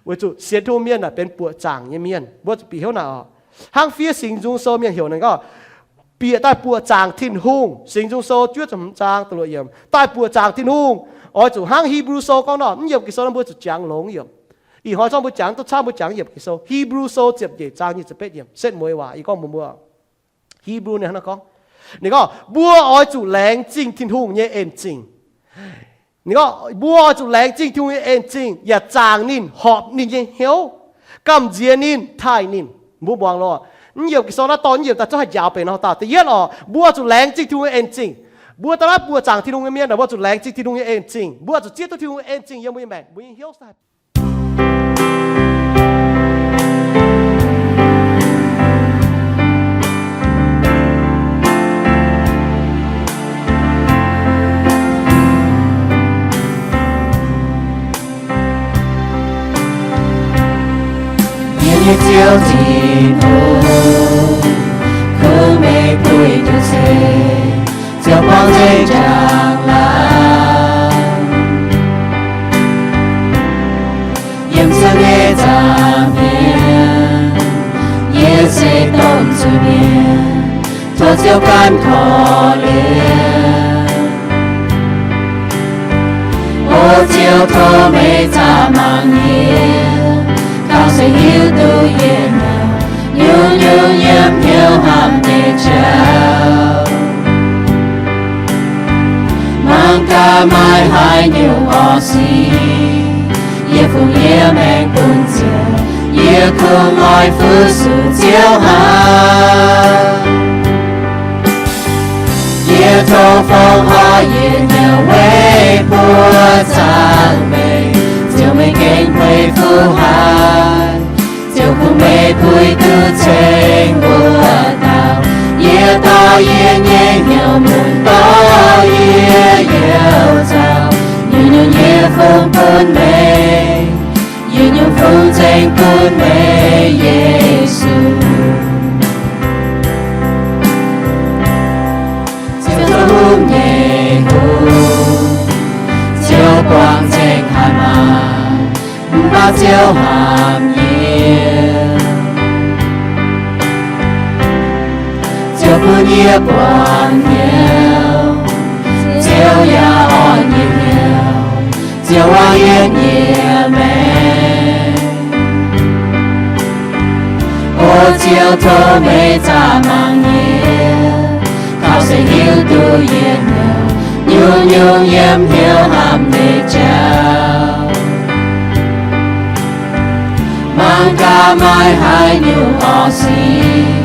Weic zuqc sienx Tin-Hungh mienh naaic benx buoqc zaangc nyei mienh, mbuo zuqc bieqc hnyouv naaic orqc. Hnangv fiev Singx Nzung Sou mienh heuc ninh gorngv bieqc daaih buoqc zaangc Tin-Hungh. Singx Nzung Sou juov ziepc hmz zaang da'luoqc yiemc, daaih buoqc zaangc Tin-Hungh. Oix zuqc hnangv Hipv^lu Sou gorngv nor, mv yiemc Ging-Sou nor mbuo zuqc jangx longx yiemc. Ih hnoi zorqv mbuo jangx duqv camv, mbuo jangx yiemc Ging-Sou. Hipv^lu Sou ziepc nyeic zaang nyic ziepc betv yiemc, setv mueiz waac, yie gorngv mbuox mbuo. Hipv^lu ninh hnangv naaiv gorngv, ninh gorngv mbuo oix zuqc laengz zingh Tin-Hungh nyei en-zingh. Ninh gorngv mbuo oix zuqc laengz zingh Tin-Hungh nyei en-zingh, yaac zaangc ninh, horpc ninh nyei hnyouv, gamh nziex ninh, taaih ninh. Mbuo muangx loh, mv yiemc Ging-Sou naaiv dorh mv yiemc daaih zungv haih njaaux benx nor dauh. Da'yietv orqc, mbuo oix zuqc laengz zingh Tin-Hungh nyei en-zingh. Mbuo daaih naaiv buoqc zaangc Tin-Hungh nyei mienh, mbuo oix zuqc laengz zingh Tin-Hungh nyei en-zingh. Mbuo oix zuqc zieqv duqv Tin-Hungh nyei en-zingh yiem mbuo nyei maengc, mbuo nyei hnyouv daaih. Yie nyei Ziouv Tin-Hungh, kungx meih puix duqv ceng, Ziouv borngz nzengc njang-laangc. Yiem Ziouv nyei nza'hmien, yie se domh zuiz-mienh, tov Ziouv ganh korv-lienh. O Ziouv, tov meih zaah mangc yie, kangv se hiuv duqv yie nyei, nyungc-nyungc yiem hnyouv hnamv nyei jauv. Mangc gaax maaih haaix nyungc orqv sic, yie fungx yie maengc bun Ziouv, yie kungx oix fu-sux Ziouv hnangv. Yie tov fongc horc yie nyei weic buoqc zaangc meih, Ziouv meih gengh meih fu haic. Ziouv kungx meih puix duqv ceng mbuo dauh. Yie dorh yie nyei hnyouv mun dorh yie youz zaux, nyungc-nyungc yie fungx bun meih, yie nyungc fungx nzengc bun meih, Yesu. Bun yie buangh hnyouv, Ziouv yaac orn nyei hnyouv, Ziouv waac yie nyei maengc. O Ziouv, tov meih zaah mangc yie, taux se hiuv duqv yie hnyouv, nyungc-nyungc yiem hnyouv hnamv meih jauv. Mangc gaax maaih haaix nyungc orqv sic,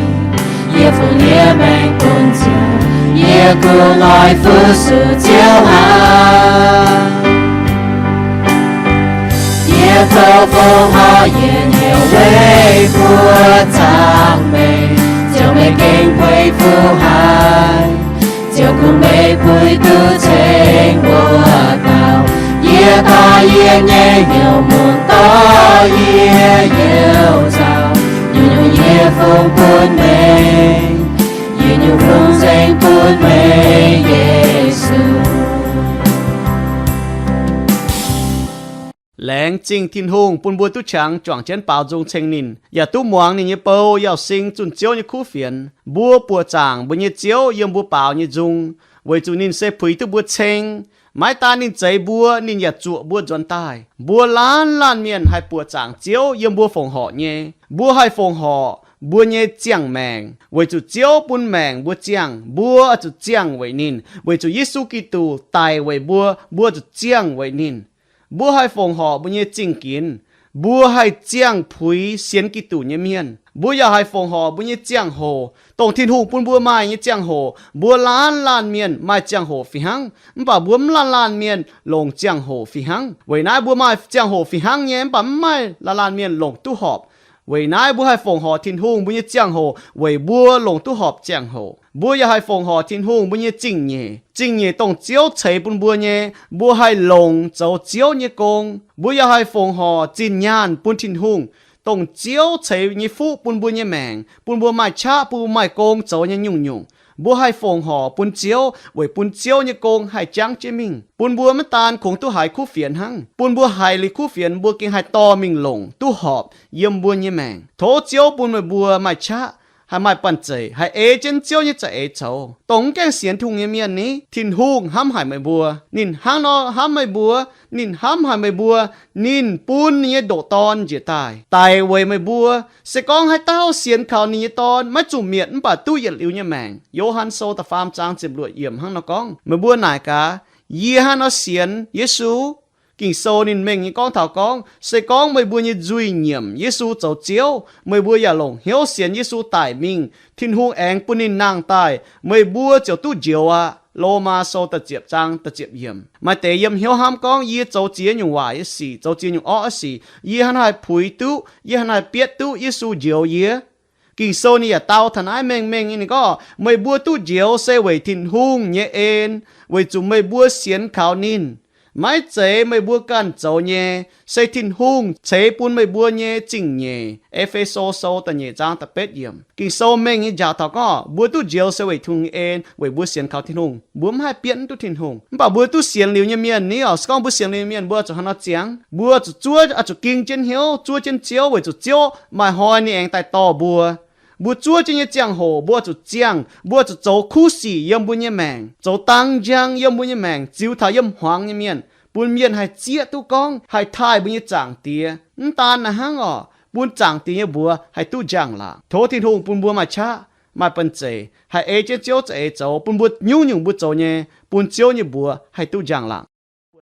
yie fungx yie maengc bun Ziouv, yie gunv oix fu-sux Ziouv hnangv. Yie tov fongc horc yie nyei weic buoqc zaangc meih, Ziouv, meih gengh hueix fuqv haic. Ziouv, kungx meih puix duqv ceng mbuo dauh. Yie dorh yie nyei hnyouv mun dorh yie youc nzauh, nyungc-nyungc yie fungx bun meih. Yie nyungc-nyungc fungx nzengc bun meih, Yesu. Laengz zingh Tin-Hungh bun mbuo duqv qangx juangc jienv baaux nzung ceng ninh, yaac duqv muangx ninh nyei bou, yaac sing zunh Ziouv nyei kuv fienx. Mbuo buoqc zaangc mbuo nyei Ziouv yiem mbuo baaux nyei nzung, weic zuqc ninh se puix duqv mbuo ceng. Maiv daan ninh zeix mbuo, ninh yaac zuoqc mbuo nzuonx daaih. Mbuo laanh laanh mienh haih buoqc zaangc Ziouv yiem mbuo fongc horc nyei. Mbuo haih fongc horc mbuo nyei ziangh maengc, weic zuqc Ziouv bun maengc mbuo ziangh, mbuo zuqc ziangh weic ninh. Weic zuqc Yesu Giduc daic weic mbuo, mbuo zuqc ziangh weic ninh. Mbuo haih fongc horc mbuo nyei zingh ginx. Mbuo haih ziangh puix sienx Giduc nyei mienh. Mbuo yaac haih fongc horc mbuo nyei ziangh hoc, dongh Tin-Hungh bun mbuo maaih nyei ziangh hoc. Mbuo laanh laanh mienh maaih ziangh hoc fih hnangv, mv baac mbuo mv laanh laanh mienh longc ziangh hoc fih hnangv. Weic naaiv mbuo maaih ziangh hoc fih hnangv nyei, mv baac mv maaih laanh laanh mienh longc duqv horpc. Weic naaiv mbuo haih fongc horc Tin-Hungh mbuo nyei ziangh hoc weic mbuo longc duqv horpc ziangh hoc. Mbuo yaac haih fongc horc Tin-Hungh mbuo nyei zingh nyeic. Zingh nyeic dongh Ziouv ceix bun mbuo nyei, mbuo haih longc zoux Ziouv nyei gong. Mbuo yaac haih fongc horc zinh nyaanh bun Tin-Hungh, dongh Ziouv ceix nyei fuqv bun mbuo nyei maengc, bun mbuo maaih qaqv, bun mbuo maaih gong zoux nyei nyungc-nyungc. Mbuo haih fongc horc bun Ziouv weic bun Ziouv nyei gong haih jangv jienv mingh, bun mbuo maiv daan kungx duqv haiz kuv fienx hnangv, bun mbuo haiz liuz kuv fienx mbuo gengh haih dorh mingh longc duqv horpc yiem mbuo nyei maengc. Tov Ziouv bun meih mbuo maaih qaqv, haih maaih banh zeic, haih ei jienv Ziouv nyei za'eix zoux. Dongh mv gaengh sienx Tin-Hungh nyei mienh ni, Tin-Hungh hnamv haic meih mbuo. Ninh hnangv nor hnamv meih mbuo. Ninh hnamv haic meih mbuo. Ninh bun ninh nyei ndoqc Dorn njiec daaih daic weic meih mbuo. Se gorngv haaix dauh sienx kaux ninh nyei Dorn, maiv zuqc mietc mv baac duqv yietc liuz nyei maengc. Yo^han Sou da'faam zaang ziepc luoqc yiemc hnangv nor gorngv. Meih mbuo naaic gaax, yie hnangv nor sienx Yesu? Ging-Sou ninh mengh nyei gorngv taux gorngv, se gorngv meih mbuo nyei nzuih nyiemc Yesu zoux Ziouv, meih mbuo yaac longc hnyouv sienx Yesu daic mingh, Tin-Hungh aengx bun ninh nangh daaih, meih mbuo ziouc duqv njoux aqv. Lomaa Sou da'ziepc zaang da'ziepc yiemc. Maaih deix yiem hnyouv hnamv gorngv, yie zoux ziex nyungc waaic nyei sic, zoux ziex nyungc orqv nyei sic, yie hnangv naaiv haih puix duqv, yie hnangv naaiv haih bietv duqv Yesu njoux yie? Ging-Sou ninh yaac dau taux naaiv mengh mengh nyei, ninh gorngv, meih mbuo duqv njoux se weic Tin-Hungh nyei en, weic zuqc meih mbuo sienx kaux ninh. Maiv zeiz meih mbuo ganh zoux nyei, se Tin-Hungh ceix bun meih mbuo nyei zingh nyeic. E^fe^so Sou da'nyeic zaang da'betv yiemc. Ging-Sou mengh nyei njaaux taux gorngv, mbuo duqv njoux se weic Tin-Hungh nyei en, weic mbuo sienx kaux Tin-Hungh. Mbuo mv haih bietv duqv Tin-Hungh. Mv baac mbuo duqv sienx liuz nyei mienh ni oc, se gorngv mbuo sienx liuz nyei mienh, mbuo zuqc hnangv nor ziangx, mbuo zuqc zuov, zuqc ging jienv hnyouv zuov jienv Ziouv, weic zuqc Ziouv maaih hnoi ninh aengx daaih dorh mbuo. Mbuo zuov jienv nyei ziangh hoc mbuo zuqc ziangh, mbuo zuqc zoux kuv sic yiem mbuo nyei maengc, zoux dang njang yiem mbuo nyei maengc, ziux taux yiem hmuangx nyei mienh, bun mienh haih zieqv duqv gorngv haih taaih mbuo nyei Zaangc Diex. Mv daan naaiv hnangv oc, bun Zaangc Diex nyei mbuox haih duqv njang-laangc. Tov Tin-Hungh bun mbuo maaih qaqv, maaih banh-zeic, haih ei jienv Ziouv za'eix zoux, bun mbuo nyungc-nyungc mbuo zoux nyei, bun Ziouv nyei mbuox haih duqv njang-laangc.